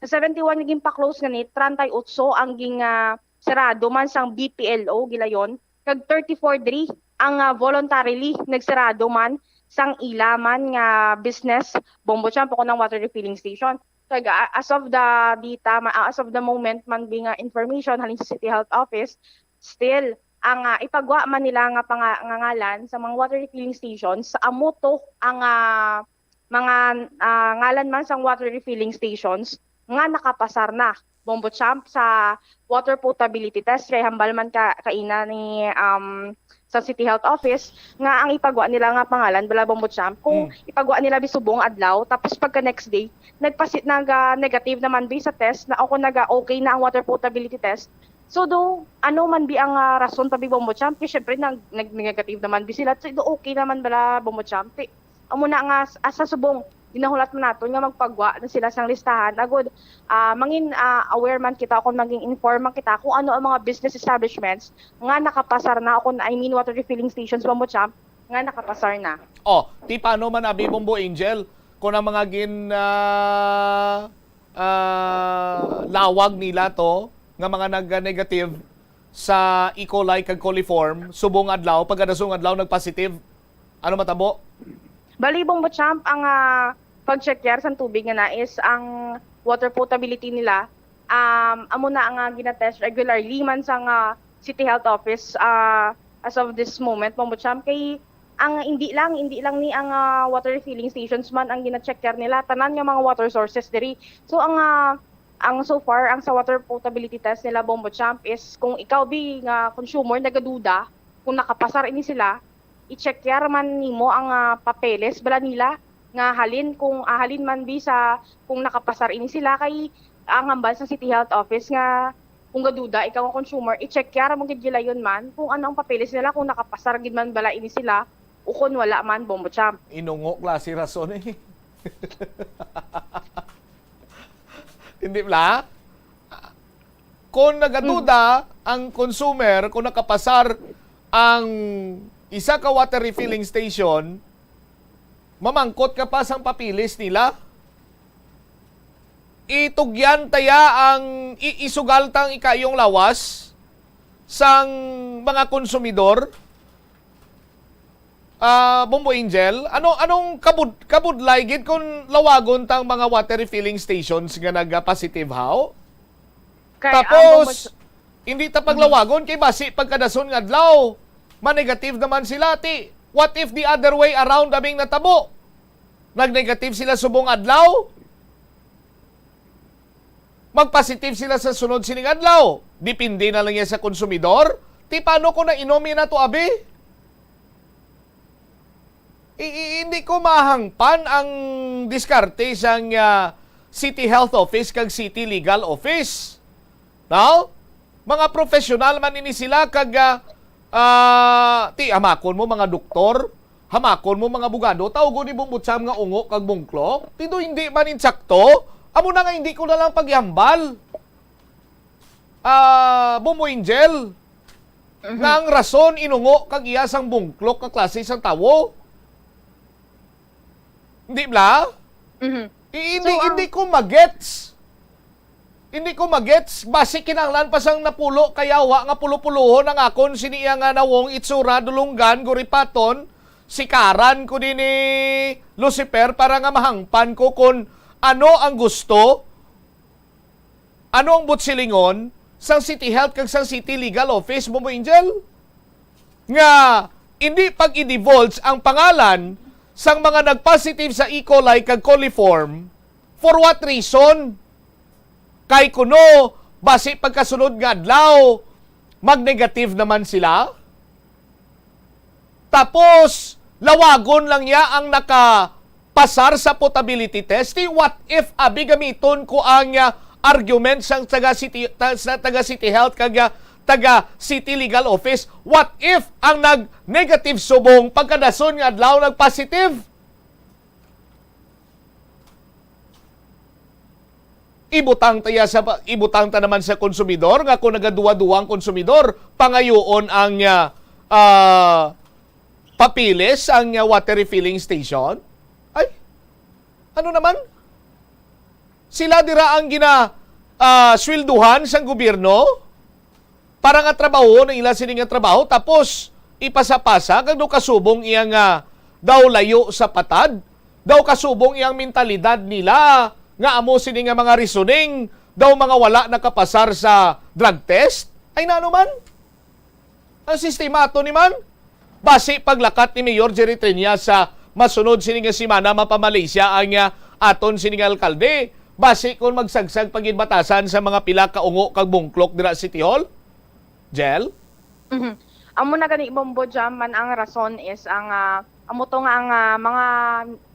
Sa seventy-one nga ginpa-close gani, treinta y ocho ang ging, ah, serado man sang B P L O gilayon, kag thirty-four diri ang, ah, voluntarily nagsirado man sang ila man nga business, Bombo Champ, o kanang water refilling station. Kag, ah, as of the data, ma-, ah, as of the moment man bi nga information halin sa City Health Office, still, ang, ah, ipagwa man nila nga panga-, nga ngalan sa mga water refilling stations, amo to ang, ah, mga, ah, ngalan man sang water refilling stations nga nakapasar na, Bombo Champ, sa water potability test. Kay hambal man ka, kaina ni, um, sa City Health Office nga ang ipagwa nila nga pangalan bala, Bombo Champ, kung Mm. ipagwa nila bi subong adlaw, tapos pagka next day, nagpasi-, naga-negative naman bi sa test na, o kung naga-okay na ang water potability test. So, do, ano man bi ang, ah, rason pa bi, Bombo Champ? Kay syempre, nag-, nag-, negative naman bi sila. So, do, okay naman bala, Bombo Champ? Ti-, amo na nga, as-, asa subong, ginahulat man naton nga magpagwa na sila sang listahan. Agud, ah, mangin, ah, aware man kita, o kung maging inform man kita kung ano ang mga business establishments nga nakapasar na, o kung, I mean, water refilling stations, Bombo Champ, nga nakapasar na. Oh, ti paano man abi, Bombo Angel, kung ang mga gin, ah, ah, lawag nila to nga mga nag-negative sa E. coli kag coliform, subong adlaw, pagkadasong adlaw nag-positive? Ano matabo? Bali, Bombo Champ, ang, ah, pag-check yar sang tubig nga na is ang water potability nila, um, amo na ang, ah, ginatest regularly man sang, ah, City Health Office, ah, as of this moment, Bombo Champ, kay ang hindi lang, hindi lang ni ang, ah, water refilling stations man ang gina-check yar nila, tanan nga mga water sources diri. So, ang, ah, ang so far, ang sa water potability test nila, Bombo Champ, is kung ikaw bi nga consumer nagaduda kung nakapasar ini sila, i-check yar man nimo ang, ah, papeles bala nila nga halin kung, ah, halin man bi sa kung nakapasar ini sila, kay ang hambal sa City Health Office nga kung gaduda ikaw nga consumer, i-check yar mo gid gilayon man kung ano ang papeles nila, kung nakapasar gid man bala ini sila o kung wala man, Bombo Champ. Inungo klase rason eh. Hindi bala? Kung nagaduda ang consumer, kung nakapasar ang isa ka water refilling station, mamangkot ka pa sang papeles nila. Itugyan ta ya ang i-, isugal ta ang ikaayong lawas sang mga konsumidor. Ah, Bombo Angel, ano, anong kabud-, kabudlay gid kung lawagon ta ang mga water refilling stations nga naga-positive, haw? Kay, ah, Tapos, Bombo, hindi ta paglawagon kay basi pagkadason nga adlaw, ma-negative naman sila. Ti, what if the other way around aming natabo? Nag-negative sila subong adlaw, mag-positive sila sa sunod sining adlaw. Depende na lang yan sa konsumidor. Ti paano kung nainom yun na to, abi? I-, i-, hindi ko mahangpan ang diskarte sang, ah, City Health Office kag City Legal Office. No? Mga professional man ini sila kag, ah, ah, ti, hamakon mo mga doktor, hamakon mo mga abogado, tawgon ni Bombo Champ nga ungo kag bungklok. Ti do hindi man insakto. Amo na nga hindi ko na lang paghambal. Ah, Bombo Angel, Mhm. nga ang rason inungo kag iya sang bungklok nga klase sang tawo. Hindi bala? Mhm. I-, hindi, So, ang hindi ko magets. Hindi ko magets. Basi kinahanglan pa sang napulo ka yawa nga pulo-pulohon ang akon sini iya nga nawong, itsura, dulunggan, guripaton, sikaran ko din ni Lucifer para nga mahangpan ko kon ano ang gusto Ano ang buot silingon sang City Health kag sang City Legal Office, Bombo Angel? Nga hindi pag-i-divulge ang pangalan sang mga nag-positive sa E. coli kag coliform. For what reason? Kay kuno, basi pagkasunod nga adlaw, mag-negative naman sila. Tapos, lawagon lang niya ang nakapasar sa potability test. Di, what if, abi, gamiton ko ang, ah, argument sang taga City, ta-, sa taga City Health kag, ah, taga City Legal Office? What if ang nag-negative subong, pagkadason nga adlaw nag-positive? Ibutang ta ya sa pa-, ibutang ta naman sa konsumidor nga kung nagaduwa-duwa ang konsumidor, pangayoon ang, ah, ah, papeles ang, ah, water refilling station. Ay, ano naman? Sila dira ang gina, ah, swelduhan sang gobyerno para nga trabaho na ila sini nga trabaho, tapos ipasa-pasa kag daw kasubong iya nga daw layo sa patad, daw kasubong iyang mentalidad nila nga amo sini nga mga reasoning, daw mga wala nakapasar sa drug test. Ay, nano man? Ang sistema ato ni man, basi paglakat ni Mayor Jerry Triñas sa masunod sini nga semana, mapamalaysia ang, ah, aton sini nga alkalde. Basi kung magsagsag pa gid batasan sa mga pila ka ungo kag bungklok dira sa City Hall? Jel? Mhm. Amo na gani, Bombo Jam, man ang rason is ang, ah, amo to nga ang, ah, mga,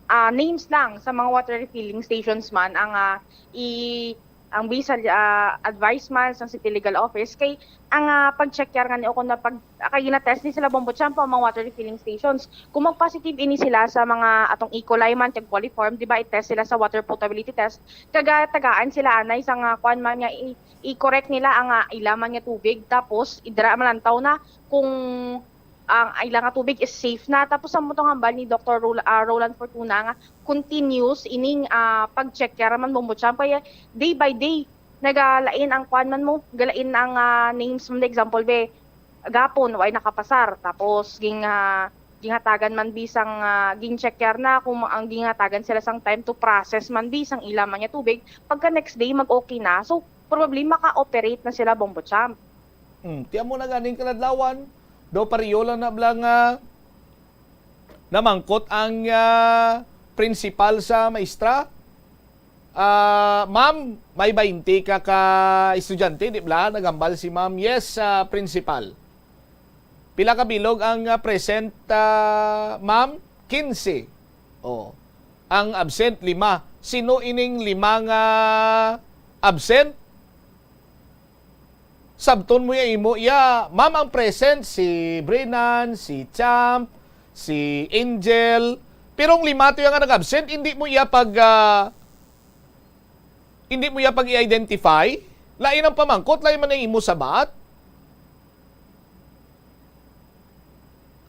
ah, names lang sa mga water refilling stations man ang, ah, i-, ang bisa, ah, advice man sa City Legal Office kay ang, ah, pag-check yar nga ni o kung na pag, ah, kay gina-test ni sila, Bombo Champo, ang mga water refilling stations. Kung mag-positive ini sila sa mga atong E. coli man kag coliform, di ba, i-test sila sa water potability test. Kaga tagaan sila anay sa nga kwan man nga i-, i-correct nila ang, ah, ila man nga tubig, tapos idara malantaw na kung ang ila nga tubig is safe na. Tapos sa mutong hambal ni Doktor Rol-, ah, Roland Fortuna nga continuous ining, ah, pag-check kaya man, Bombo Champ, kaya day by day nagalain ang kwan man mo, galain ang, ah, names mo. Example, be, gapon, way nakapasar. Tapos, ging, ah, ginghatagan man bi sang, ah, gin-check yar na kung ang ginghatagan sila sang time to process man bi sang ila man nga tubig. Pagka next day, mag-okay na. So, probably maka-operate na sila, Bombo Champ. Hmm, tiyan mo na ganing kaladlawan. Daw pariyo lang na bala nga namangkot ang, ah, principal sa maestra. Ah, ma'am, may baynte ka ka estudyante, di bala? Nagambal si ma'am. Yes, ah, principal. Pila ka bilog ang, ah, present, ah, ma'am? Quince. Oh. Ang absent, lima. Sino ining lima nga absent? Sabton mo ya imo, ya, ma'am, ang present si Brinan, si Champ, si Angel. Pero ang lima to ya nga nag-absent, hindi mo ya pag, ah, hindi mo ya pag-i-identify. Lain ang pamangkot, lain man ang imo sabat.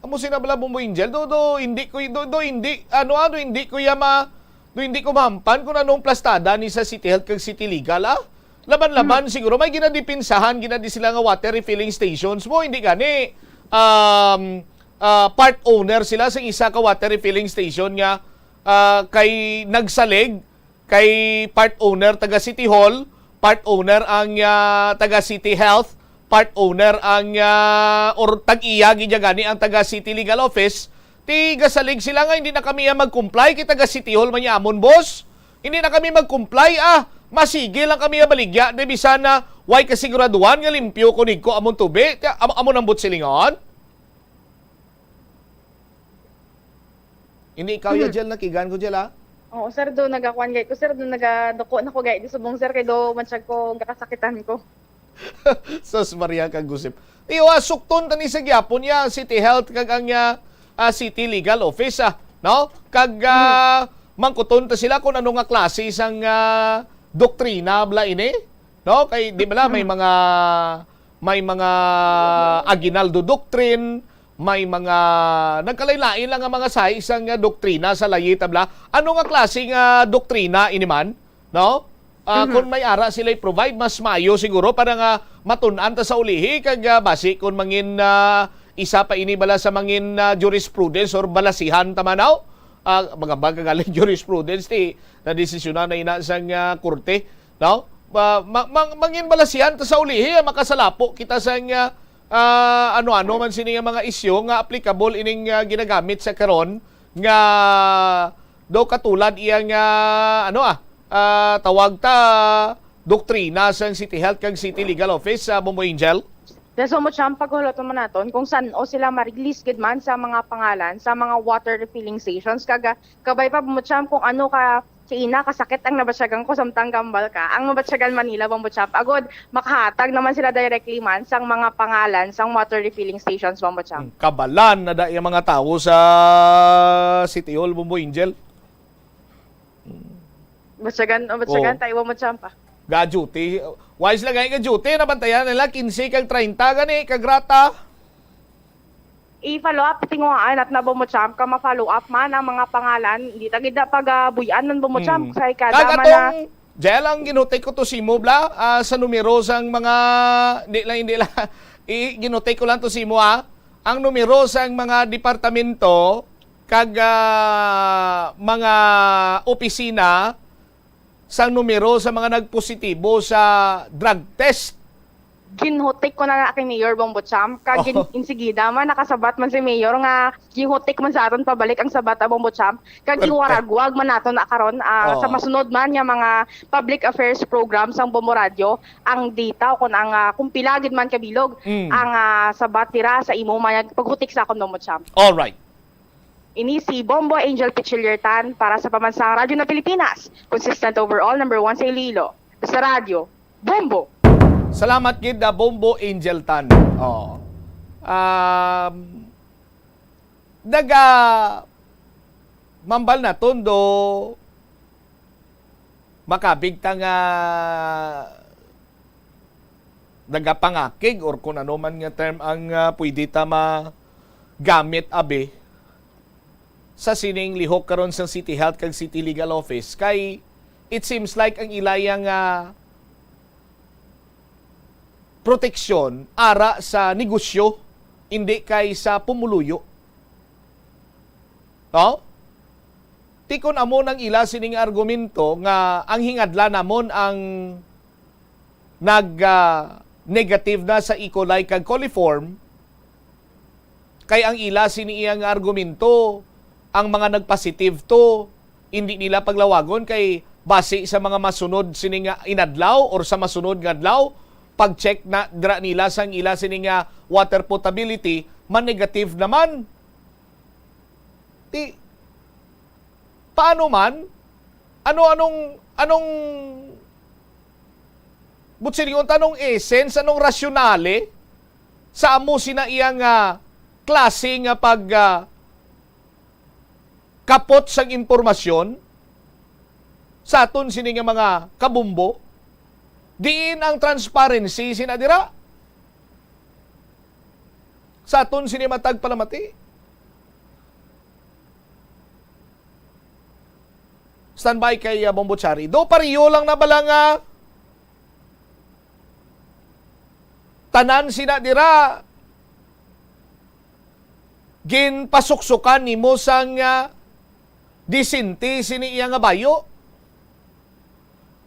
Amo sina bala, Bombo Angel, do, do, hindi ko, do, do, hindi, ano, ano, hindi ko ya ma-, do, hindi ko mahampan kung anong plastada ni sa City Health kag City Legal, ah. Laban-laban, hmm, siguro may ginadipinsahan, ginadi sila nga water refilling stations mo, hindi gani, um, ah, part owner sila sa isa ka water refilling station nga, ah, kay nagsalig, kay part owner taga City Hall, part owner ang, ah, taga City Health, part owner ang, ah, or tag-iya gid ya gani ang taga City Legal Office. Ti gasalig sila nga, "Hindi na kami ya mag-comply, kay taga City Hall man ya amon, boss. Hindi na kami mag-comply, ah. Masigi lang kami ya baligya, di bisan na way kasiguraduhan nga limpyo kunig ko amon tubi." Ti, am-, amo nang buot silingon. Hindi ikaw ya, mhm, Jel, nakigan ko, Jel, ha? Oo, sir, do nagakuan gay ko, sir, do nagaduko na ko gay di subong, sir, kay do mansyag ko gakasakitan ko. Sus Maria kag Josep. Iyo, ah, sukton tani sa gyapon ya City Health kag ang, ah, ah, City Legal Office, ah, no? Kag, mhm, ah, mangkuton ta sila kung ano nga klase sang, ah, doktrina bala ini, no? Kay di bala may, mhm, mga, may mga aguinaldo doctrine, may mga nagkalain-lain lang nga mga size sang, ah, doktrina sa layi ta bala. Ano nga klase nga doktrina ini man, no? Ah, mhm, kung may ara sila i-provide, mas maayo siguro para nga matun-an ta sa ulihi kag, ah, basi kung mangin, ah, isa pa ini bala sa mangin, ah, jurisprudence or balasihan ta man, no? Ah, magambal ka galing jurisprudence ti nadesisyonan na ina sang, ah, korte, no? pa, ma-, mang-, mangin balasihan ta sa ulihi, ah, makasalapo kita sa nga, ah, ano-ano man sini nga mga isyu nga applicable ining, ah, ginagamit sa karon nga daw katulad iya nga, ano, ah, ah, tawag ta, doktrina sang City Health kag City Legal Office, ah, Bombo Angel? Yes, Bombo Champ, paghulat naman naton kung san-o sila ma-release gid man sa mga pangalan sa mga water refilling stations. Kag, ah, kabay pa, Bombo Champ, kung ano ka kaina kasakit ang nabatyagan ko samtang gambal ka. Ang mabatyagan man nila, Bombo Champ, agod makahatag naman sila directly man sang mga pangalan sang water refilling stations, Bombo Champ. Hmm, kabalan na da yung mga tawo sa City Hall, Bombo Angel. Batyagan, oh, batyagan Oh. tayo, Bombo Champ, ah. Ga-duty. Wise lang gani ga-duty, nabantayan nila, quince kag treinta gani, kag rata. I-follow up, tinguhaan at na, Bombo Champ, ka ma-follow up man ang mga pangalan. Hindi ta gid na pag, ah, buy-an nun, Bombo Champ, Hmm. kay kada Kag man na atong, Jel, ang ginutik ko to simo, bla, ah, sa numero sang mga, di lang, hindi lang, i-, ginutik ko lang to simo, ah. Ang numero sang mga departamento kag, ah, mga opisina sang numero sa mga nagpositibo sa drug test. Ginhutik ko na na kay Mayor Bombo Champ, kag gin-, Oh. insigida man nakasabat man si Mayor nga ginhutik man sa aton pabalik ang sabat, ah, Bombo Champ, kag Perfect. ginwaragwag man nato na karon, ah, sa Oh. masunod man nga mga public affairs program sang Bombo Radio ang data o kung ang, ah, kung pila gid man kabilog Mm. ang, ah, sabat dira sa imo mga paghutik sa akon, Bombo Champ. All right. Ini si Bombo Angel Pichillertan para sa Pamansang Radyo na Pilipinas. Consistent overall, number one sa Iloilo. Sa radyo, Bombo! Salamat gid, ah, Bombo Angel Tan. Oh. Um, naga mambal na tondo makabig ta nga nagapangakig or kung ano man nga term ang, ah, pwede ta magamit, abi, sa sining lihok karon sa City Health kag City Legal Office, kay it seems like ang ilaya nga proteksyon ara sa negosyo, hindi kay sa pumuluyo. No? Tikon amo nang ila sining argumento nga ang hingadla namon ang nag, ah, negative na sa E. coli kag coliform, kay ang ila sini iya nga argumento, ang mga nagpositive to, hindi nila paglawagon kay basi sa mga masunod sini nga inadlaw or sa masunod nga adlaw, pag-check na dira nila sang ila sini nga water potability, man-negative naman. Ti, paano man? Ano, anong, anong, butsirion ta, anong essence, anong rasyonale sa amo sina iya nga klase nga pag, ah, kapot sang impormasyon sa aton sini nga mga kabombo? Diin ang transparency sina dira? Sa aton sini matag palamati. Standby kay, ah, Bombo Chari. Do, pareho lang na bala nga tanan sina dira ginpasuksukan nimo sang, ah, disente sini iya nga bayo?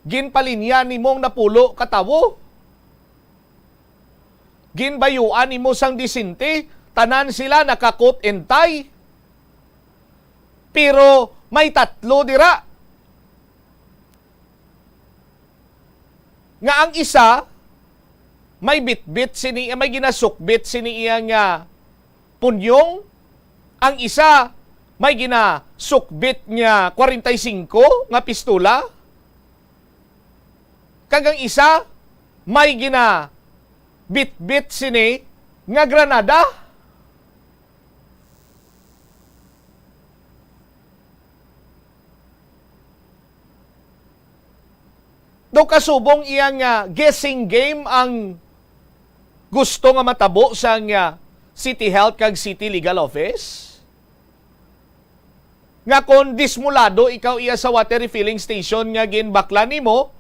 Ginpalinya nimong napulo ka tawo? Ginbayuan nimo sang disente, tanan sila naka-coat and tie. Pero may tatlo dira nga ang isa may bitbit sini, may ginasukbit sini iya nga punyong, ang isa may ginasukbit nga kwarenta y singko nga pistola, kag ang isa may ginabitbit sini nga granada. Daw kasubong iya nga guessing game ang gusto nga matabo sang, ah, City Health kag City Legal Office? Nga kon dismulado ikaw iya sa water refilling station nga ginbaklan nimo,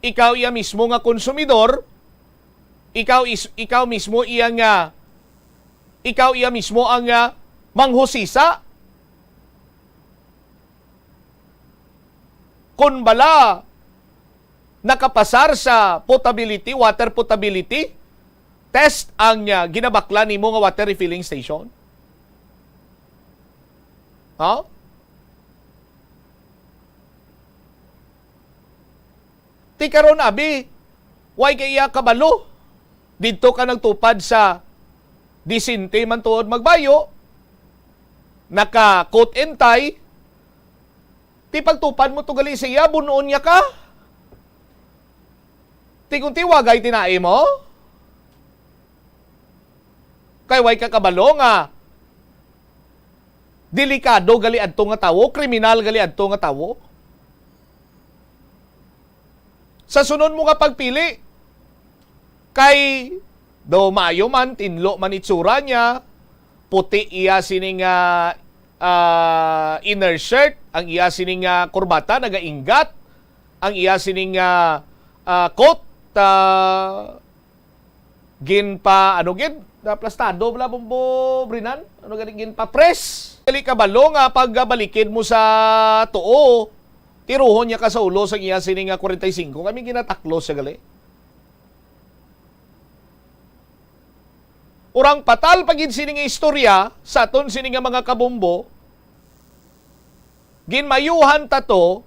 ikaw iya mismo nga konsumidor, ikaw is, ikaw mismo iya nga, ikaw iya mismo ang, ah, manghusisa. Kon bala Nakapasar sa potability, water potability test ang, ah, ginabakla nimo nga water refilling station? Ha? Ti karon, abi, way kay iya kabalo. Didto ka nagtupad sa disente man tuod magbayo, naka coat and tie, ti pagtupad mo to gali sa iya, bun-on niya ka. Ti kung tiwagay tinae mo, kay way ka kabalo nga delikado gali adto nga tawo, kriminal gali adto nga tawo. Sa sunod mo nga pagpili, kay do maayo man, tinlo man itsura niya, puti iya sini nga, ah, inner shirt, ang iya sini nga kurbata nagainggat, ang iya sini nga, ah, coat, ah, ginpa, ano gid, naplastado bala, Bombo Brinan? Ano gani, ginpa-press? Dili kabalo nga pagbalikid mo sa tuo, tiruhon niya ka sa ulo sa iya sini nga kwarenta y singko. Kami ginataklos siya gali. Urang patal pa gid sini nga istorya sa aton sini nga mga kabombo, ginmayuhan ta to,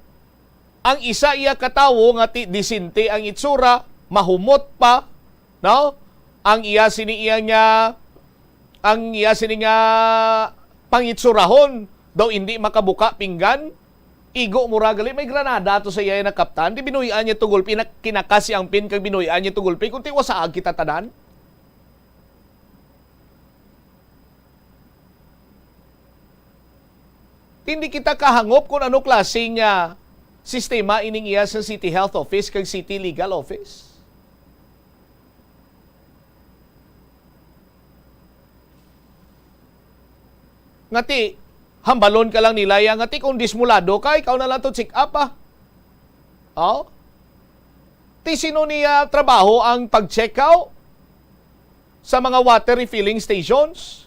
ang isa iya ka tawo nga ti-, disente ang itsura, mahumot pa, no? Ang iya sini iya nga, ang iya sini nga pangitsurahon, daw indi makabuka pinggan, igo mo ra gali, may granada to sa iya nakaptan, di binuy-an niya to gulpi, na-, kinakasi ang pin kag binuy-an niya to gulpi, kung tiwasaag kita tanan. Hindi kita kahangop kung ano klase nga sistema ining iya sa City Health Office kag City Legal Office. Nga ti, hambalon ka lang nila ya, nga ti kung dismulado ka, ikaw na lang to check up, ah. Oh? Ti sino niya trabaho ang pag-check out sa mga water refilling stations?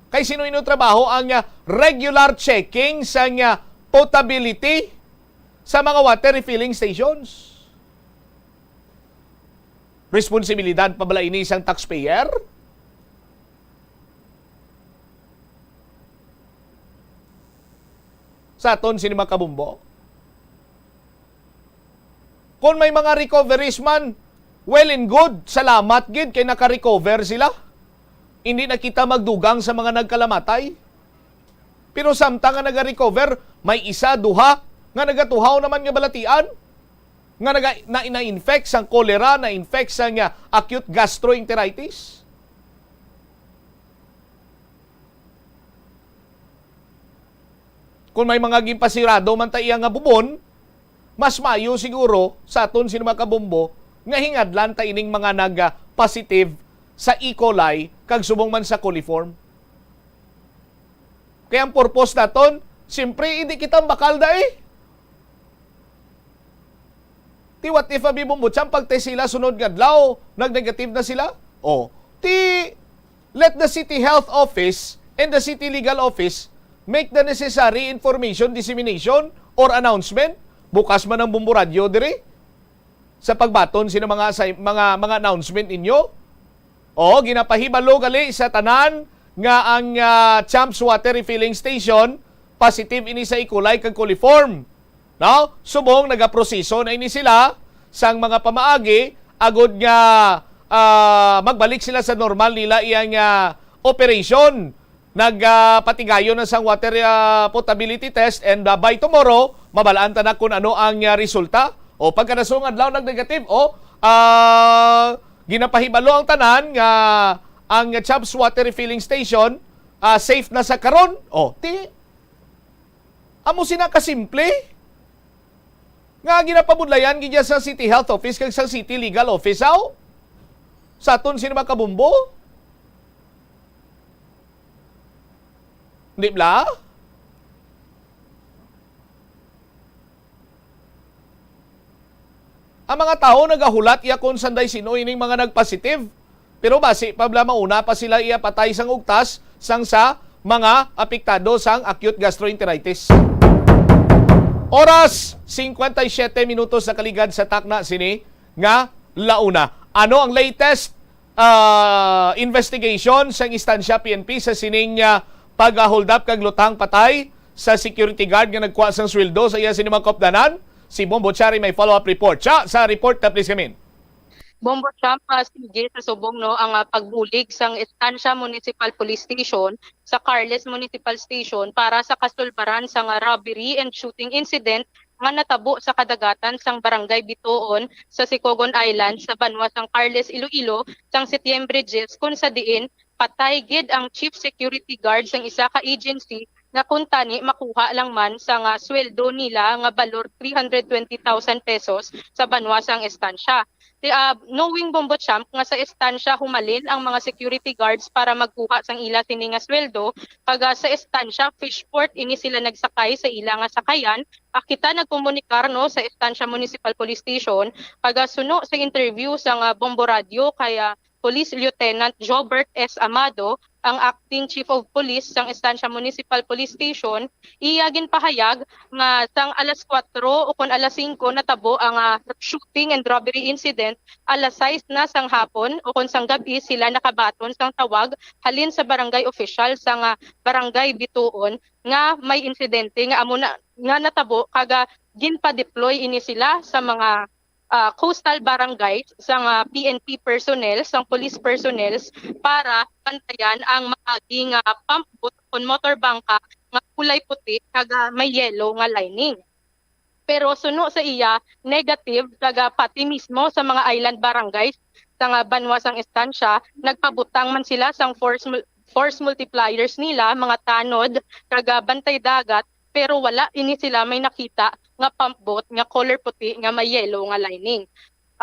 Kay sino ino trabaho ang, ah, regular checking sa, ah, potability sa mga water refilling stations? Responsibilidad pa bala ini sang taxpayer? Sa aton sini mga kabombo? Kung may mga recoveries man, well and good, salamat gid kay naka-recover sila. Hindi na kita magdugang sa mga nagkalamatay. Pero samtang nga naga-recover, may isa, duha nga nagatuhaw naman nga balatian, nga naga-, na, na-infect sang cholera, na-infect sang, ah, acute gastroenteritis. Kung may mga ginpasirado man ta iya nga bubon, mas maayo siguro sa aton sini mga kabombo nga hingadlan ta ining mga nag-positive sa E. coli kag subong man sa coliform. Kaya ang purpose naton, siyempre, hindi kita bakal da eh. Ti what if, abi, Bombo Cham, pag-test sila sunod nga adlaw, nag-negative na sila? Oh, ti let the city health office and the city legal office make the necessary information dissemination or announcement. Bukas man ang Bombo Radyo diri sa pagbaton sina mga assi-, mga, mga announcement ninyo. O, ginapahibalo gali sa tanan nga ang, ah, Champs Water Refilling Station positive ini sa E. coli kag coliform. No? Subong nagaproseso na ini sila sang mga pamaagi agod nga, ah, magbalik sila sa normal nila iyang, ah, operation. Nag, ah, patigayon na sang water, ah, potability test and, ah, by tomorrow, mabalaan ta na kung ano ang, ah, resulta. O pagkadasong adlaw nag-negative, o, ah, ginapahibalo ang tanan nga ang Champs Water Refilling Station, ah, safe na sa karon. O, ti, amo sina kasimple nga ginapabudlayan gid sa City Health Office kag sa City Legal Office, aw? Sa aton sini mga kabumbo? Di bala? Ang mga tawo nagahulat iya kon sanday sin-o ining mga nagpositive. Pero basi pa bala mauna pa sila iya patay sang ugtas sang sa mga apektado sang acute gastroenteritis. Oras, singkwenta y siyete minutos na kaligad sa takna sini nga launa. Ano ang latest, ah, investigation sang instansya P N P sa sining, ah, pag-hold up kag lutang patay sa security guard nga nagkuha sang sweldo sa iya sini mga kaupdanan? Si Bombo Chari may follow-up report. Siya sa report na, please, Kamin. Bombo Champ, ah, sige, sa subong, no, ang, ah, pagbulig sang Estancia Municipal Police Station sa Carles Municipal Station para sa kasulbaran sang, ah, robbery and shooting incident nga natabo sa kadagatan sang Barangay Bituon sa Sicogon Island sa banwa sang Carles, Iloilo, sang Setyembre diyes, kun sa diin patay gid ang chief security guard sang isa ka agency nga kuntani makuha lang man sang, ah, sweldo nila nga balor three hundred twenty thousand pesos sa banwa sang Estancia. Ti-, ah, knowing, Bombo Champ, nga sa Estancia humalin ang mga security guards para magkuha sang ila sini nga sweldo, kag, ah, sa Estancia fishport ini sila nagsakay sa ila nga sakayan, ah, kita nagkomunikar, no, sa Estancia Municipal Police Station, kag, ah, suno sa interview sang, ah, Bombo Radio kay, ah, Police Lieutenant Jobert S. Amado, ang Acting Chief of Police sang Estancia Municipal Police Station, iya ginpahayag nga sang alas kuwatro o kon alas singko natabo ang, ah, shooting and robbery incident, alas sais na sang hapon o kon sang gab-i sila nakabaton sang tawag halin sa barangay official sang, ah, Barangay Bituon nga may insidente nga amo na nga natabo, kag, ah, ginpa-deploy ini sila sa mga, ah, coastal barangays sang, ah, P N P personnel, sang police personnel para bantayan ang maagi nga pump boat kon motor bangka nga kulay puti kag, ah, may yellow nga lining. Pero suno sa iya, negative kag, ah, pati mismo sa mga island barangays sang, ah, banwa sang Estancia, nagpabutang man sila sang force mul-, force multipliers nila, mga tanod kag, ah, bantay dagat, pero wala ini sila may nakita nga pump boat nga color puti nga may yellow nga lining.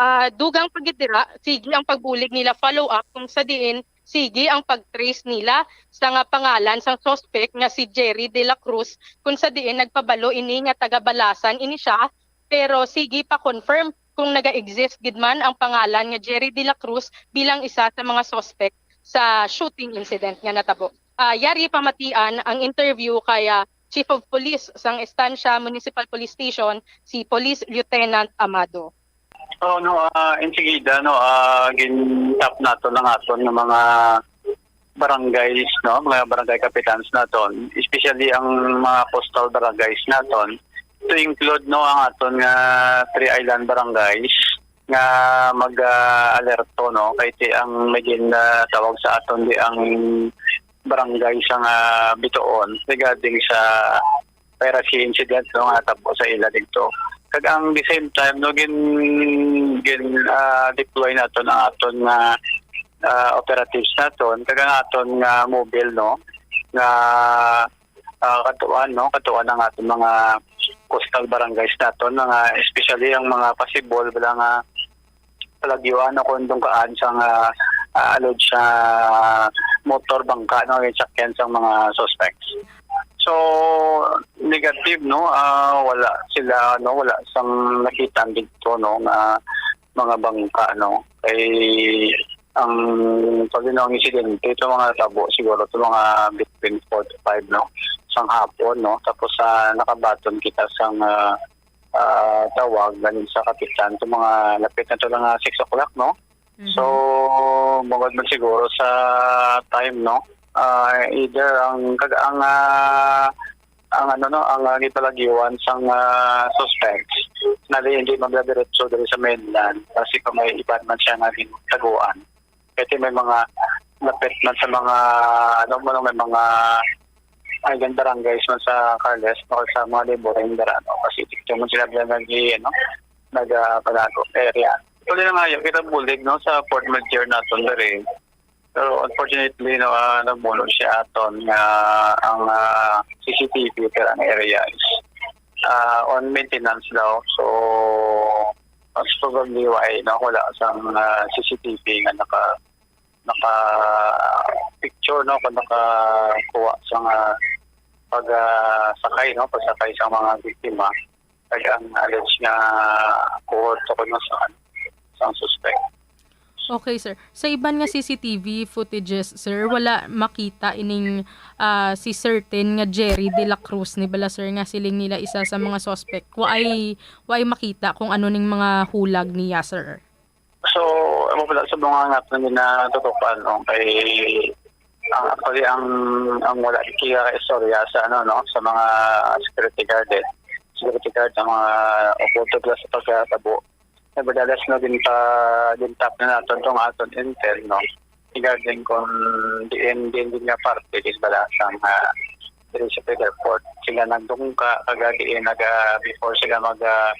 Ah, dugang pa gid dira, sige ang pagbulig nila follow up kung sa diin sige ang pag-trace nila sa nga pangalan sang suspect nga si Jerry de la Cruz, kung sa diin nagpabalo ini nga taga Balasan ini siya, pero sige pa confirm kung naga-exist gid man ang pangalan nga Jerry de la Cruz bilang isa sa mga suspect sa shooting incident nga natabo. Ah, yari pamatian ang interview kay, ah, Chief of Police sang Estancia Municipal Police Station, si Police Lieutenant Amado. Oh, no, ah, insigida, no, ah, gin-tap nato ang aton nga mga barangays, no, mga barangay capitans naton, especially ang mga coastal barangays naton, to include, no, ang aton nga three island barangays nga mag, ah, alerto, no, kay ti ang may gin, ah, tawag sa aton di ang barangay sa nga Bituon regarding sa piracy incident, no, nga natabo sa ila didto. Kag ang the same time, no, gin, gin, ah, deploy naton ang aton nga, ah, operatives naton, kag ang aton nga mobile, no, nga, ah, katuan, no, katuan ang aton mga coastal barangays naton, mga, especially ang mga possible bala nga palagyuan o kon dungkaan sang, ah, ah, alleged sa motor bangka, no, yung sakyan sang mga suspects. So, negative, no, ah, wala sila, no, wala sang nakita didto, no, nga mga bangka, no. Kay ang sabi, no, ang insidente ito mga tabo siguro ito mga between four to five, no, sang hapon, no. Tapos, ah, nakabaton kita sang, ah, ah, tawag galing sa kapitan sa mga lapit na to lang, ah, six o'clock, no? Mhm. So, bungod man siguro sa time, no? Ah, either ang kag-, ang, ah, ang ano, no, ang, ah, gipalagiwan sang, ah, suspects na di, hindi magdiretso diri sa mainland kasi pa may iban man siya nga gintaguan. Kasi may mga lapit man sa mga, ano mo, no, may mga island barangays man sa Carles, no, sa mga neighboring dara, no, kasi dito man sila nag-, ano, nagpalago area. Tuloy na nga yun, kita bulig, no, sa Fort Mildred naton diri. Pero unfortunately, no, ah, nagbuno siya aton nga ang, ah, C C T V sa ang area is, ah, on maintenance daw. So, most probably, why, no, wala sang, ah, C C T V nga naka, naka-picture, no, kung nakakuha sa nga pag, ah, sakay, no, pagsakay sa mga biktima. Kag ang alleged nga kuhorto kuno sa, ano, sa suspect. Okay, sir. Sa iban nga C C T V footages, sir, wala makita ining, ah, si certain nga Jerry de la Cruz ni bala, sir, nga siling nila isa sa mga suspect. Waay, waay makita kung ano ning mga hulag niya, sir. So, amo pala sa mga nga nga ginatutukan, no, kay ang, actually, ang, ang wala kaya istorya sa, ano, no, sa mga security guard, eh. Security guard, ang mga okulto pala sa pagkatabo. Eh, madalas, no, din pa, din tap na naton tong aton intel, no, regarding kung diin, diin din nga parte is bala sang, ah, diri sa Federal Court. Sila nagdungka, kag diin naga, before sila mag, ah,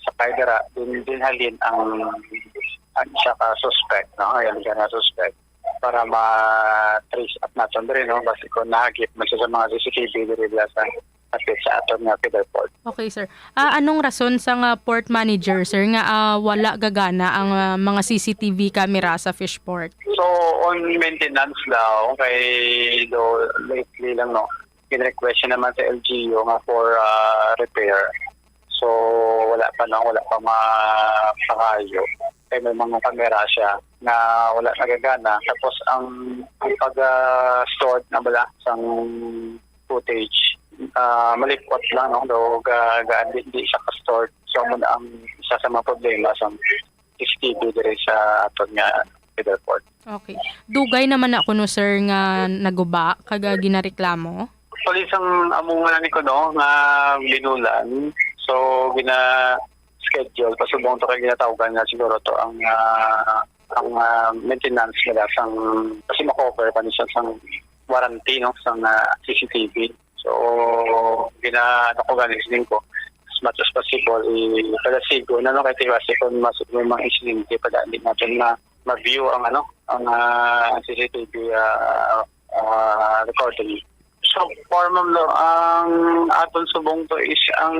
sakay dira, din, din halin ang, ang isa ka suspect, no? Ayan, siya nga suspect. Para ma-trace up naton diri, no? Basi kung nahagip man siya sa mga C C T V diri, bala sa, hapit sa aton nga Federal Court. Okay, sir. Ah, anong rason sa nga port manager, sir, nga, ah, wala gagana ang, ah, mga C C T V camera sa Fishport? So, on maintenance daw, kay do lately lang, no, gin-request siya naman sa L G U nga for, ah, repair. So, wala pa, no, wala pa mapangayo. Kay may mga kamera siya nga wala nagagana. Tapos ang, ang pag, ah, stored na bala sang footage, ah, malipot lang, no? Daw ga, ga, di, di siya ka-stored. So, amo na ang isa sa mga problema sa C C T V diri sa aton nga Federal Court. Okay. Dugay naman na kuno, sir, nga naguba kag, ah, ginareklamo? Actually, sang amo nga ni kuno nga binulan, so gina-schedule, pasubong to kay ginatawgan nga siguro to ang, ah, ang, ah, maintenance nila sang, kasi ma-cover pa ni siya sang warranty, no, sang, ah, C C T V. So, gina-, ano ko gani, siling ko, as much as possible, i-, palasigo na, no, kay tiwasi kung mas may mga insidente pa, hindi natin ma-, ma-view ang, ano, ang, ah, C C T V, ah, ah, recording. So far, ma'am, no, ang aton subong to is ang,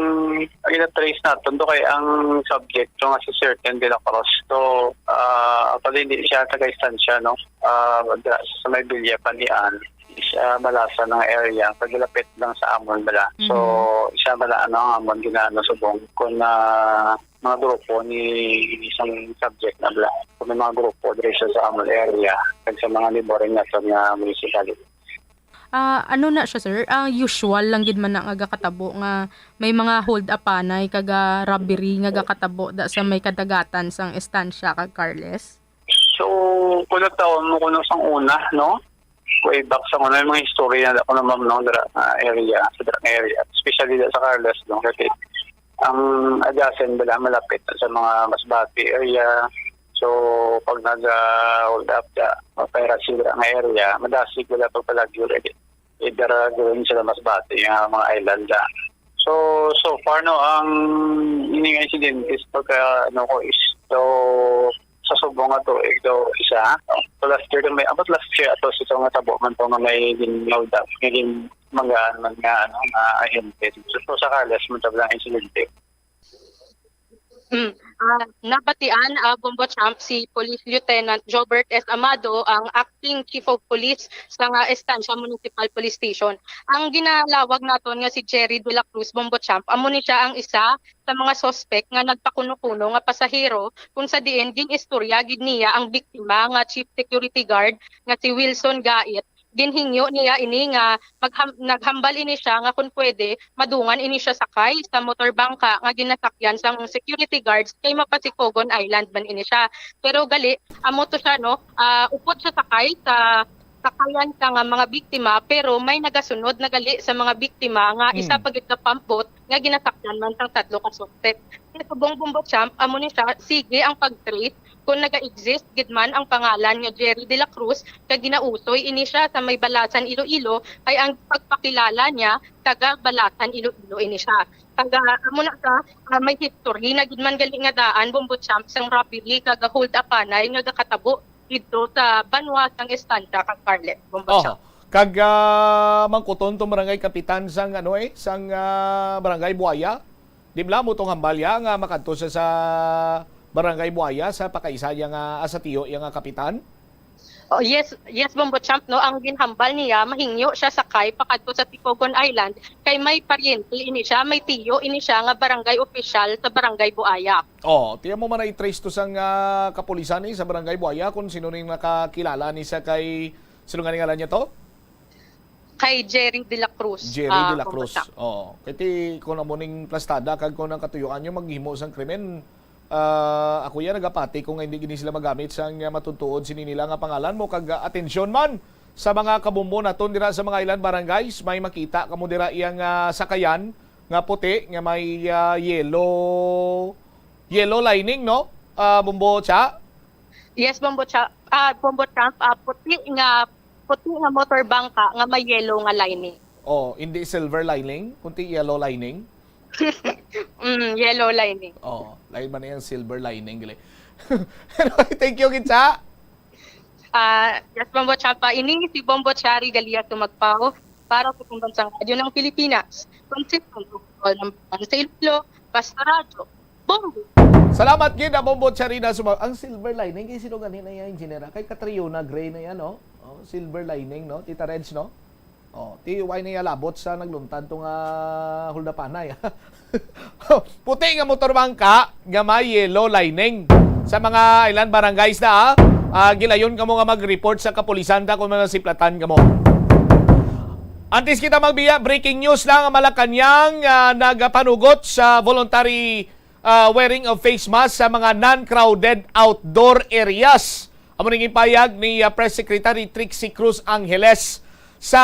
ang gina-trace naton to kay ang subject to nga si Sir Ken de la Cruz. To, ah, actually, hindi siya taga-Estancia, no? Ah, da-, sa may Villa Panian, is, ah, Malasan nga area, pagilapit lang sa amon bala. So, Mhm. Siya bala, ano, ang amon ginaano subong kung, ah, mga grupo ni isang subject na bala. Kung may mga grupo diri sa, sa amon area, kag sa mga neighboring naton nga municipality. Ah, ano na siya, sir? Ah, usual lang gid man na nga gakatabo nga may mga hold-upanay kag, ah, robbery nga gakatabo da sa may kadagatan sang Estancia kag Carles? So, kung nagtaon mo kuno sang una, no? Way back sa una, may mga history na ako na, ma'am, no, dira nga area, sa dira nga area, especially dira sa Carles, no? Kasi ang adjacent bala malapit sa mga Masbate area. So, pag nag, ah, hold up da, mapahira sila nga area, madasig wala pagpalagyo, eh, either, ah, going sila Masbate nga mga island da. So, so far, no, ang ini nga insidente sa pagka, ano ko is, so, sa subong nga tuig daw isa, no? So, last year may, about last year ato, sa nga tabo man to nga may gin-hold up, nga gin-, manggaan man nga, ano, nga ahente. So, sa Carles man to lang insidente. Mm. Ah, nabatian, ah, Bombo Champ, si Police Lieutenant Jobert S. Amado, ang Acting Chief of Police sa nga Estancia Municipal Police Station. Ang ginalawag naton nga si Jerry de la Cruz, Bombo Champ, amo ni siya ang isa sa mga suspect nga nagpakuno-kuno nga pasahero, kung sa diin gin-istorya gid niya ang biktima nga chief security guard nga si Wilson Gait. Ginhingyo niya ini nga magham-, naghambal ini siya nga kun pwede, madungan ini siya sakay sa motor bangka nga ginasakyan sang security guards kay mapasikogon island man ini siya. Pero gali, amo to siya, no, ah, upod siya sakay sa sakayan sa nga mga biktima, pero may nagasunod na gali sa mga biktima nga isa Hmm. pa gid ka pambot nga ginasakyan man sang tatlo ka suspect. Sa subong, Bombo Champ, amo ni siya, sige ang pag-trace kung naga-exist gid man ang pangalan nga Jerry de la Cruz, kay ginausoy ini siya sa may Balasan, Iloilo, kay ang pagpakilala niya, taga Balasan, Iloilo ini siya. Taga, amo na siya, ah, may history na gid man gali nga daan, Bombo Champ, sang robbery kag hold-upanay nga gakatabo didto sa banwa sang Estancia kag Carles, Bombo Oho. Champ. Kag, ah, mangkuton tong barangay kapitan sang, ano, eh, sang, ah, Barangay Buaya. Di bala mo tong hambal ya nga makadto sa, sa Barangay Buaya sa pakaisa ya nga asatiyo ya nga kapitan? Oh, yes, yes, Bombo Champ, no, ang ginhambal niya, mahingyo siya sakay pakadto sa Ticogon Island, kay may paryente ini siya, may tiyo ini siya nga barangay opisyal sa Barangay Buaya. Oh, tiyan mo man na i-trace to sang, ah, kapulisan ni sa Barangay Buaya kung sino ning nakakilala ni sa kay, sino nga ni ngalan niya to? Kay Jerry de la Cruz. Jerry ah, de la Cruz. Basta. Oh, kay ti kung amo ning plastada kag kung ang katuyuan niyo maghimo sang krimen, ah, ako ya nagapati kung hindi gini sila magamit sang, ah, matuntuod sini nila nga pangalan mo kag, ah, atensyon man sa mga kabombo naton dira sa mga ilan barangays, may makita kamo dira iyang, ah, sakayan nga puti nga may, ah, yellow, yellow lining, no? Ah, Bombo Cha? Yes, Bombo Cha, ah, Bombo Champ, ah, puti nga, puti nga motor bangka nga may yellow nga lining. Oh, hindi silver lining, kundi yellow lining. Mm, yellow lining. Oh, lain man yung silver lining, gali. Anyway, thank you, Kitsa. Ah, yes, Bombo Champ, ah, ini si Bombo Chari Galia Tumagpao para sa Pambansang Radyo ng Pilipinas. Consistent overall ng sa Iloilo, basta radyo. Bombo. Salamat gid, ah, Bombo Charina. Suma-, ang silver lining, kay sino ganin na yan, Engineer? Kay Catriona Gray na yan, no? Oh, silver lining, no? Tita Reds, no? Oh, ti why na labot sa nagluntad to nga huldapanay? Puti nga motor bangka nga may yellow lining. Sa mga ilan barangays na, ah, ah, gilayon kamo nga mag-report sa kapulisan ta kung mga siplatan kamo. Antes kita magbiya, breaking news lang, ang Malacañang, ah, nagapanugot sa voluntary, ah, wearing of face mask sa mga non-crowded outdoor areas. Amo ning ipayag ni, ah, Press Secretary Trixie Cruz Angeles sa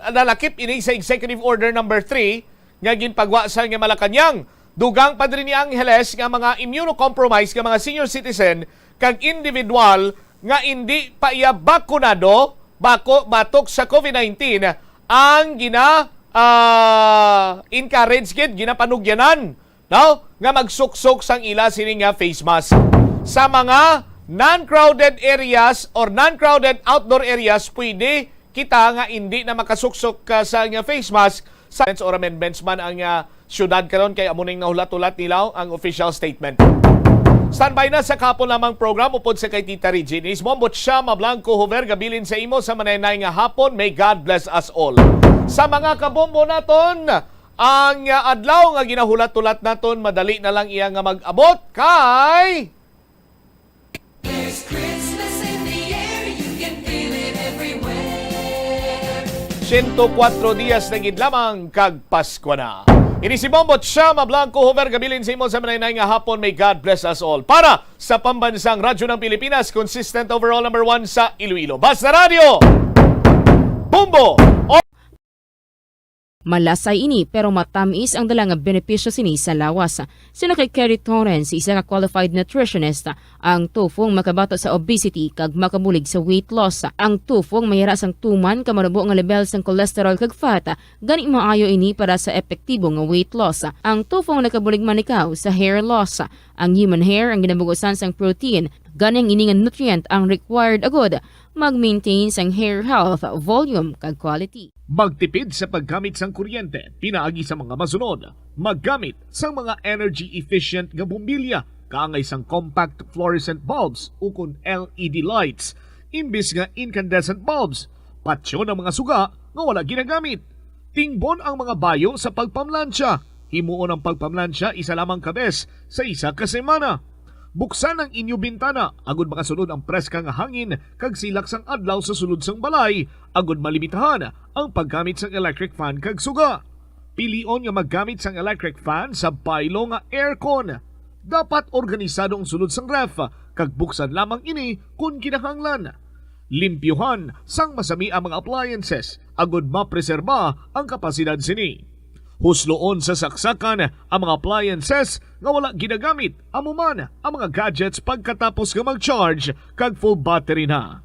nalakip ini sa Executive Order number three nga ginpagwa sa nga Malacañang. Dugang pa diri ni Angeles nga mga immunocompromised nga mga senior citizen kag individual nga indi pa iya bakunado bako batok sa COVID nineteen ang gina, ah, encourage gid, ginapanugyanan, no, nga magsuksok sang ila sini nga face mask. Sa mga non-crowded areas or non-crowded outdoor areas, pwede kita nga indi na makasuksok ka sa nga face mask sa or amendments man ang, ah, syudad karon kay amo ning nahulat-hulat nila ang official statement. Standby na sa kahapon lamang program upod sa kay Tita Regine. Is Bombo Chama Blanco Hover gabilin sa imo sa manay-nay nga hapon. May God bless us all. Sa mga kabombo naton, ang, ah, adlaw nga ginahulat-hulat naton, madali na lang iya nga mag-abot kay There's Christmas in the air, you can feel it everywhere. Siyento kwatro dias na gid lamang kag Pasko na. Ini si Bombo Chama Blanco Hover gabilin sa imo sa manay-nay nga hapon. May God bless us all. Para sa Pambansang Radyo ng Pilipinas, consistent overall number one sa Iloilo. Basta Radyo, Bombo! Malasay ini, pero matamis ang dala nga benepisyo sini sa lawas. Suno kay Kerry Torrens, isa ka qualified nutritionist, ang tufong makabato sa obesity kag makabulig sa weight loss. Ang tufong may hira sang tuman ka manubo nga level sang cholesterol kag fat, gani maayo ini para sa epektibo nga weight loss. Ang tufong nakabulig man ikaw sa hair loss. Ang human hair ang ginabugusan sang protein, gani ang ini nga nutrient ang required agud mag-maintain sang hair health, volume, kag quality. Magtipid sa paggamit sang kuryente pinaagi sa mga masunod. Maggamit sang mga energy efficient nga bombilya kaangay sang compact fluorescent bulbs ukon L E D lights imbis nga incandescent bulbs. Patyon ang mga suga nga wala ginagamit. Tingbon ang mga bayo sa pagpamlansya. Himuon ang pagpamlansya isa lamang ka bes sa isa ka semana. Buksan ang inyo bintana agud makasulod ang preska nga hangin kag silak sang adlaw sa sulod sang balay, agud malimitahan ang paggamit sang electric fan kag suga. Pilion nga maggamit sang electric fan sa baylo nga aircon. Dapat organisado ang sulod sang ref kag buksan lamang ini kon kinahanglan. Limpyuhan sang masami ang mga appliances agud mapreserba ang kapasidad sini. Husloon sa saksakan ang mga appliances nga wala ginagamit, amo man ang mga gadgets pagkatapos nga mag-charge kag full battery na.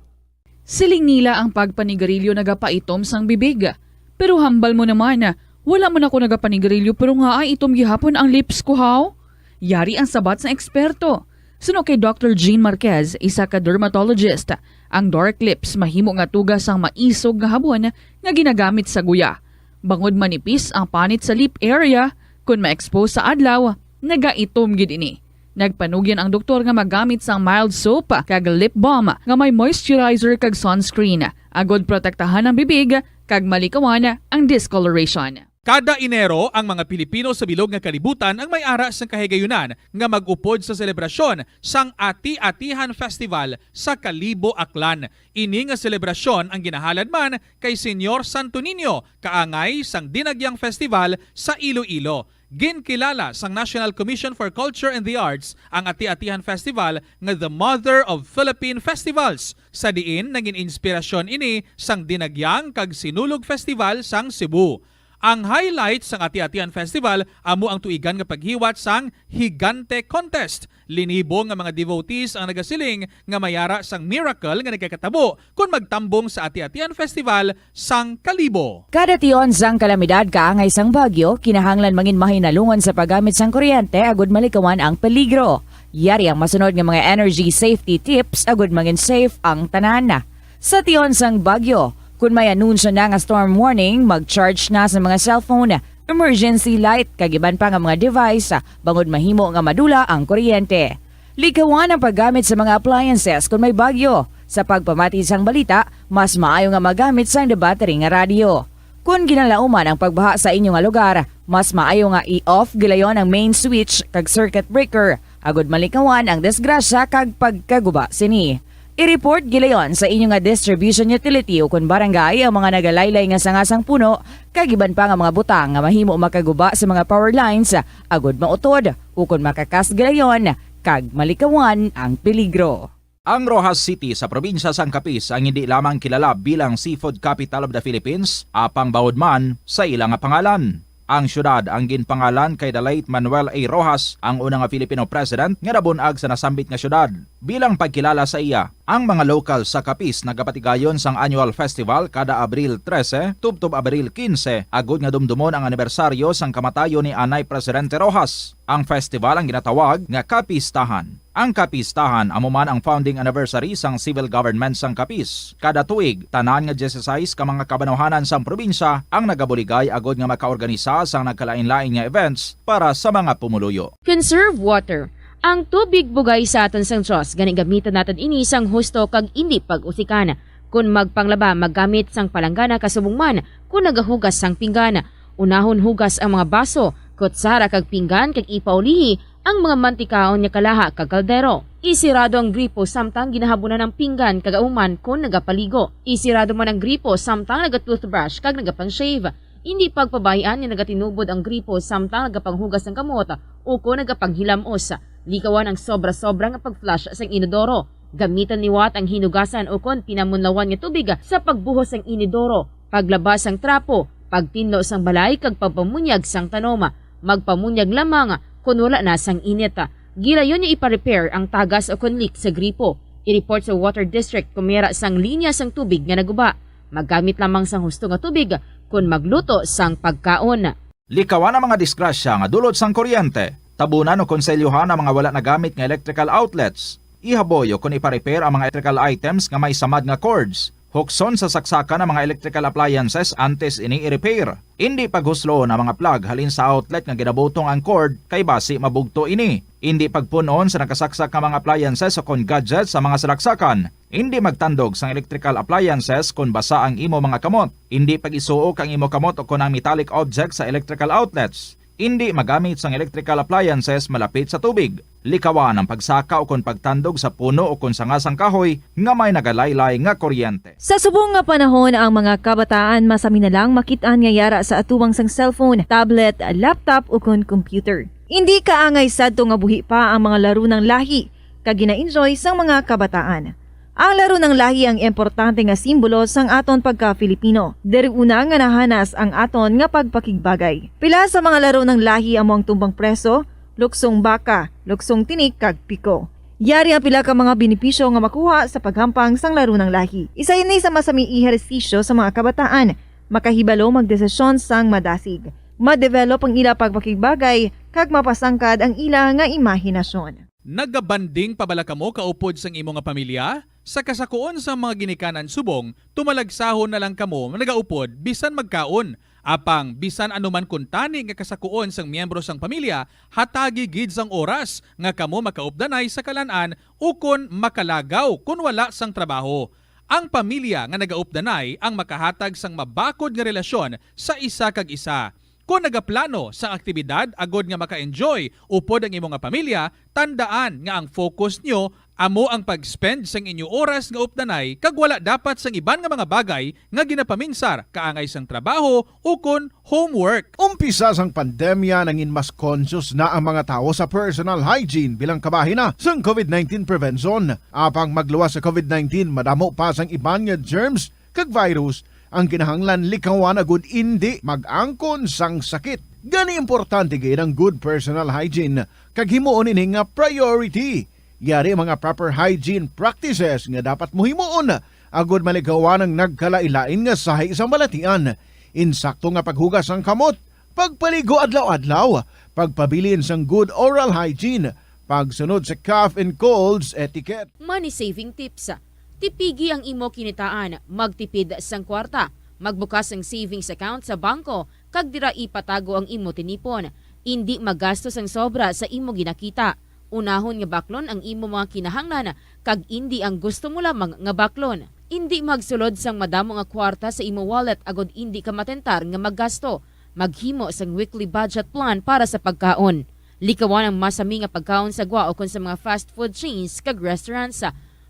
Siling nila ang pagpanigarilyo nagapaitom sang bibig. Pero hambal mo naman, wala man ako nagapanigarilyo pero nga ay itom gihapon ang lips ko, haw? Yari ang sabat sang eksperto. Suno kay Doctor Jean Marquez, isa ka dermatologist, ang dark lips mahimo nga tuga sang maisog nga habon nga ginagamit sa guya. Bangod manipis ang panit sa lip area, kon ma-expose sa adlaw, nagaitom gid ini. Nagpanugyan ang doktor nga magamit sang mild soap kag lip balm nga may moisturizer kag sunscreen, agud protektahan ang bibig kag malikawan ang discoloration. Kada Enero, ang mga Pilipino sa bilog nga kalibutan ang may ara sang kahigayunan nga mag-upod sa selebrasyon sang Ati-Atihan Festival sa Kalibo, Aklan. Ini nga selebrasyon ang ginahalad man kay Señor Santo Niño, kaangay sang Dinagyang Festival sa Iloilo. Ginkilala sang National Commission for Culture and the Arts ang Ati-Atihan Festival nga the mother of Philippine festivals, sa diin nangin inspirasyon ini sang Dinagyang kag Sinulog Festival sang Cebu. Ang highlight sang Ati-Atihan Festival amo ang tuigan nga paghiwat sang Higante Contest. Linibo nga mga devotees ang nagasiling nga may ara sang miracle nga nagakatabo kon magtambong sa Ati-Atihan Festival sang Kalibo. Kada tion sang kalamidad kaangay sang bagyo, kinahanglan mangin mahinalungan sa paggamit sang kuryente agud malikawan ang peligro. Yari ang masunod nga mga energy safety tips agud mangin safe ang tanan. Sa tion sang bagyo, kun may anunsyo na nga storm warning, mag-charge na sa mga cellphone, emergency light, kag iban pa nga mga device, bangod mahimo nga madula ang kuryente. Likawan ang paggamit sa mga appliances kon may bagyo. Sa pagpamati sang balita, mas maayo nga magamit sang debattery nga radyo. Kon ginalauman ang pagbaha sa inyo nga lugar, mas maayo nga i-off gilayon ang main switch kag circuit breaker, agud malikawan ang disgrasya kag pagkaguba sini. I-report gilayon sa inyo nga distribution utility ukon barangay ang mga nagalaylay nga sanga sang puno kag iban pa nga mga butang nga mahimo makaguba sa mga power lines, agud mautod ukon makakas gilayon kag malikawan ang peligro. Ang Roxas City sa probinsya sang Capiz ang hindi lamang kilala bilang Seafood Capital of the Philippines, apang bawod man sa ila nga pangalan. Ang siyudad ang ginpangalan kay the late Manuel A. Roxas, ang una nga Filipino president nga nabun-ag sa nasambit nga siyudad. Bilang pagkilala sa iya, ang mga lokal sa Capiz nagapatigayon sang annual festival kada Abril trese tubtob Abril kinse, agud nga dumdumon ang anibersaryo sang kamatayon ni anay Presidente Roxas. Ang festival ang ginatawag nga Kapistahan. Ang Kapistahan amo man ang founding anniversary sang civil government sang Capiz. Kada tuig, tanan nga dieciséis ka mga kabanwahanan sang probinsya ang nagabuligay agud nga makaorganisa sang nagkalainlain nga events para sa mga pumuluyo. Conserve water. Ang tubig bugay sa aton sang Dios, gani gamitan naton ini sang husto kag indi pag-usikan. Kon magpanglaba, maggamit sang palanggana kasubong man kon nagahugas sang pinggan. Unahon hugas ang mga baso, kutsara kag pinggan kag ipaulihi ang mga mantikaon nga kalaha kag kaldero. Isirado ang gripo samtang ginahabunan ang pinggan kag ahuman kon nagapaligo. Isirado man ang gripo samtang naga-toothbrush kag nagapang-shave. Indi pagpabay-an nga nagatinubod ang gripo samtang nagapanghugas sang kamot ukon nagapanghilamos. Likawan ang sobra-sobra nga pag-flush sang inodoro. Gamitan liwat ang hinugasan ukon pinamunlawan nga tubig sa pagbuhos sang inodoro, paglaba sang trapo, pagtinlo sang balay, kag pagpamunyag sang tanom. Magpamunyag lamang kon wala na sang init. Gilayon nga ipa-repair ang tagas ukon leak sa gripo. I-report sa Water District kon may ara sang linya sang tubig nga naguba. Maggamit lamang sang husto nga tubig kon magluto sang pagkaon. Likawan ang mga disgrasya nga dulot sang kuryente. Tabunan o konselyohan ang mga wala nagamit nga electrical outlets. Ihaboy o kon ipa-repair ang mga electrical items nga may samad nga cords. Hukson sa saksakan ang mga electrical appliances antes ini i-repair. Indi paghusloon ang mga plug halin sa outlet nga ginabutong ang cord, kay basi mabugto ini. Indi pagpun-on sa nakasaksak nga mga appliances o kon gadgets sa mga salaksakan. Indi magtandog sang electrical appliances kon basa ang imo mga kamot. Indi pag-isuok ang imo kamot o kon ang metallic objects sa electrical outlets. Indi magamit sang electrical appliances malapit sa tubig. Likawan ang pagsaka o kon pagtandog sa puno o kon sanga sang kahoy nga may nagalaylay nga kuryente. Sa subong nga panahon, ang mga kabataan masami na lang makit-an nga yara sa atubang sang cellphone, tablet, laptop, o kon computer. Indi kaangay sadto nga buhi pa ang mga laro nang lahi kag gina-enjoy sang mga kabataan. Ang laro nang lahi ang importante nga simbolo sang aton pagka-Filipino. Diri una nga nahanas ang aton nga pagpakigbagay. Pila sa mga laro nang lahi amo ang tumbang preso, luksong baka, luksong tinik, kag piko. Yari ang pila ka mga benepisyo nga makuha sa paghampang sang laro nang lahi. Isa ini sa masami ehersisyo sa mga kabataan, makahibalo magdesisyon sang madasig. Ma-develop ang ila pagpakigbagay, kag mapasangkad ang ila nga imahinasyon. Nagabanding pa bala kamo kaupod sang imo nga pamilya? Sa kasakuon sang mga ginikanan subong, tumalagsahon na lang kamo nagaupod bisan magkaon. Apang bisan ano man kuntani nga kasakuon sang miyembro sang pamilya, hatagi gid sang oras nga kamo makaupdanay sa kalan-an ukon makalagaw kon wala sang trabaho. Ang pamilya nga nagaupdanay ang makahatag sang mabakod nga relasyon sa isa kag isa. Kon nagaplano sang aktibidad agod nga maka-enjoy upod ang imo nga pamilya, tandaan nga ang focus nyo amo ang pag-spend sang inyo oras nga updanay kag wala dapat sang iban nga mga bagay nga ginapaminsar kaangay sang trabaho ukon homework. Umpisa sang pandemya, nangin mas conscious na ang mga tawo sa personal hygiene bilang kabahin na sang covid nineteen prevention. Apang magluwas sa covid nineteen, madamo pa sang iban nga germs kag virus ang kinahanglan likawan agud indi mag-angkon sang sakit. Gani, importante gid ang good personal hygiene kag himuon ini nga priority. Yari ang mga proper hygiene practices nga dapat mo himuon agud malikawan ang nagkalain-lain nga sahi sa balatian. Insakto nga paghugas sang kamot, pagpaligo adlaw-adlaw, pagpabilin sang good oral hygiene, pagsunod sa cough and colds etiquette. Money saving tips. Tipigi ang imo kinitaan, magtipid sang kwarta, magbukas sang savings account sa bangko, kag dira ipatago ang imo tinipon. Indi magasto sang sobra sa imo ginakita. Unahon nga baklon ang imo mga kinahanglan, kag indi ang gusto mo lamang nga baklon. Indi magsulod sang madamo nga kwarta sa imo wallet agod indi ka matentar nga maggasto. Maghimo sang weekly budget plan para sa pagkaon. Likawan ang masami nga pagkaon sa gwa ukon sa mga fast food chains kag restaurants.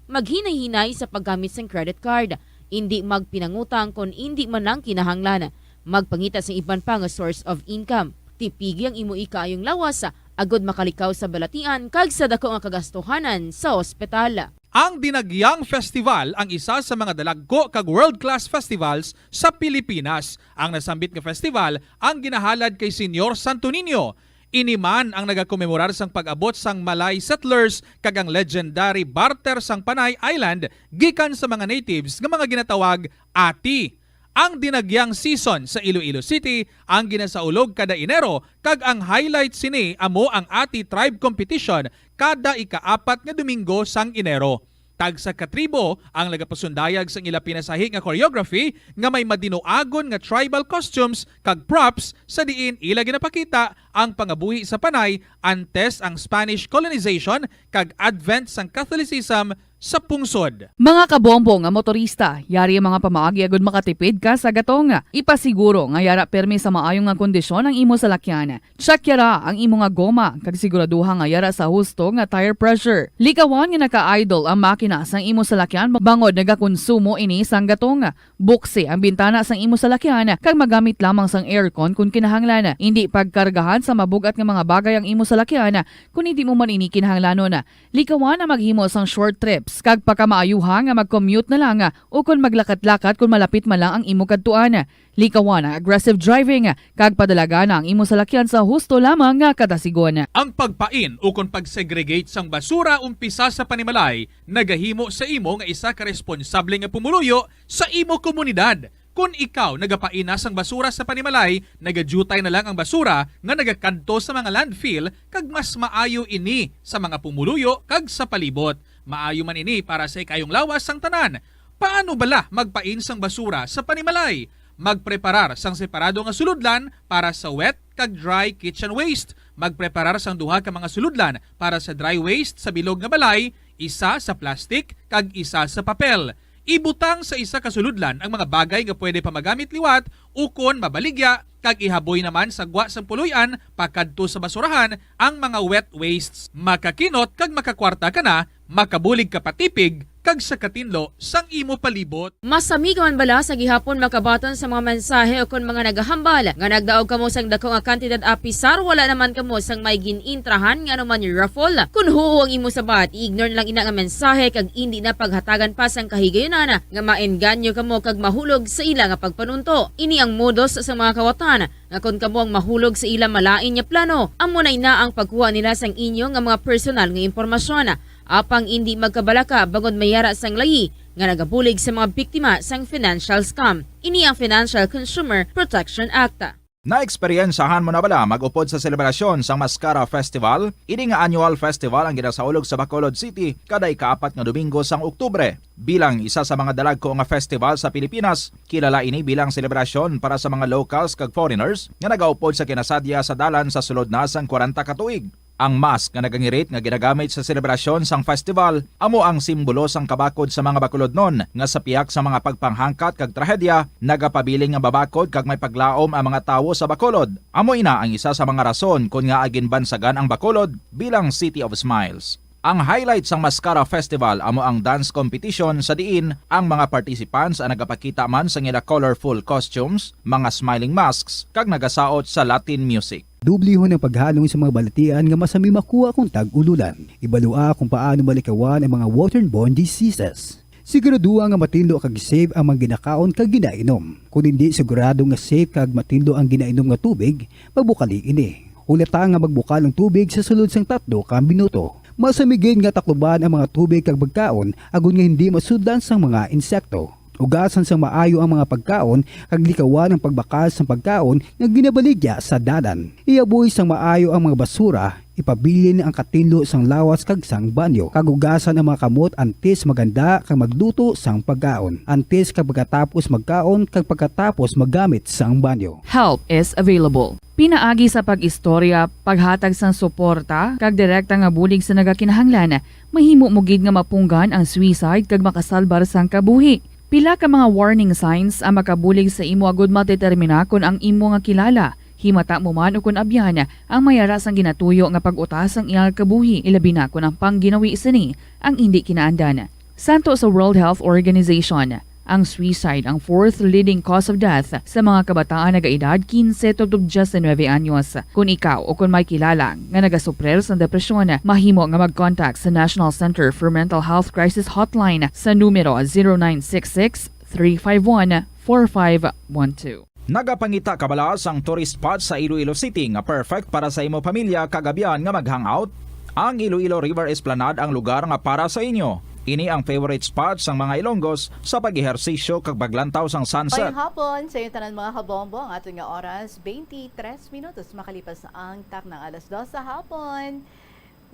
Maghinay-hinay sa paggamit sang credit card. Indi magpinangutang kon indi man lang kinahanglan. Magpangita sang iban pa nga source of income. Tipigi ang imo ikaayong lawas agod makalikaw sa balatian kag sa daku nga kagastuhanan sa ospital. Ang Dinagyang Festival ang isa sa mga dalagko kag world-class festivals sa Pilipinas. Ang nasambit nga festival ang ginahalad kay Señor Santo Niño. Ini man ang nagakomemorar sang pag-abot sang Malay settlers kag ang legendary barter sang Panay Island gikan sa mga natives nga mga ginatawag Ati. Ang Dinagyang season sa Iloilo City ang ginasaulog kada Enero, kag ang highlight sini amo ang Ati Tribe Competition kada ikaapat nga Domingo sang Enero. Tagsa ka tribo ang nagapasundayag sang ila pinasahi nga choreography nga may madinuagon nga tribal costumes kag props, sa diin ila ginapakita ang pangabuhi sa Panay antes ang Spanish colonization kag advent sang Catholicism sa pungsod. Mga kabombo nga motorista, yari ang mga pamaagi agud makatipid ka sa gatong. Ipasiguro nga yara pirmi sa maayo nga kondisyon ang imo salakyan. Check yara ang imo nga goma kag siguraduha nga yara sa husto nga tire pressure. Likawan nga naka-idle ang makina sang imo salakyan bangod nagakonsumo ini sang gatong. Buksi ang bintana sang imo salakyan kag magamit lamang sang aircon kon kinahanglan. Indi pagkargahan sa mabug-at nga mga bagay ang imo salakyan kon indi mo man ini kinahanglanon. Likawan ang maghimo sang short trips kag pakamaayuha nga mag-commute na lang ukon maglakat-lakat kon malapit man lang ang imo kadtuan. Likawan ang aggressive driving kag padalagana ang imo salakyan sa husto lamang nga kadasigon. Ang pagpain ukon pag-segregate sang basura umpisa sa panimalay nagahimo sa imo nga isa ka responsable nga pumuluyo sa imo komunidad. Kon ikaw nagapaina sang basura sa panimalay, nagadyutay na lang ang basura nga nagakadto sa mga landfill, kag mas maayo ini sa mga pumuluyo kag sa palibot. Maayo man ini para sa ikayong lawas sang tanan. Paano bala magpain sang basura sa panimalay? Magpreparar sang separado nga sulodlan para sa wet kag dry kitchen waste. Magpreparar sang duha ka mga sulodlan para sa dry waste sa bilog nga balay, isa sa plastic kag isa sa papel. Ibutang sa isa ka sulodlan ang mga bagay nga pwede pa magamit liwat ukon mabaligya, kag ihaboy naman sa gwa sang puloy-an pakadto sa basurahan ang mga wet wastes. Makakinot kag makakwarta ka na, makabulig ka pa tipig kag sa katinlo sang imo palibot. Masami ka man bala sa gihapon makabaton sa mga mensahe ukon mga nagahambal nga nagdaog kamo sang dako nga kantidad apisar wala naman kamo sang may gin-intrahan nga anuman raffle? Kon huo ang imo sabat, i-ignore na lang ina nga mensahe kag indi na paghatagan pa sang kahigayunan nga maengganyo kamo kag mahulog sa ila nga pagpanunto. Ini ang modus sa mga kawatan nga kon kamo ang mahulog sa ila malain nga plano, amo na ina ang pagkuha nila sang inyo nga mga personal nga impormasyon. Apang indi magkabalaka bangod may yara sang layi nga nagabulig sa mga biktima sang financial scam. Ini ang Financial Consumer Protection Act. Naeksperyensahan mo na bala mag-upod sa selebrasyon sang Mascara Festival? Ini nga annual festival ang ginasaulog sa Bacolod City kada ikaapat nga Domingo sang Oktubre. Bilang isa sa mga dalagko nga festival sa Pilipinas, kilala ini bilang selebrasyon para sa mga locals kag foreigners nga nagaupod sa kinasadya sa dalan sa sulod na sang kwarenta ka tuig. Ang mask nga nagangirit nga ginagamit sa selebrasyon sang festival amo ang simbolo sang kabakod sa mga Bacolodnon, nga sa pihak sa mga pagpanghangkat kag trahedya, nagapabilin nga mabakod kag may paglaom ang mga tawo sa Bacolod. Amo ina ang isa sa mga rason kon ngaa ginbansagan ang Bacolod bilang City of Smiles. Ang highlight sang Mascara Festival amo ang dance competition, sa diin ang mga participants ang nagapakita man sang ila colorful costumes, mga smiling masks, kag nagasaot sa Latin music. Dublihon ang paghalong sa mga balatian nga masami makuha kon tag-ululan. Ibalua kung paano malikawan ang mga waterborne diseases. Siguraduha nga matinlo kag safe ang mga ginakaon kag ginainom. Kon indi sigurado nga safe kag matinlo ang ginainom nga tubig, magbukali ini. Hulata nga magbukal ang tubig sa sulod sang tatlo ka minuto. Masami gid nga takluban ang mga tubig kag pagkaon agod nga hindi masudlan sang mga insekto. Ugasan sang maayo ang mga pagkaon kag likawan ang pagbakal sang pagkaon nga ginabaligya sa dalan. Ihaboy sang maayo ang mga basura, ipabilin ang katinlo sang lawas kag sang banyo, kag ugasan ang mga kamot antes maghanda kag magluto sang pagkaon, antes kag pagkatapos magkaon kag pagkatapos maggamit sang banyo. Help is available. Pinaagi sa pag-istorya, paghatag sang suporta, kag direkta nga bulig sa nagakinahanglan, mahimo mo gid nga mapunggan ang suicide kag makasalbar sang kabuhi. Pila ka mga warning signs ang makabulig sa imo agud madetermina kon ang imo nga kilala, himata mo man ukon abyan, ang may ara sang ginatuyo nga pag-uta sang iyang kabuhi, ilabi na kon ang pangginawi sini ang indi kinaandan. Santo sa World Health Organization, ang suicide ang fourth leading cause of death sa mga kabataan nagaedad quince tubtob diyesinuebe anyos. Kon ikaw o kon may kilala nga nagasuprir sang depresyon, mahimo nga mag-contact sa National Center for Mental Health Crisis Hotline sa numero zero nine six six, three five one, four five one two. Nagapangita ka bala sang tourist spot sa Iloilo City nga perfect para sa imo pamilya kag abyan nga mag-hangout? Ang Iloilo River Esplanade ang lugar nga para sa inyo. Ini ang favorite spot sang mga Ilonggos sa pag-ehersisyo kag paglantaw sang sunset. Mayong hapon sa inyo tanan, mga kabombo. Ang aton nga oras, twenty-three minutos makalipas ang taknang alas dos sa hapon.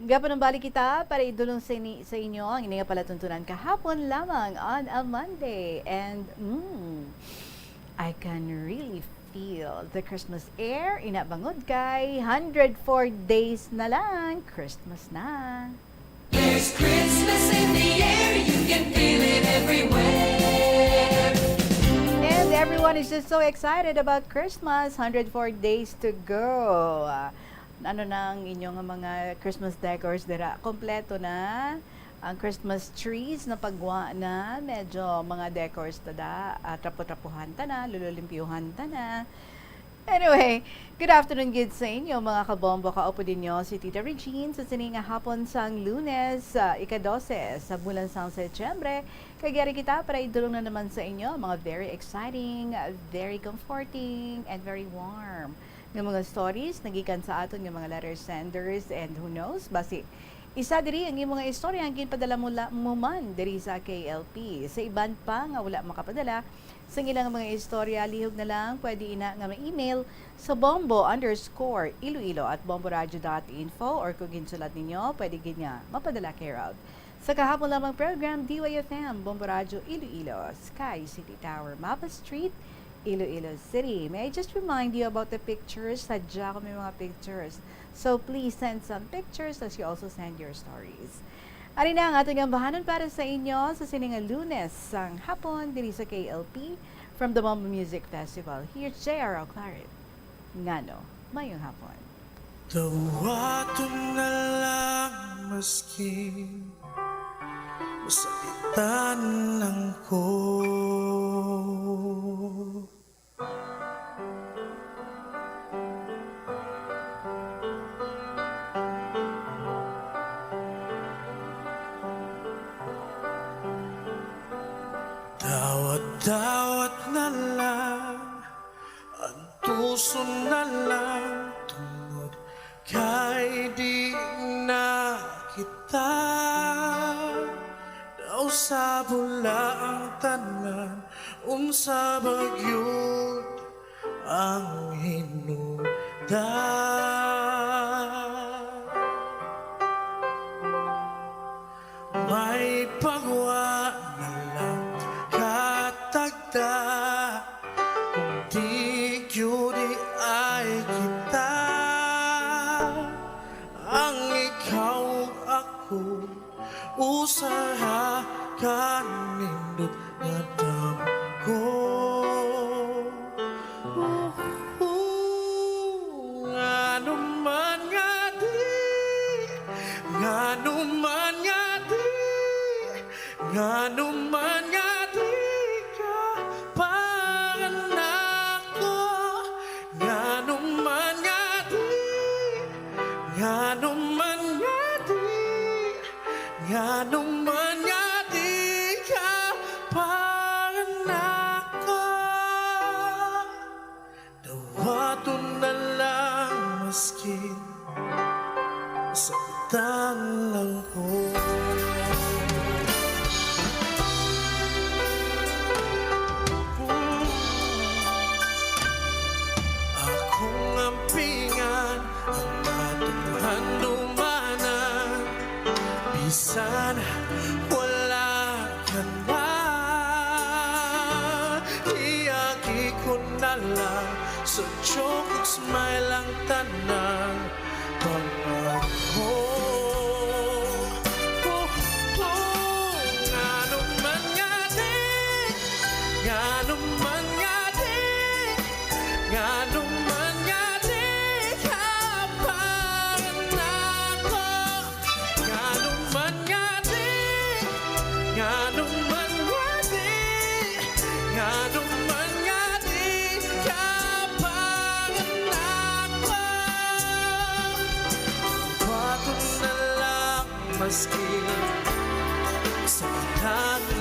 Gapanumbalik kita para idulong sa ini-, sa inyo ang ini nga palatuntunan kahapon lamang on a Monday. And, mm, I can really feel the Christmas air. Ina bangod kay hundred four days na lang, Christmas na. There's Christmas in the air, you can feel it everywhere. And everyone is just so excited about Christmas. Hundred four days to go. Ano na ang inyo nga mga Christmas decors dira? Kompleto na ang Christmas trees, napagwa na, medyo mga decors ta da, ah, trapo-trapuhan ta na, lulolimpyuhan ta na. Anyway, good afternoon gid sa inyo, mga kabombo. Kaupod ninyo si Tita Regine sa sini nga hapon sang Lunes, ah, ika-dose sa bulan sang Setyembre. Kag yari kita para idulong na naman sa inyo ang mga very exciting, very comforting, and very warm nga mga stories nagikan sa aton nga mga letter senders. And who knows, basi isa diri ang imo nga istorya ang ginpadala mo, la-, mo man diri sa K L P. Sa iban pa nga wala makapadala sang ilang mga istorya, lihog na lang, pwede ina nga ma-email sa bombo underscore iloilo at bomboradio dot info, or kung ginsulat ninyo, pwede gid nga mapadala care of sa kahapon lamang program, D Y F M, Bombo Radyo Iloilo, Sky City Tower, Mapa Street, Iloilo City. May I just remind you about the pictures? Sadya ko may mga pictures. So please send some pictures as you also send your stories. Ari na ang aton nga bahanon para sa inyo sa sini nga Lunes sang hapon diri sa K L P. From the Bombo Music Festival, here's J R O'Claret. Ngano? Mayong hapon. Dawaton na lang maski masakitan lang ko. Dawat-dawat na lang, antuson na lang, tungod kay di na kita. Nausab la ang tanan, unsa ba gyud ang hinungdan. May pagwa na lang katagda, kung di gyud ay kita ang ikaw ug ako. Usaha ka nindot nga damgo. Ngano man nga di, ngano man nga di, ngano man nga di ka panganako, ngano man nga di, ngano man nga di, ngano man nga di ka panganako. Dawaton na lang maski sakitan lang ko. Akong ampingan ang atong handumanan, bisan wala ka na. Iagi ko na lang sa joke ug smile ang tanan. Pangako. Oh, oh, ngano man nga di, ngano man nga di, ngano man nga di ka panganako. Ngano man nga di, ngano man nga di, ngano man nga di ka panganako. Baton na lang maski sa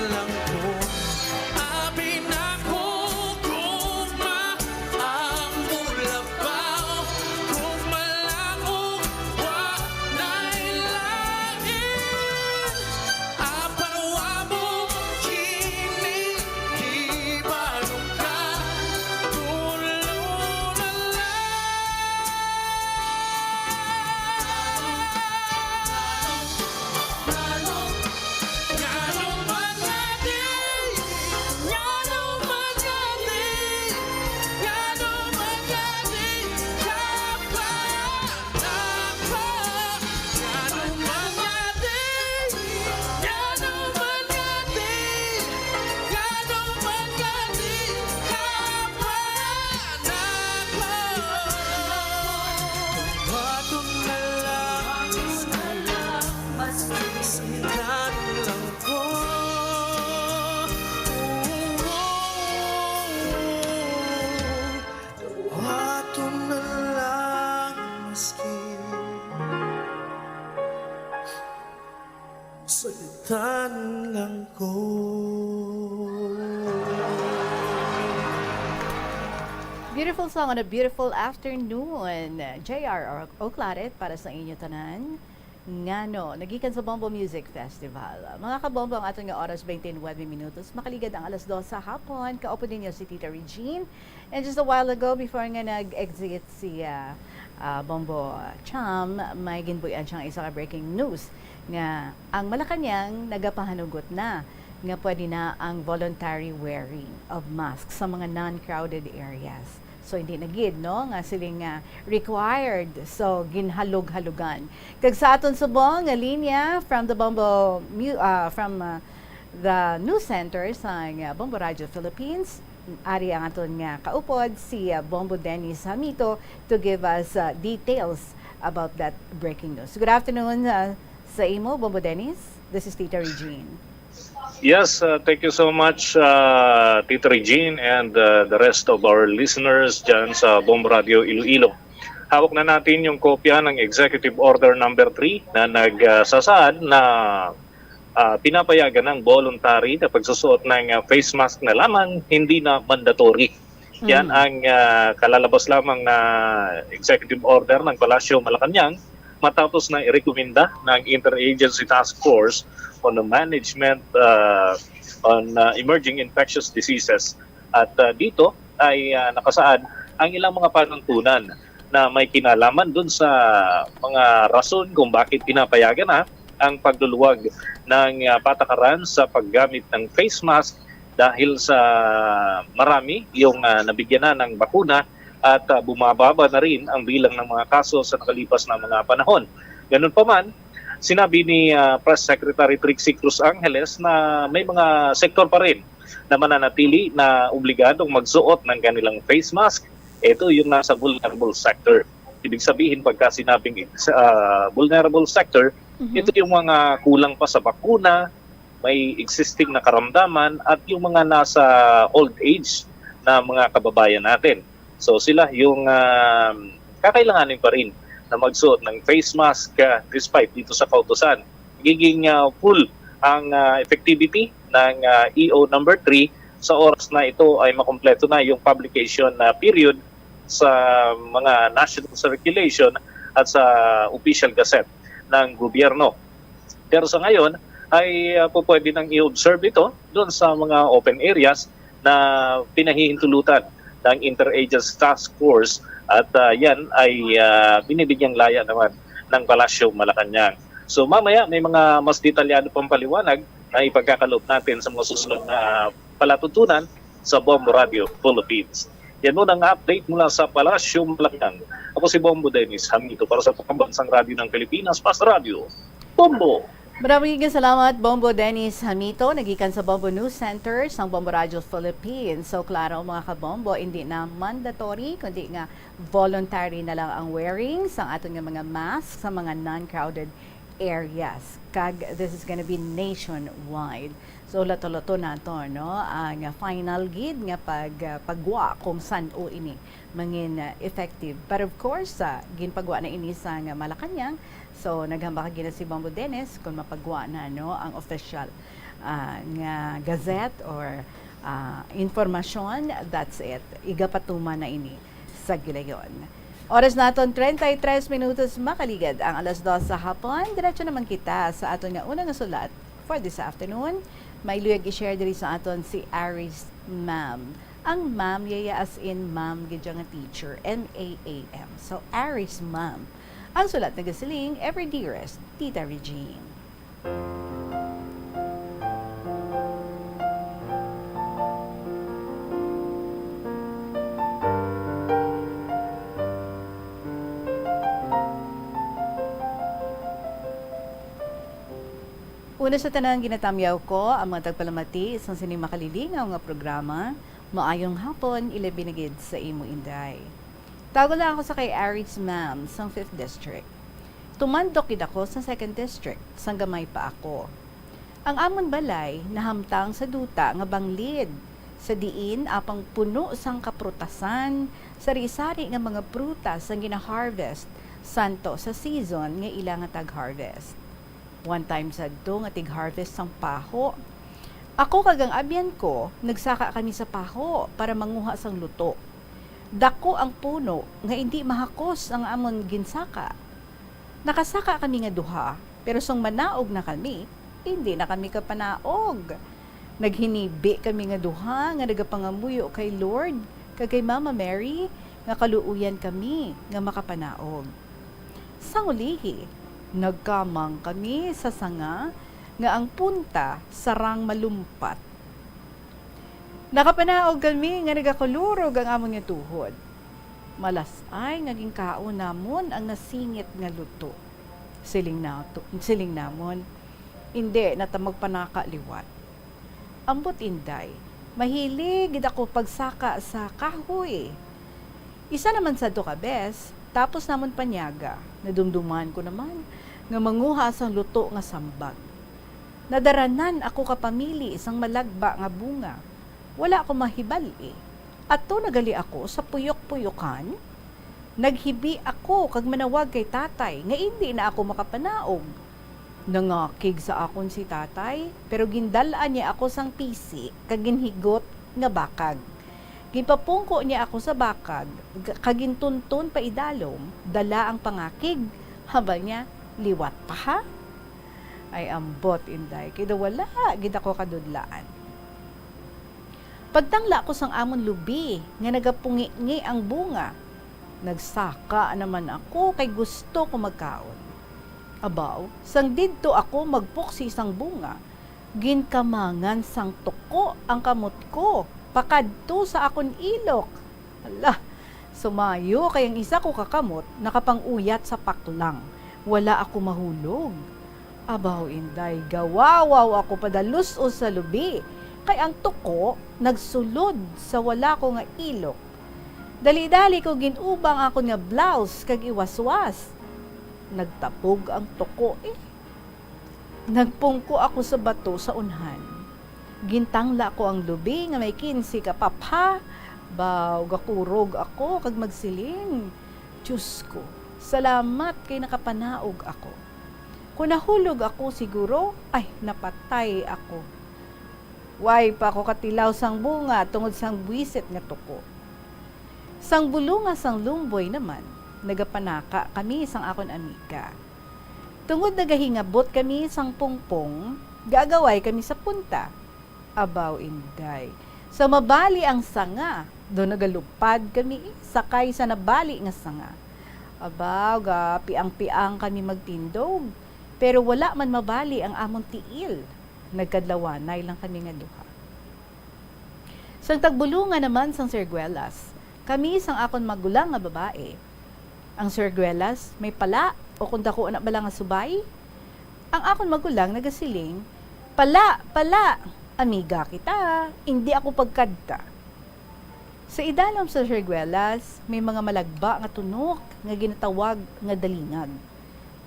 lang ko. Abi na ko, gugma ang mulabaw, gugma lang ug wa na'y lain. Apan wa mo kini ibalong ka, tulo na lang. Mas lang ko. Ato na lang maski sakitan lang ko. Beautiful song on a beautiful afternoon. J R O Claret para sa inyo tanan. Ngano, nagikan sa Bombo Music Festival. Mga kabombo, ang aton nga oras, twenty-nine minutos. Makaligad ang alas dos sa hapon. Kaupod ninyo si Tita Regine. And just a while ago, before nga nag-exit si, ah, ah, Bombo Cham, may ginbuy-an siya nga isa ka breaking news nga ang Malacañang nagapahanugot na nga pwede na ang voluntary wearing of masks sa mga non-crowded areas. So, hindi na gid, no, nga siling, ah, required. So, ginhalog-halugan. Kag sa aton subong nga linya from the Bombo mu-, ah, from, ah, the news center sa, ah, Bombo Radio Philippines, ari ang aton nga kaupod, si, ah, Bombo Dennis Hamito, to give us, ah, details about that breaking news. Good afternoon, ah, sa imo, Bombo Dennis. This is Tita Regine. Yes, uh, thank you so much, uh, Tita Regine, and, uh, the rest of our listeners dyan sa Bombo Radio Iloilo. Hawak na natin yung kopya ng Executive Order Number Three na nagsasaad na, uh, pinapayagan ng voluntary na pagsusuot ng, uh, face mask na lamang, hindi na mandatory. Yan Mm. ang, uh, kalalabas lamang na executive order ng Palasyo Malacañang matapos na irekomenda ng Interagency Task Force on the Management, uh, on, uh, Emerging Infectious Diseases. At, uh, dito ay, uh, nakasaad ang ilang mga panuntunan na may kinalaman dun sa mga rason kung bakit pinapayagan na ang pagluluwag ng, ah, patakaran sa paggamit ng face mask dahil sa marami yung, ah, nabigyan na ng bakuna at, ah, bumababa na rin ang bilang ng mga kaso sa nakalipas na mga panahon. Ganun pa man, sinabi ni, ah, Press Secretary Trixie Cruz Angeles na may mga sektor pa rin na mananatili na obligadong magsuot ng kanilang face mask. Ito yung nasa vulnerable sector. Ibig sabihin, pagka sinabing, ah, vulnerable sector, Mhm. ito yung mga kulang pa sa bakuna, may existing na karamdaman, at yung mga nasa old age na mga kababayan natin. So sila yung, ah, kakailanganin pa rin na magsuot ng face mask, ah, despite dito sa kautusan. Magiging, ah, full ang, ah, effectivity ng, ah, E O number three sa oras na ito ay makumpleto na yung publication na period sa mga national circulation at sa official gazette ng gobyerno. Pero sa ngayon ay, ah, pupwede nang i-observe ito doon sa mga open areas na pinahihintulutan ng Interagency Task Force at, ah, yan ay, ah, binibigyang laya naman ng Palasyo Malacañang. So mamaya may mga mas detalyado pang paliwanag na ipagkakaloob natin sa mga susunod na palatuntunan sa Bombo Radio Philippines. Yan muna ang update mula sa Palasyo Malacañang. Ako si Bombo Dennis Hamito para sa Pambansang Radyo ng Pilipinas, Fast Radio, Bombo! Maraming salamat, Bombo Dennis Hamito, nagikan sa Bombo News Center sang Bombo Radio Philippines. So, klaro, mga kabombo, hindi na mandatory, kundi nga voluntary na lang ang wearing sang aton nga mga mask sa mga non-crowded areas. Kag this is gonna be nationwide. So, lato-lato nato, no, ang final gid nga pag, ah, paggwa kung san-o ini mangin, ah, effective. But of course, ah, ginpagwa na ini sang Malacañang. So, naghambal gid na si Bombo Dennis kung mapagwa na, no, ang official, ah, nga gazette or, ah, informasyon. That's it. Igapatuman na ini sa gilayon. Oras naton, treinta y tres minutos, makaligad ang alas dos sa hapon. Diretso naman kita sa aton nga una nga sulat for this afternoon. May luyag i-share diri sa aton si Aris Ma'am. Ang ma'am, yaya, as in ma'am gid siya nga teacher, M A A M. So, Aris Ma'am. Ang sulat nagasiling, Ever Dearest, Tita Regine. Una sa tanan, ginatamyaw ko ang mga tagpalamati sang sini makalilingaw nga programa. Maayong hapon, ilabi na gid sa imo, Inday. Tawag lang ako sa kay Aris Ma'am sang Fifth District. Tumandok gid ako sa Second District sang gamay pa ako. Ang amon balay nahamtang sa duta nga banglid, sa diin apang puno sang kaprutasan, sari-sari nga mga prutas ang gina-harvest santo sa season nga ila nga tag-harvest. One time sadto nga tig-harvest sang paho. Ako kag ang abyan ko, nagsaka kami sa paho para manguha sang luto. Dako ang puno nga indi mahakos ang amon ginsaka. Nakasaka kami nga duha, pero sang manaog na kami, indi na kami kapanaog. Naghinibi kami nga duha nga nagapangamuyo kay Lord kag kay Mama Mary nga kaluoyan kami nga makapanaog. Sang ulihi, nagkamang kami sa sanga nga ang punta sarang malumpat. Nakapanaog kami nga nagakulurog ang amon nga tuhod. Malas-ay nga ginkaon namon ang nasingit nga luto. Siling nato, siling namon, "Indi na ta magpanaka liwat." Ambot, Inday, mahilig gid ako pagsaka sa kahoy. Isa naman sadto ka bes, tapos namon panyaga, nadumduman ko naman nga manguha sang luto nga sambag. Nadaranan ako ka pamili sang malagba nga bunga. Wala ko mahibal-i. Adto na gali ako sa puyok-puyokan. Naghibi ako kag manawag kay tatay nga indi na ako makapanaog. Nangakig sa akon si tatay, pero gindal-an niya ako sang pisi kag ginhigot nga bakag. Ginpapungko niya ako sa bakag, g-, kag gintunton pa idalom, dala ang pangakig. Hambal niya, "Liwat pa, ha?" Ay, ambot, Inday, kay daw wala gid ako kadudlaan. Pagtangla ko sang amon lubi nga nagapungi-ngi ang bunga, nagsaka naman ako kay gusto ko magkaon. Abaw, sang didto ako magpuksi sang bunga, ginkamangan sang tuko ang kamot ko pakadto sa akon ilok. Hala, sumayo kay ang isa ko ka kamot nakapang-uyat sa paklang. Wala ako mahulog. Abaw, Inday, gawawaw ako padalus-os sa lubi, kay ang tuko nagsulod sa wala ko nga ilok. Dali-dali ko gin-uba ang akon nga blouse kag iwaswas. Nagtapog ang tuko, eh. Nagpungko ako sa bato sa unhan. Gintangla ko ang lubi nga may kinse ka papha. Baw, gakurog ako kag magsiling, "Diyos ko, salamat kay nakapanaog ako. Kung nahulog ako, siguro, ay, napatay ako." Way pa ako katilaw sang bunga tungod sang buwisit nga tuko. Sang bulunga sang lumboy naman, nagapanaka kami sang akon amiga. Tungod nagahingabot kami sang pungpong, gaagaway kami sa punta. Abaw, Inday, sa mabali ang sanga, daw nagalupad kami sakay sa nabali nga sanga. Abaw, gapiang-piang kami magtindog, pero wala man mabali ang amon tiil. Nagkadlawanay lang kami nga duha. Sang tagbulungan naman sang sirgwelas, kami sang akon magulang nga babae. Ang sirgwelas may pala, o kon daku na bala nga subay? Ang akon magulang nagasiling, "Pala, pala! Amiga kita, indi ako pagkadta." Sa idalom sa sirgwelas, may mga malagba nga tunok nga ginatawag nga dalingag.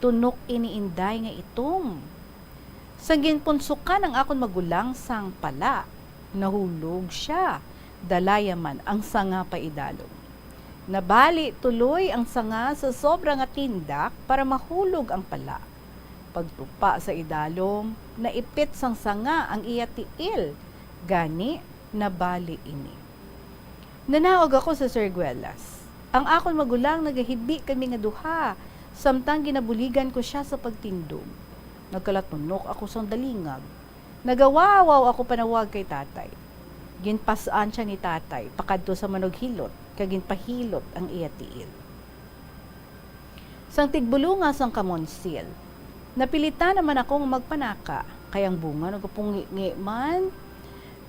Tunok ini, Inday, nga itom. Sang ginpunsukan ang akon magulang sang pala, nahulog sia. Dalaya man ang sanga paidalom. Nabali tuloy ang sanga sa sobra nga tindak para mahulog ang pala. Pagtupa sa idalom, naipit sang sanga ang iya tiil. Gani, nabali ini. Nanaog ako sa sirgwelas. Ang akon magulang nagahibi kami nga duha, samtang ginabuligan ko sia sa pagtindog. Nagkalatunok ako sang dalingag. Nagawawaw ako panawag kay tatay. Ginpas-an sia ni tatay pakadto sa manughilot, kag ginpahilot ang iya tiil. Sang tigbulunga sang kamonsil, napilitan naman ako nga magpanaka, kay ang bunga nagapungi-ngi man.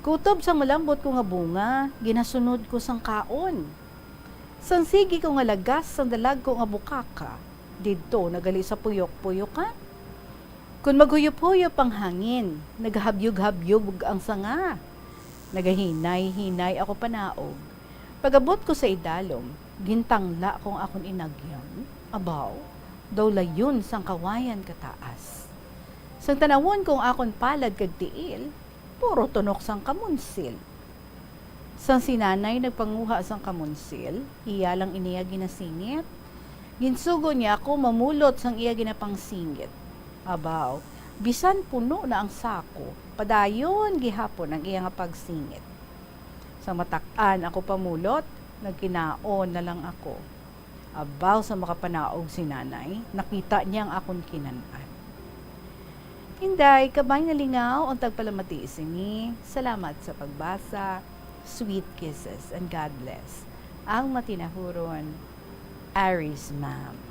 Kutob sang malambot ko nga bunga, ginasunod ko sang kaon. Sang sige ko nga lagas sang dalag ko nga bukaka, didto na gali sa puyok-puyokan. Kon maghuyop-huyop ang hangin, nagahabyog-habyog ang sanga. Nagahinay-hinay ako panaog. Pag-abot ko sa idalom, gintangla ko ang akon inagyan. Abaw, daw layon sang kawayan kataas. Sang tanawon ko ang akon palad kag tiil, puro tunok sang kamunsil. Sang si Nanay nagpanguha sang kamunsil, iya lang iniya ginasingit. Ginsugo niya ako mamulot sang iya ginapangsingit. Abaw, bisan puno na ang sako, padayon gihapon ang iya nga pagsingit. Sang matak-an ako pamulot, nagkinaon na lang ako. Abaw, sa makapanaog si Nanay, nakita niya ang akon kinan-an. Inday, kabay nga lingaw ang tagpalamati sini. Salamat sa pagbasa. Sweet kisses and God bless. Ang matinahuron, Aris Ma'am.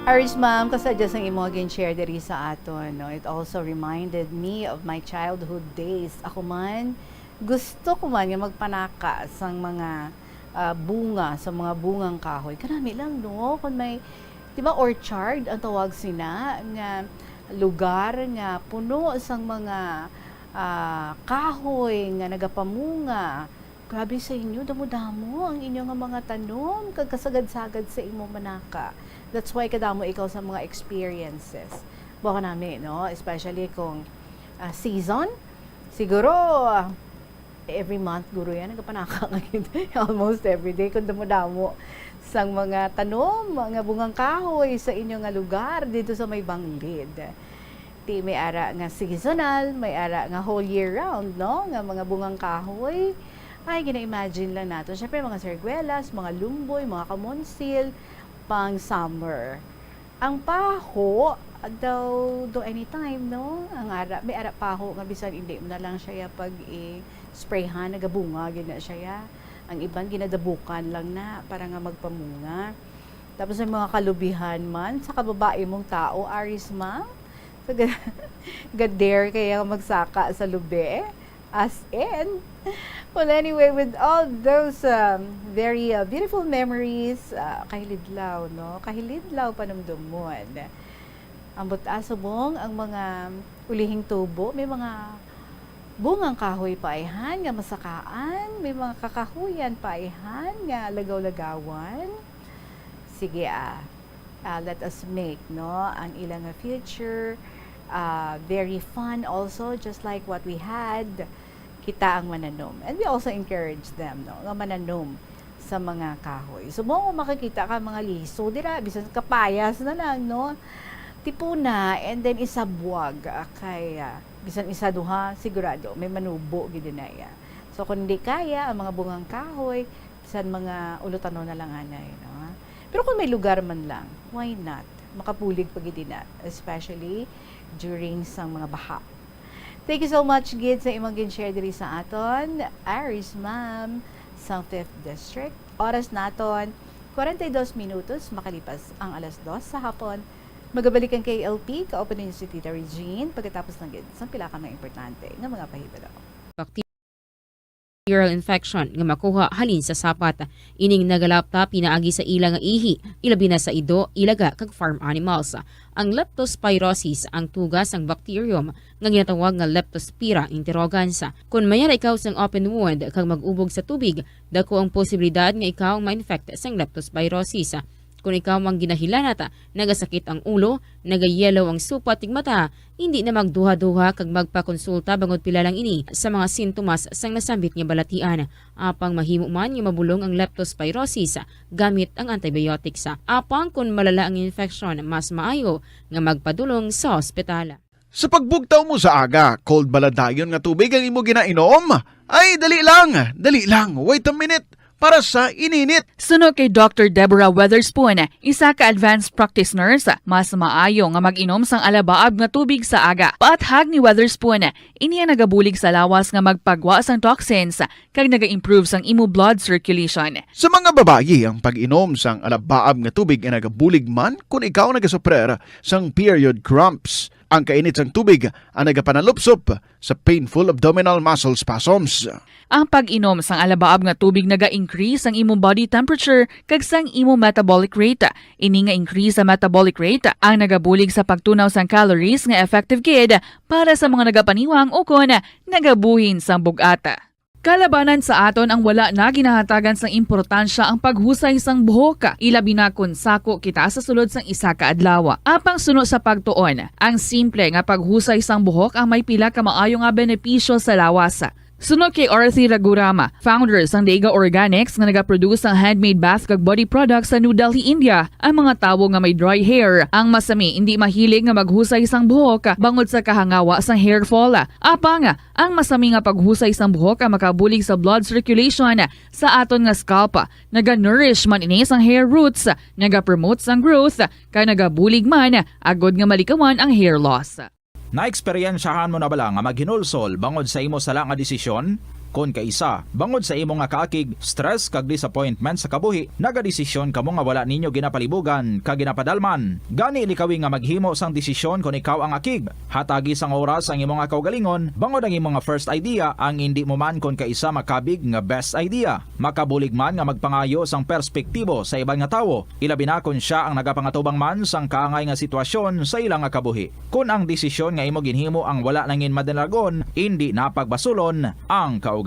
Aris, ma'am, kasadya sang imo gin-share diri sa aton, no? It also reminded me of my childhood days. Ako man, gusto ko man nga magpanaka sang mga, ah, bunga, sa mga bungang kahoy. Kanami lang, no? Kung may, di ba, orchard ang tawag sina, nga lugar nga puno sang mga, ah, kahoy nga nagapamunga. Grabe sa inyo, damo-damo ang inyo nga mga tanom, kag kasagad-sagad sa imo manaka. That's why kadamo ikaw sa mga experiences. Buka nami, no? Especially kung, ah, season. Siguro, ah, every month, guro yan, nagapanaka ka gid. Almost every day, kung damo-damo sang mga tanom, mga bungang kahoy sa inyo nga lugar, dito sa may Banglid. Ti may ara nga seasonal, may ara nga whole year round, no? Nga mga bungang kahoy. Ay, gina-imagine lang nato. Siyempre, mga sergwelas, mga lumboy, mga kamonsil, pang summer. Ang paho, daw, do anytime, no? Ang ara, may ara paho nga bisan hindi mo na lang siya pag i-sprayhan, nagabunga, gina siya. Ang iban, ginadabukan lang na para nga magpamunga. Tapos may mga kalubihan man sa kababae mong tao, Aris, ma'am. So, ga-, ga-dare kaya magsaka sa lubi? As in? Well, anyway, with all those um, very uh, beautiful memories, uh, kahilidlaw, no? Kahilidlaw panumdumon. Ang buta subong, ang mga ulihing tubo, may mga bungang kahoy pa ayhan nga masakaan, may mga kakahuyan pa ayhan nga lagaw-lagawan. Sige, ah, ah, let us make, no, ang ilang future ah, very fun also, just like what we had, kita ang mananom. And we also encourage them, no, nga mananom sa mga kahoy. So, mo kung makakita ka mga liso, dira, bisan kapayas na lang, no? Tipuna, and then isabwag, ah, kay, ah, bisan isa duha, sigurado, may manubo gid na iya. So, kung di kaya, ang mga bungang kahoy, bisan mga ulutanon na lang anay, no? Pero kung may lugar man lang, why not? Makabulig pa gid na, especially during sang mga baha. Thank you so much gid sa imong gin-share diri sa aton, Aris Ma'am, sang Fifth District. Oras naton, kwarenta y dos minutos makalipas ang alas dos sa hapon. Magabalik ang K L P, kauban ninyo si Tita Regine, pagkatapos lang gid sang pila ka mga importante nga mga pahibalo. Bacterial infection nga makuha halin sa sapat. Ining nagalapta pinaagi sa ila nga ihi, ilabi na sa ido, ilaga, kag farm animals. Ang leptospirosis ang tuga sang bacterium nga ginatawag nga Leptospira interrogans. Kon may ara ikaw sang open wound kag mag-ubog sa tubig, dako ang posibilidad nga ikaw ang ma-infect sang leptospirosis. Kon ikaw ang ginahilanat, nagasakit ang ulo, nagayelo ang supat tig mata, hindi na magduha-duha kag magpakonsulta bangod pila lang ini sa mga sintomas sang nasambit nga balatian. Apang mahimo man nga mabulong ang leptospirosis gamit ang antibiotics. Apang kon malala ang infection, mas maayo nga magpadulong sa ospital. Sa pagbugtaw mo sa aga, cold bala dayon nga tubig ang imo ginainom? Ay, dali lang, dali lang, wait a minute, para sa ininit. Suno kay Doctor Deborah Weatherspoon, isa ka advanced practice nurse, mas maayo nga mag-inom sang alabaab nga tubig sa aga. Paathag ni Weatherspoon, ini ang nagabulig sa lawas nga magpagwa sang toxins kag naga-improve sang imo blood circulation. Sa mga babayi, ang pag-inom sang alabaab nga tubig ay nagabulig man kon ikaw nagasuprer sang period cramps. Ang kainit sang tubig ang nagapanalupsop sa painful abdominal muscle spasms. Ang pag-inom sang alabaab nga tubig naga-increase sang imong body temperature kag sang imong metabolic rate. Ini nga increase sa metabolic rate ang nagabulig sa pagtunaw sang calories nga effective gid para sa mga nagapaniwang ukon nagabuhin sang bug-at. Kalabanan sa aton ang wala na ginahatagan sang importansya ang paghusay sang buhok, ilabi na kon sako kita sa sulod sang isa ka adlaw. Apang suno sa pagtuon, ang simple nga paghusay sang buhok ang may pila ka maayo nga benepisyo sa lawas. Suno kay Arthi Raghuram, founder sang Dega Organics nga nagaproduce sang handmade bath kag body products sa New Delhi, India, ang mga tawo nga may dry hair ang masami indi mahilig nga maghusay sang buhok bangod sa kahangawa sang hair fall. Apang ang masami nga paghusay sang buhok ang makabulig sa blood circulation sa aton nga scalp. Naga-nourish man ini sang hair roots, nagapromote sang growth, kag nagabulig man agod nga malikawan ang hair loss. Naeksperyensyahan mo na bala nga maghinulsol bangod sa imo sala nga desisyon? Kon kaisa, bangod sa imo nga kaakig, stress, kag disappointment sa kabuhi, nagadesisyon kamo nga wala ninyo ginapalibugan kag ginapadalman. Gani, likawi nga maghimo sang desisyon kon ikaw ang akig. Hatagi sang oras ang imo nga kaugalingon, bangod ang imo nga first idea ang indi mo man kon kaisa makabig nga best idea. Makabulig man nga magpangayo sang perspektibo sa iban nga tawo, ilabi na kon sia ang nagapangatubang man sang kaangay nga sitwasyon sa ila nga kabuhi. Kon ang desisyon nga imo ginhimo ang wala nangin madinagon, indi na pagbasulon ang kaugalingon.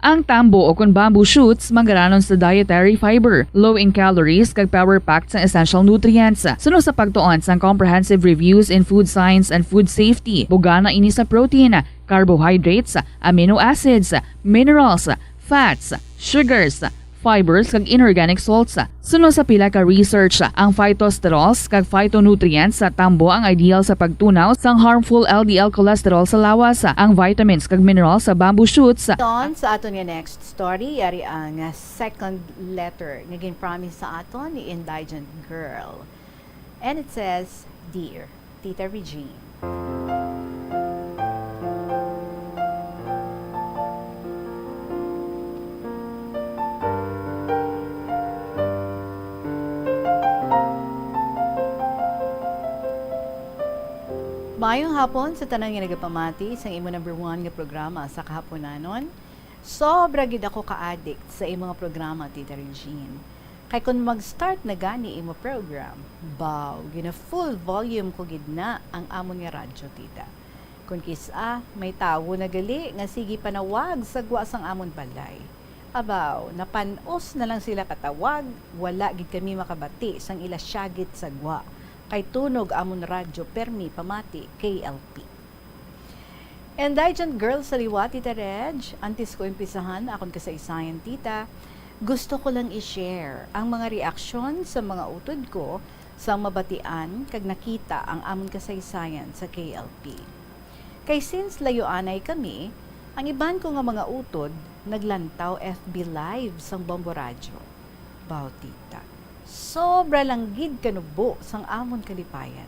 Ang tambo o kon bamboo shoots manggaranon sa dietary fiber, low in calories, kag power-packed sang essential nutrients. Suno sa pagtuon sang Comprehensive Reviews in Food Science and Food Safety, bugana ini sa protein, carbohydrates, amino acids, minerals, fats, sugars, fibers, kag inorganic salts. Suno sa pila ka research, ang phytosterols kag phytonutrients sa tambo ang ideal sa pagtunaw sang harmful L D L cholesterol sa lawas. Ang vitamins kag minerals sa bamboo shoots. Ton, sa aton nga next story, yari ang second letter nga gin-promise sa aton ni Indigent Girl. And it says, "Dear Tita Regine." Maayong hapon sa tanan nga nagapamati sa imo number one nga programa sa kahaponanon. Sobra gid ako ka-addict sa imo nga programa, Tita Regine. Kay kon mag-start na gani imo program, baw, gina-full volume ko gid na ang amon nga radyo, tita. Kon kis-a, may tawo na gali nga sige panawag sa gwa sang amon balay. Abaw, napan-os na lang sila katawag, wala gid kami makabati sang ila syagit sa gwa, kay tunog amon radyo permi pamati K L P. Indigent Girl sa liwa, Tita Reg, antes ko umpisahan akon kasaysayan, tita, gusto ko lang i-share ang mga reaksyon sa mga utod ko sang mabatian kag nakita ang amon kasaysayan sa K L P. Kay since layuanay kami, ang iban ko nga mga utod naglantaw F B Live sang Bombo Radyo. Baw, tita, sobra lang gid kanubo sang amon kalipayan.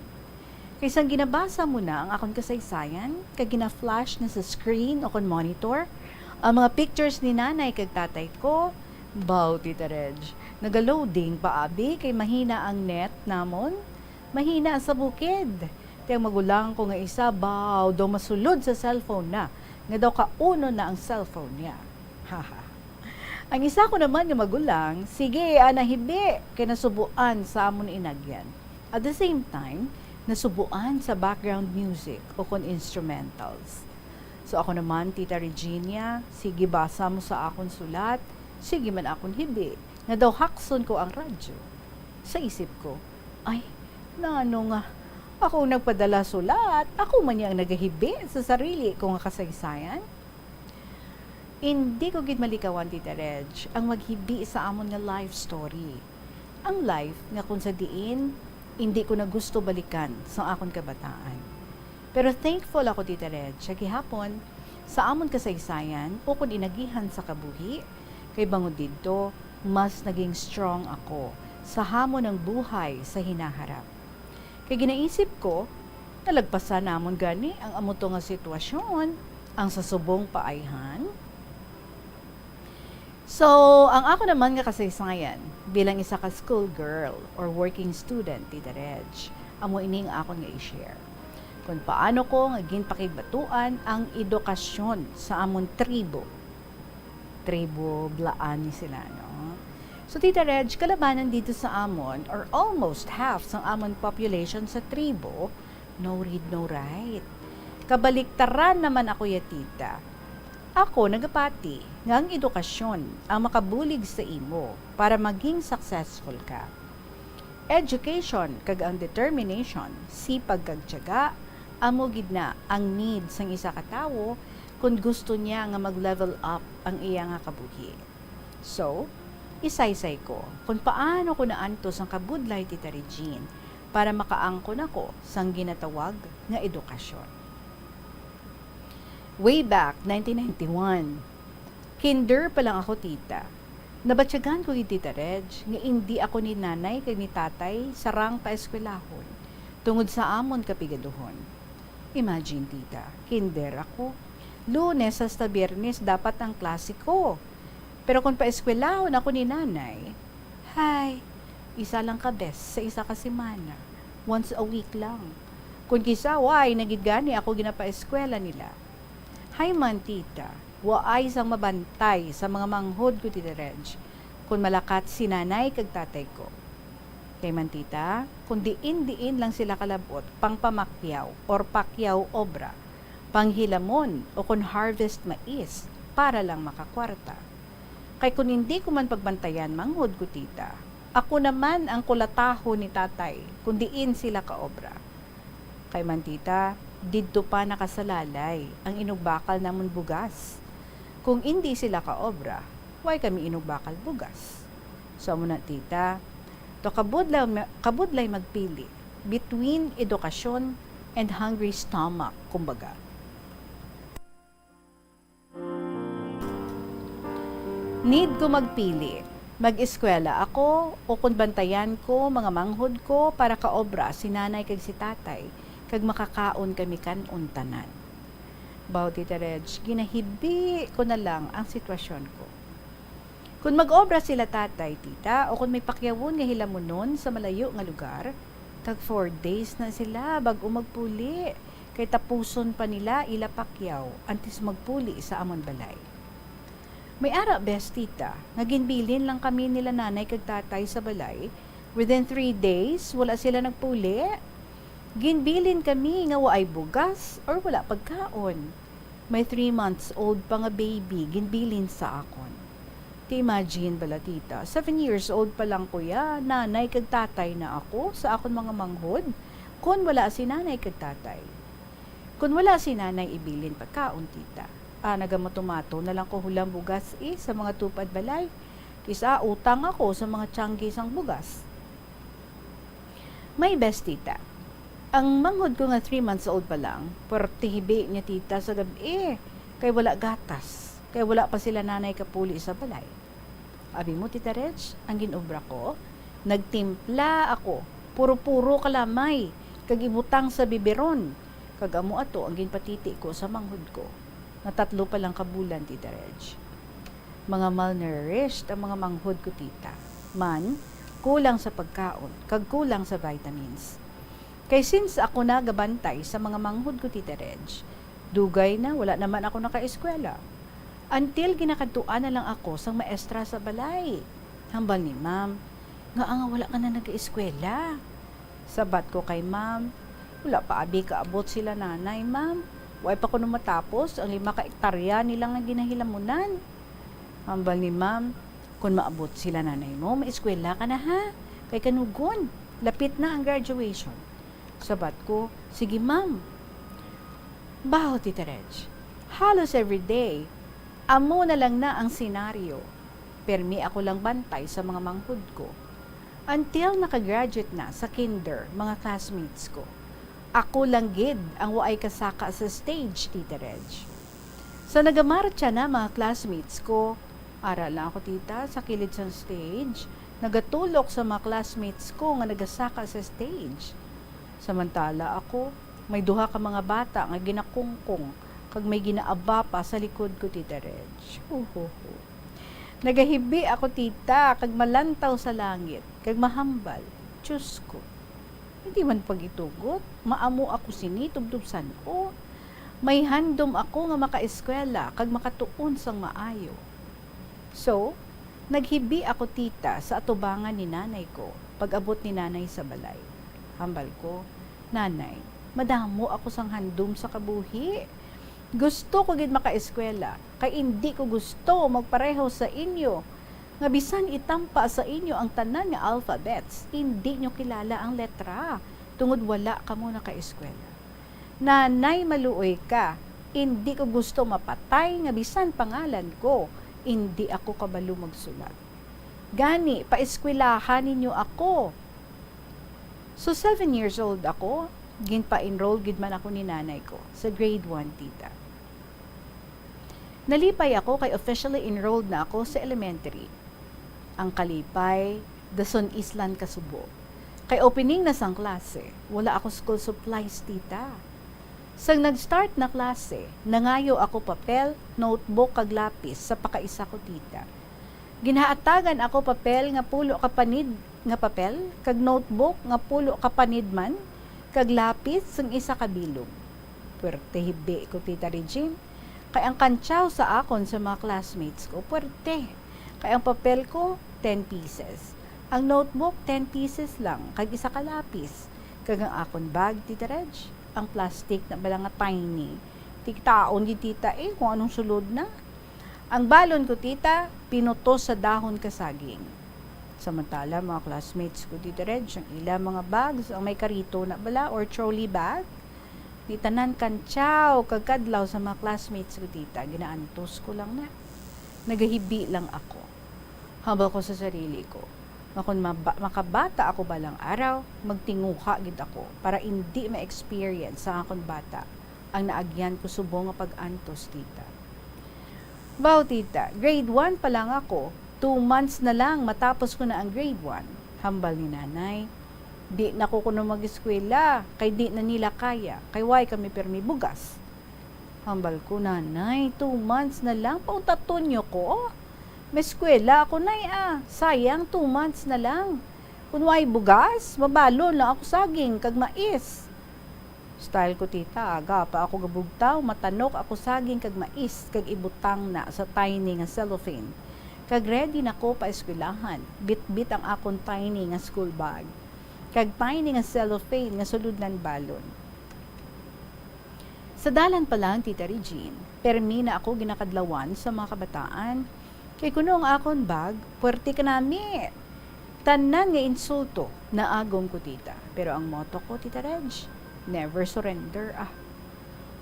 Kay sang ginabasa mo na ang akon kasaysayan, kag gina-flash na sa screen o kon monitor ang mga pictures ni nanay kag tatay ko, baw, Tita Reg, naga-loading pa abi kay mahina ang net namon, mahina sa bukid. Ti ang magulang ko nga isa, baw, daw masulod sa cellphone na, nga daw kaunon na ang cellphone niya. Haha. Ang isa ko naman nga magulang, sige, ana hibi, kay nasubuan sa amon inagyan. At the same time, nasubuan sa background music o kon instrumentals. So ako naman, Tita Regina, sige, basa mo sa akon sulat, sige man akon hibi, nga daw hakson ko ang radyo. Sa isip ko, "Ay, nano nga ako ang nagpadala sulat, ako man ni ang nagahibi sa sarili ko nga kasaysayan?" Indi ko gid malikawan, Tita Reg, ang maghibi sa amon nga life story. Ang life nga kung sa diin, indi ko na gusto balikan sa akon kabataan. Pero thankful ako, Tita Reg, sa gihapon, sa amon kasaysayan, ukon inagihan sa kabuhi, kay bangod didto, mas naging strong ako sa hamon ng buhay sa hinaharap. Kay ginaisip ko, nalagpasan namon gani ang amo to nga sitwasyon, ang sa subong paayhan. So, ang ako naman nga kasaysayan bilang isa ka school girl or working student, Tita Reg, amo ini ang akon nga i-share. Kung paano ko nga ginpakigbatuan ang edukasyon sa amon tribo. Tribo Blaani sila, no? So, Tita Reg, kalabanan dito sa amon, or almost half sang amon population sa tribo, no read, no write. Kabaliktaran naman ako ya, tita. Ako nagapati nga ang edukasyon ang makabulig sa imo para maging successful ka. Education kag ang determination, sipag kag tiyaga, amo gid na ang need sang isa ka tawo kon gusto niya nga mag-level up ang iya nga kabuhi. So, isaysay ko kon paano ko naantos ang kabudlay, Tita Regine, para makaangkon ako sang ginatawag nga edukasyon. Way back nineteen ninety-one, kinder pa lang ako, tita, nabatyagan ko gid, Tita Reg, nga indi ako ni nanay kag ni tatay sarang paeskwelahon tungod sa amon kapigaduhon. Imagine, tita, kinder ako. Lunes hasta Biyernes dapat ang klase ko. Pero kung paeskwelahon ako ni nanay, hay, isa lang ka bes sa isa ka semana, once a week lang. Kung kis-a, waay na gid gani ako ginapaeskwela nila. Hay man, tita, waay sang mabantay sa mga manghod ko, Tita Reg, kung malakat si nanay kag tatay ko. Kay man, tita, kung diin-diin lang sila kalab-ot pangpamakyaw or pakyaw obra, panghilamon o kon harvest mais para lang makakwarta. Kay kon indi ko man pagbantayan, manghod ko, tita, ako naman ang kulatahon ni tatay kon diin sila kaobra. Kay man, tita, didto pa nakasalalay ang inugbakal namon bugas. Kung indi sila kaobra, Way kami inugbakal bugas. So, amo na, tita. To kabudlay, kabudlay magpili between edukasyon and hungry stomach, kumbaga. Need ko magpili. Mag-eskwela ako o kung bantayan ko mga manghod ko para kaobra si nanay kag si tatay, kag makakaon kami kan-on tanan. Baw, Tita Reg, ginahibi ko na lang ang sitwasyon ko. Kon mag-obra sila tatay, tita, o kon may pakyawon nga hilamunon sa malayo nga lugar, tag four days na sila bag-o magpuli, kay tapuson pa nila ila pakyaw antes magpuli sa amon balay. May ara, bes, tita, nga ginbilin lang kami nila nanay kag tatay sa balay. Within three days, wala sila nagpuli. Ginbilin kami nga waay bugas or wala pagkaon. May three months old pa nga baby ginbilin sa akon. Ti imagine bala, tita, seven years old pa lang ko ya, nanay kag tatay na ako sa akon mga manghod, kon wala si nanay kag tatay. Kon wala si nanay ibilin pagkaon, tita, ah, nagamato-mato na lang ko hulam bugas, eh, sa mga tupad balay. Kis-a utang ako sa mga tiyanggi sang bugas. May best, tita. Ang manghod ko nga three months old pa lang, puwerte hibi niya, tita, sa gab-i, kay wala gatas, kay wala pa sila nanay kapuli sa balay. Abi mo, Tita Reg, ang ginobra ko, nagtimpla ako, puro-puro kalamay, kag ibutang sa biberon, kag amo ato ang ginpatiti ko sa manghod ko. Natatlo pa lang ka bulan, Tita Reg. Mga malnourished ang mga manghod ko, tita. Man, kulang sa pagkaon, kag kulang sa vitamins. Kay since ako nagabantay sa mga manghod ko, Tita Reg, dugay na wala naman ako nakaeskwela. Until ginakadtuan na lang ako sang maestra sa balay. Hambal ni ma'am, "Ngaa nga wala ka na nagaeskwela?" Sabat ko kay ma'am, "Wala pa abi kaabot sila nanay, ma'am. Way pa kuno matapos ang lima ka ektarya nila nga ginahilamunan." Hambal ni ma'am, "Kon maabot sila nanay mo, maeskwela ka na, ha? Kay kanugon, lapit na ang graduation." Sabat ko, "Sige, ma'am." Baho, Tita Reg, halos everyday, amo na lang na ang senaryo. Permi ako lang bantay sa mga manghod ko. Until nakagraduate na sa kinder, mga classmates ko. Ako lang gid ang waay kasaka sa stage, Tita Reg. Sa nagamartsa na mga classmates ko, ara lang ako, tita, sa kilid sang stage, nagatulok sa mga classmates ko nga nagasaka sa stage. Samantala ako, may duha ka mga bata nga ginakungkong kag may ginaaba pa sa likod ko, Tita Reg. Huhuhu. Nagahibi ako, tita, kag malantaw sa langit, kag mahambal, "Diyos ko, hindi man pagitugot, maamo ako sini tubtob san-o. May handom ako nga makaeskwela kag makatuon sang maayo." So, naghibi ako, tita, sa atubangan ni nanay ko, pag-abot ni nanay sa balay. Hambal ko, "Nanay, madamo ako sang handom sa kabuhi. Gusto ko gid makaeskwela, kay indi ko gusto magpareho sa inyo, nga bisan itampa sa inyo ang tanan nga alphabets, indi nyo kilala ang letra, tungod wala kamo nakaeskwela. Nanay, maluoy ka, indi ko gusto mapatay nga bisan pangalan ko, indi ako kabalo magsulat. Gani, paeskwelahan ninyo ako." So, seven years old ako, ginpa-enroll gid man ako ni nanay ko sa grade one, tita. Nalipay ako kay officially enrolled na ako sa elementary. Ang kalipay, dason islan ka subo. Kay opening na sang klase, wala ako school supplies, tita. Sang nag-start na klase, nangayo ako papel, notebook, kag lapis sa pakaisa ko, tita. Ginhatagan ako papel nga pulo ka panid nga papel, kag notebook nga pulo ka panid man, kag lapis sang isa ka bilog. Puwerte hibi ko, Tita Regine, kay ang kantyaw sa akon sa mga classmates ko, puwerte. Kay ang papel ko, ten pieces. Ang notebook, ten pieces lang, kag isa ka lapis. Kag ang akon bag, Tita Reg, ang plastic na bala nga tiny. Tigtaon gid, tita, eh, kung anong sulod na. Ang balon ko, tita, pinutos sa dahon ka saging. Samantala, mga classmates ko, Tita Reg, ang ila mga bags, ang may karito na bala or trolley bag, di tanan kantyaw kag kadlaw sa mga classmates ko, tita, ginaantos ko lang na. Nagahibi lang ako. Hambal ko sa sarili ko, nga kon maba-, makabata ako balang araw, magtinguha gid ako para indi ma-experience sa akon bata ang naagyan ko subong nga pag-antos, tita. Baw, tita, grade one pa lang ako, two months na lang matapos ko na ang grade one. Hambal ni nanay, "Di na ko kuno mag-eskwela, kay di na nila kaya, kay way kami pirmi bugas." Hambal ko, "Nanay, two months na lang, pauntaton niyo ko. May eskwela ako, nay, ah. Sayang, two months na lang. Kung way bugas, mabalon lang ako saging kag mais." Style ko, tita, aga pa ako gabugtaw, matanok ako saging kag mais, kag ibutang na sa tiny nga cellophane. Kag ready na ko pa eskwelahan, bitbit ang akon tiny nga school bag, kag tiny nga cellophane nga sulodnan balon. Sa dalan pa lang, Tita Regine, permi na ako ginakadlawan sa mga kabataan. Kay kuno ang akon bag, puwerte kanami. Tanan nga insulto, naagom ko, tita. Pero ang motto ko, Tita Reg, never surrender, ah.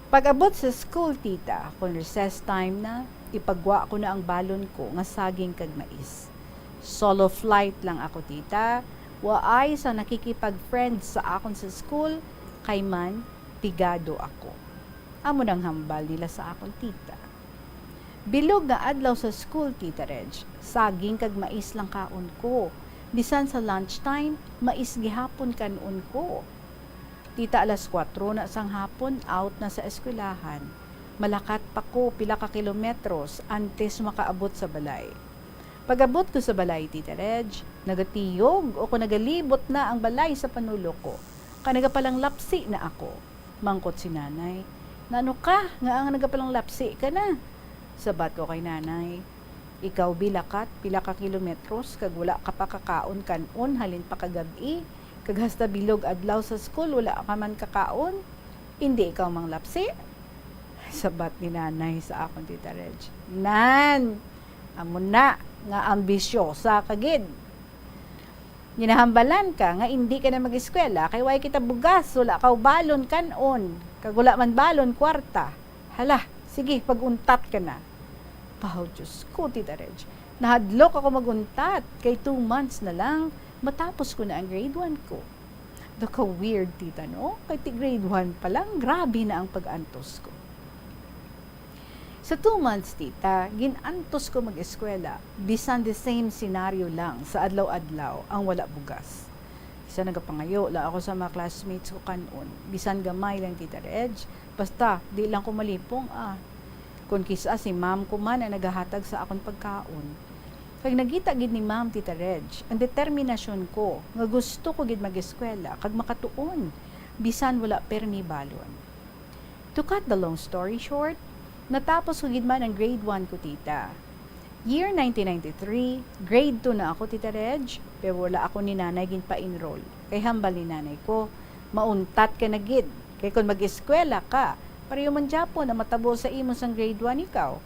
Pag-abot sa school, tita, kung recess time na, ipagwa ko na ang balon ko nga saging kag mais. Solo flight lang ako, tita. Waay sang nakikipag-friend sa akon sa school, kay man, pigado ako. Amo nang hambal nila sa akon, tita. Bilog nga adlaw sa school, Tita Reg, saging kag mais lang kaon ko. Bisan sa lunch time, mais gihapon kan-on ko. Tita, alas kuwatro na sang hapon, out na sa eskwelahan. Malakat pa ko pila ka kilometros antes makaabot sa balay. Pag-abot ko sa balay, Tita Reg, nagatiyog o kon nagalibot na ang balay sa panulo ko, kay nagapalanglapsi na ako. Mangkot si nanay, "Nano ka nga ang nagapalanglapsi ka na?" Sabat ko kay nanay, "Ikaw, bi, lakat pila ka kilometros kag wala ka pa kakaon kan-on halin pa kagab-i, kag hasta bilog adlaw sa school wala ka man kakaon? Indi ikaw manglapsi?" Sabat ni nanay sa akon, Tita Reg, "Nan, amo na nga ambisyosa ka gid. Ginahambalan ka nga indi ka na mag-eskwela kay way kita bugas, wala ka balon kan-on, kag wala man balon kwarta. Hala, sige, pag-untat ka na." Pahaw, Diyos ko, Tita Reg. Nahadlok ako mag-untat kay two months na lang matapos ko na ang grade one ko. Naka-weird, tita, no? Kay ti grade one pa lang, grabe na ang pag-antos ko. Sa two months, tita, gin-antos ko mag-eskwela, bisan the same scenario lang sa adlaw-adlaw ang wala bugas. Isa nagapangayo lang ako sa mga classmates ko kan-on, bisan gamay lang, Tita Reg, basta di lang ko malipong, ah. Kon kis-a si ma'am ko man ang nagahatag sa akon pagkaon. Kag nakita gid ni Ma'am, Tita Reg, ang determinasyon ko nga gusto ko gid mag-eskwela kag makatuon, bisan wala permi balon. To cut the long story short, natapos ko gid man ang grade one ko, tita. Year nineteen ninety-three, grade two na ako, Tita Reg, pero wala ako ni nanay ginpa-enroll. Kay hambal ni nanay ko, "Mauntat ka na gid. Kay kon mag-eskwela ka, pareho man gyapon ang matabo sa imo sang grade one ikaw.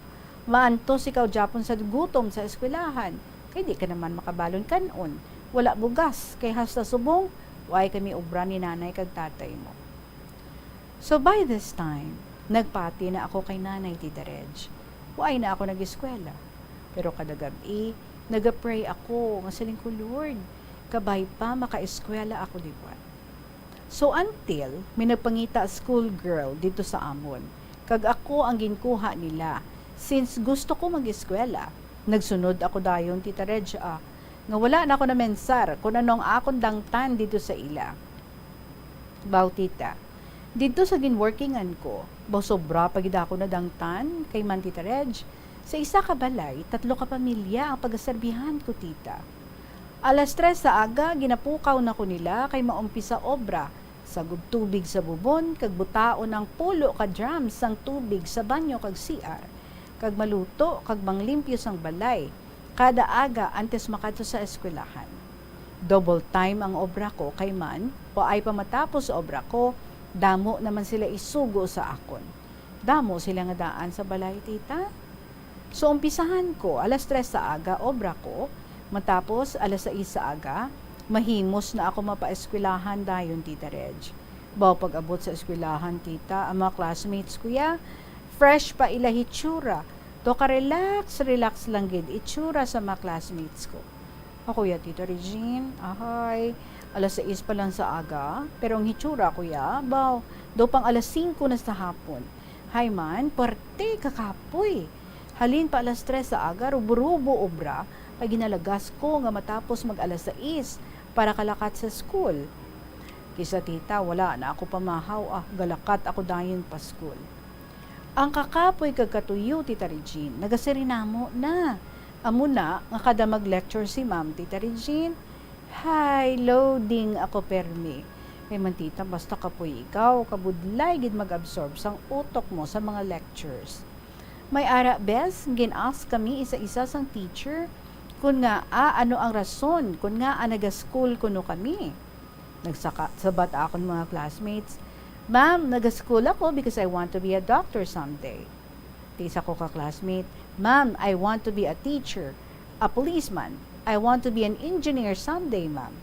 Maantos ikaw gyapon sa gutom sa eskwelahan, kay di ka naman makabalon kan-on. Wala bugas, kay hasta subong, way kami obra ni nanay kag tatay mo." So by this time, nagpati na ako kay Nanay, Tita Reg. Way na ako nag-eskwela. Pero kada gab-i, nagapray ako nga siling ko, "Lord, kabay pa makaeskwela ako liwat." So until may nagpangita school girl dito sa amon, kag ako ang ginkuha nila, since gusto ko mag-eskwela. Nagsunod ako dayon, Tita Reg, ah, nga wala na ako namensar kung ano ang akon dangtan dito sa ila. Baw, tita, didto sa ginworkingan ko, baw sobra pa gid ako nadangtan kay man, Tita Reg, sa isa ka balay, tatlo ka pamilya ang pagaserbihan ko, tita. Alas tres sa aga, ginapukaw na ko nila kay maumpisa obra, sagob tubig sa bubon, kag butaon ang pulo ka drum sang tubig sa banyo kag C R, kag maluto kag manglimpyo sang balay kada aga antes makadto sa eskwelahan. Double time ang obra ko kay man, waay pa matapos sa obra ko, damo naman sila isugo sa akon. Damo sila nga daan sa balay, tita. So, umpisahan ko alas tres sa aga, obra ko, matapos alas sais sa aga, mahimos na ako mapaeskwelahan dayon, Tita Reg. Baw pag-abot sa eskwelahan, tita, ang mga classmates ko ya, fresh pa ila hitsura, To ka relax, relax lang gid itsura sa mga classmates ko. Ako ya, Tita Regine, ahay, alas sais pa lang sa aga, pero ang hitsura ko ya, baw, daw pang alas singko na sa hapon. Hay man, parte ka kapoy. Halin pa alas tres sa aga, rubo-rubo obra, kay ginalagas ko nga matapos mag alas sais para kalakat sa school. Kisa tita, wala na ako pamahaw, ah, galakat ako dayon pa school. Ang kakapoy kag katuyo, Tita Regine, nagasirinamo na. Amo na nga kada mag-lecture si Ma'am, Tita Regine, hay, loading ako permi. Kay man, tita, basta kapoy ikaw, kabudlay gid mag-absorb sang utok mo sa mga lectures. May ara, bes, gin-ask kami isa-isa sang teacher kun nga, ah, ano ang rason kun nga, ah, naga-school kuno kami. Nagsaka-, sabat akon mga classmates, "Ma'am, naga-school ako because I want to be a doctor someday." Ti isa ko ka classmate, "Ma'am, I want to be a teacher, a policeman. I want to be an engineer someday, ma'am."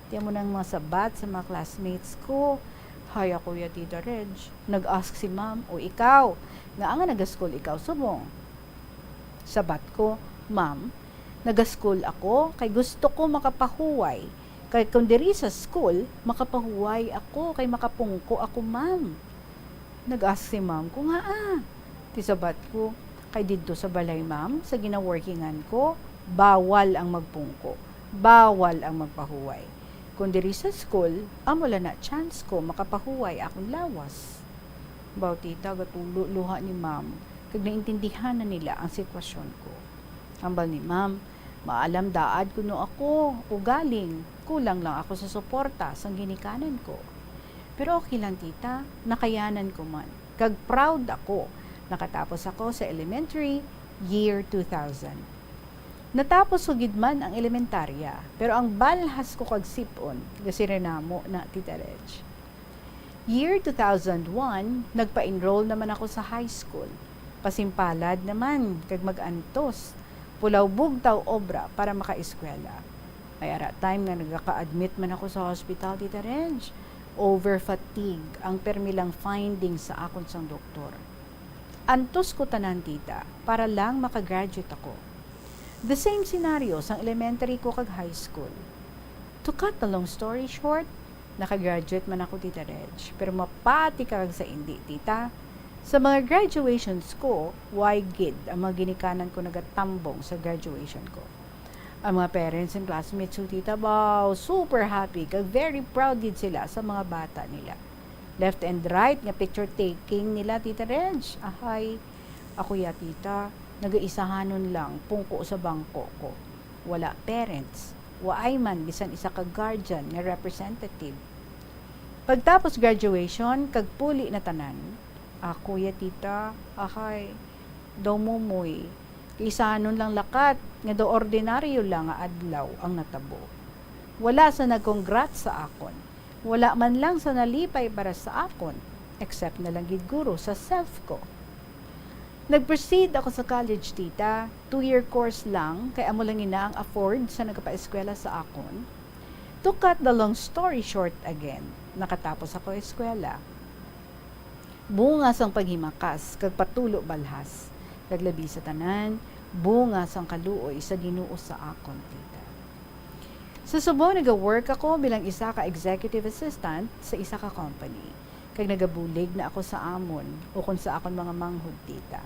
Ti amo nang mga sabat sa mga classmates ko. Hay ako ya, Tita Reg. Nag-ask si ma'am, "O ikaw, ngaa nga naga-school ikaw subong?" Sabat ko, "Ma'am, naga-school ako kay gusto ko makapahuway. Kay kung diri sa school, makapahuway ako kay makapungko ako, ma'am." Nag-ask si ma'am ko, "Ngaa?" Ti sabat ko, "Kay didto sa balay, ma'am, sa ginaworkingan ko, bawal ang magpungko, bawal ang magpahuway. Kung diri sa school, amo lang na chance ko makapahuway akon lawas." Baw, tita, gatulo luha ni ma'am, kag naintindihan na nila ang sitwasyon ko. Hambal ni ma'am, "Maalam daad kuno ako, ugaling kulang lang ako sa suporta sang ginikanan ko. Pero okay lang, tita, nakayanan ko man, kag proud ako. Nakatapos ako sa elementary, year two thousand." Natapos ko gid man ang elementarya, pero ang balhas ko kag sip-on, gasirinamo na, Tita Reg. Year two thousand one, nagpa-enroll naman ako sa high school. Pasimpalad naman, kag mag-antos. Pulaw bugtaw obra para makaeskwela. May ara time nga nagaka-admit man ako sa hospital, Tita Reg. Over fatigue ang permi lang finding sa akon sang doktor. Antos ko tanan, tita, para lang maka-graduate ako. The same scenario sang elementary ko kag high school. To cut the long story short, naka-graduate man ako, Tita Reg, pero mapati ka kag sa indi, tita. Sa mga graduations ko, why gid ang mga ginikanan ko nagatambong sa graduation ko? Ang mga parents and classmates ko, tita, baw, super happy kag very proud gid sila sa mga bata nila. Left and right nga picture taking nila, Tita Reg. Ahay, ako ya, tita, nagaisahanon lang pungko sa bangko ko. Wala parents, waay man bisan isa ka guardian nga representative. Pagtapos graduation, kag puli na tanan, ako ya, tita, ahay, daw mumoy, kaisahanon lang lakat nga daw ordinaryo lang nga adlaw ang natabo. Wala sa nag-congrats sa akon. Wala man lang sa nalipay para sa akon, except na lang gid guro sa self ko. Nag-proceed ako sa college, tita. Two-year course lang, kay amo lang ina ang afford sa nagapaeskwela sa akon. To cut the long story short again, nakatapos ako eskwela. Bunga sang paghimakas kag patulo balhas, kag labi sa tanan, bunga sang kaluoy sa Ginoo sa akon, tita. Sa subong, naga-work ako bilang isa ka executive assistant sa isa ka company, kag nagabulig na ako sa amon ukon sa akon mga manghod, tita.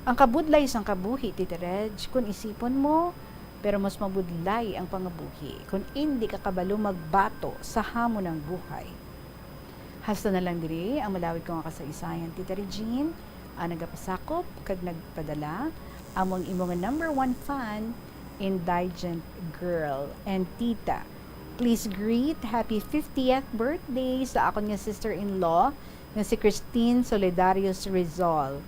Ang kabudlay sang kabuhi, Tita Reg, kun isipon mo, pero mas mabudlay ang pangabuhi kun indi ka kabalo magbato sa hamon ang buhay. Hasta na lang diri ang malawig ko nga kasaysayan, Tita Regine, ang nagapasakop kag nagpadala, amo ang imo nga number one fan, Indigent Girl. And tita, please greet happy fiftieth birthday sa akon nga sister-in-law nga si Christine Solidarios Rizal.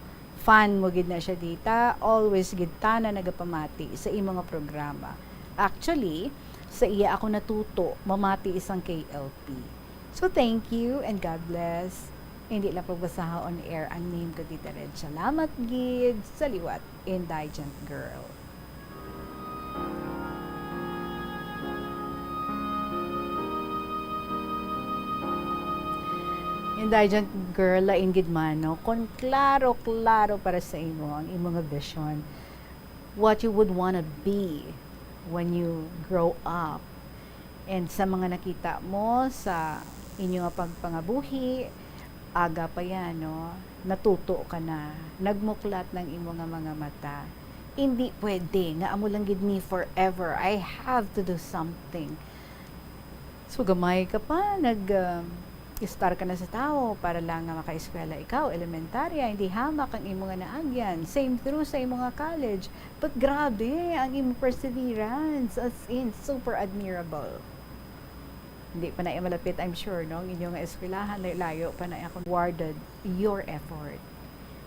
Fan mo gid na siya, tita. Always gid tana nagapamati sa imo nga programa. Actually, sa iya ako natuto mamati sang K L P. So, thank you and God bless. Hindi lang pagbasa on air ang name ko, Tita Red. Salamat gid sa liwat, Indigent Girl. Diligent girl, lain gid man, no? Kung klaro-klaro para sa imo ang imo nga vision, what you would wanna be when you grow up, and sa mga nakita mo sa inyo nga pagpangabuhi, aga pa yan, no? Natuto ka na, nagmuklat ng imo nga mga mata. Hindi pwede nga amo lang gid ni forever. I have to do something. So, gamay ka pa, nag, ah, estar ka na sa tawo para lang nga makaeskwela ikaw, elementarya, hindi hamak ang imo nga naagyan. Same through sa imo nga college. But grabe ang imo perseverance, as in, super admirable. Hindi pa na malapit, I'm sure, no? Ang inyo nga eskwelahan, layo-layo pa na akong rewarded your effort.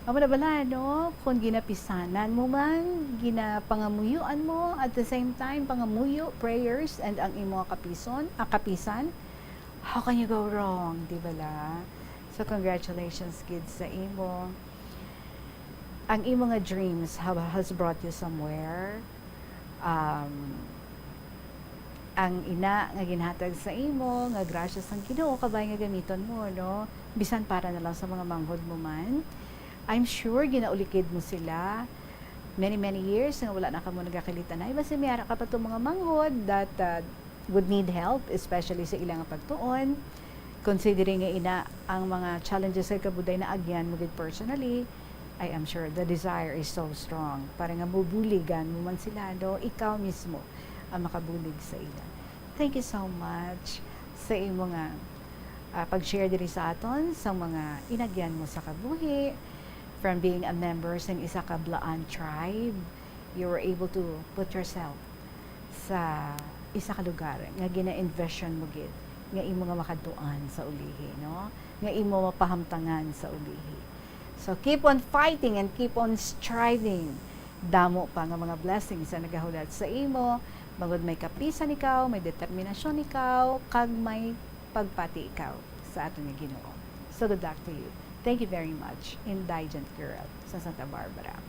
Amo na bala, no? Kung ginapisanan mo man, ginapangamuyuan mo, at the same time, pangamuyo, prayers, and ang imo kapison, ah, kapisan, how can you go wrong, di bala? So, congratulations, gid, sa imo. Ang imo nga dreams have, has brought you somewhere. Um, ang ina nga ginhatag sa imo, nga grasya sang Ginoo, kabay nga gamiton mo, no? Bisan para na lang sa mga manghod mo man. I'm sure ginaulikid mo sila many, many years nga wala na kamo nagakalitanay. Basta may ara ka pa to mga manghod that, uh, would need help, especially sa ilang pagtuon. Considering nga ina ang mga challenges nga kabuday na agyan mo gid personally, I am sure the desire is so strong para nga mabuligan mo man sila, no? Ikaw mismo ang makabulig sa ila. Thank you so much sa imo nga, ah, pag-share diri sa aton sa mga inagyan mo sa kabuhi, from being a member sa isa ka Blaan tribe, you were able to put yourself sa isa ka lugar nga gina-envision mo gid nga imo nga makadtuan sa ulihi, no? Nga imo mapahamtangan sa ulihi. So, keep on fighting and keep on striving. Damo pa nga mga blessings ang nagahulat sa imo, bangod may kapisan ikaw, may determinasyon ikaw, kag may pagpati ikaw sa aton nga Ginoo. So, good luck to you. Thank you very much, Indigent Girl sa Santa Barbara.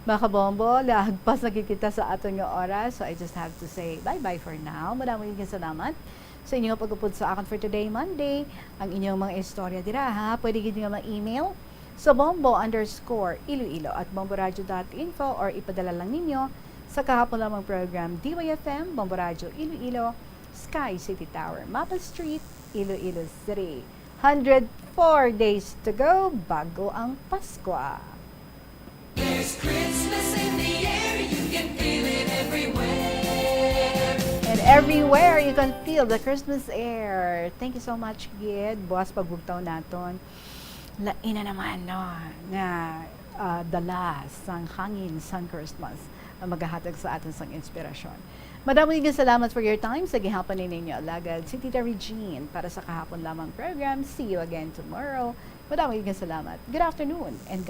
Mga kabombo, lagpas na gid kita sa aton nga oras, so I just have to say bye-bye for now. Madamo gid nga salamat sa inyo nga pag-upod sa akon for today, Monday. Ang inyong mga istorya dira, ha, pwede gid nga ma-email sa bombo underscore iloilo at bomboradio dot info or ipadala lang ninyo sa kahapon lamang program, D Y F M, Bombo Radio Iloilo, Sky City Tower, Mapa Street, Iloilo City. Hundred four days to go bago ang Pasko. There's Christmas in the air, you can feel it everywhere. And everywhere you can feel the Christmas air. Thank you so much, gid. Buwas pagbugtaw naton. Lain na naman, no, nga, ah, dala sang hangin sang Christmas ang magahatag sa aton sang inspirasyon. Madamo nga salamat for your time sa gihapon ni ninyo alagad si Tita Regine para sa kahapon lamang program. See you again tomorrow. Madamo nga salamat. Good afternoon and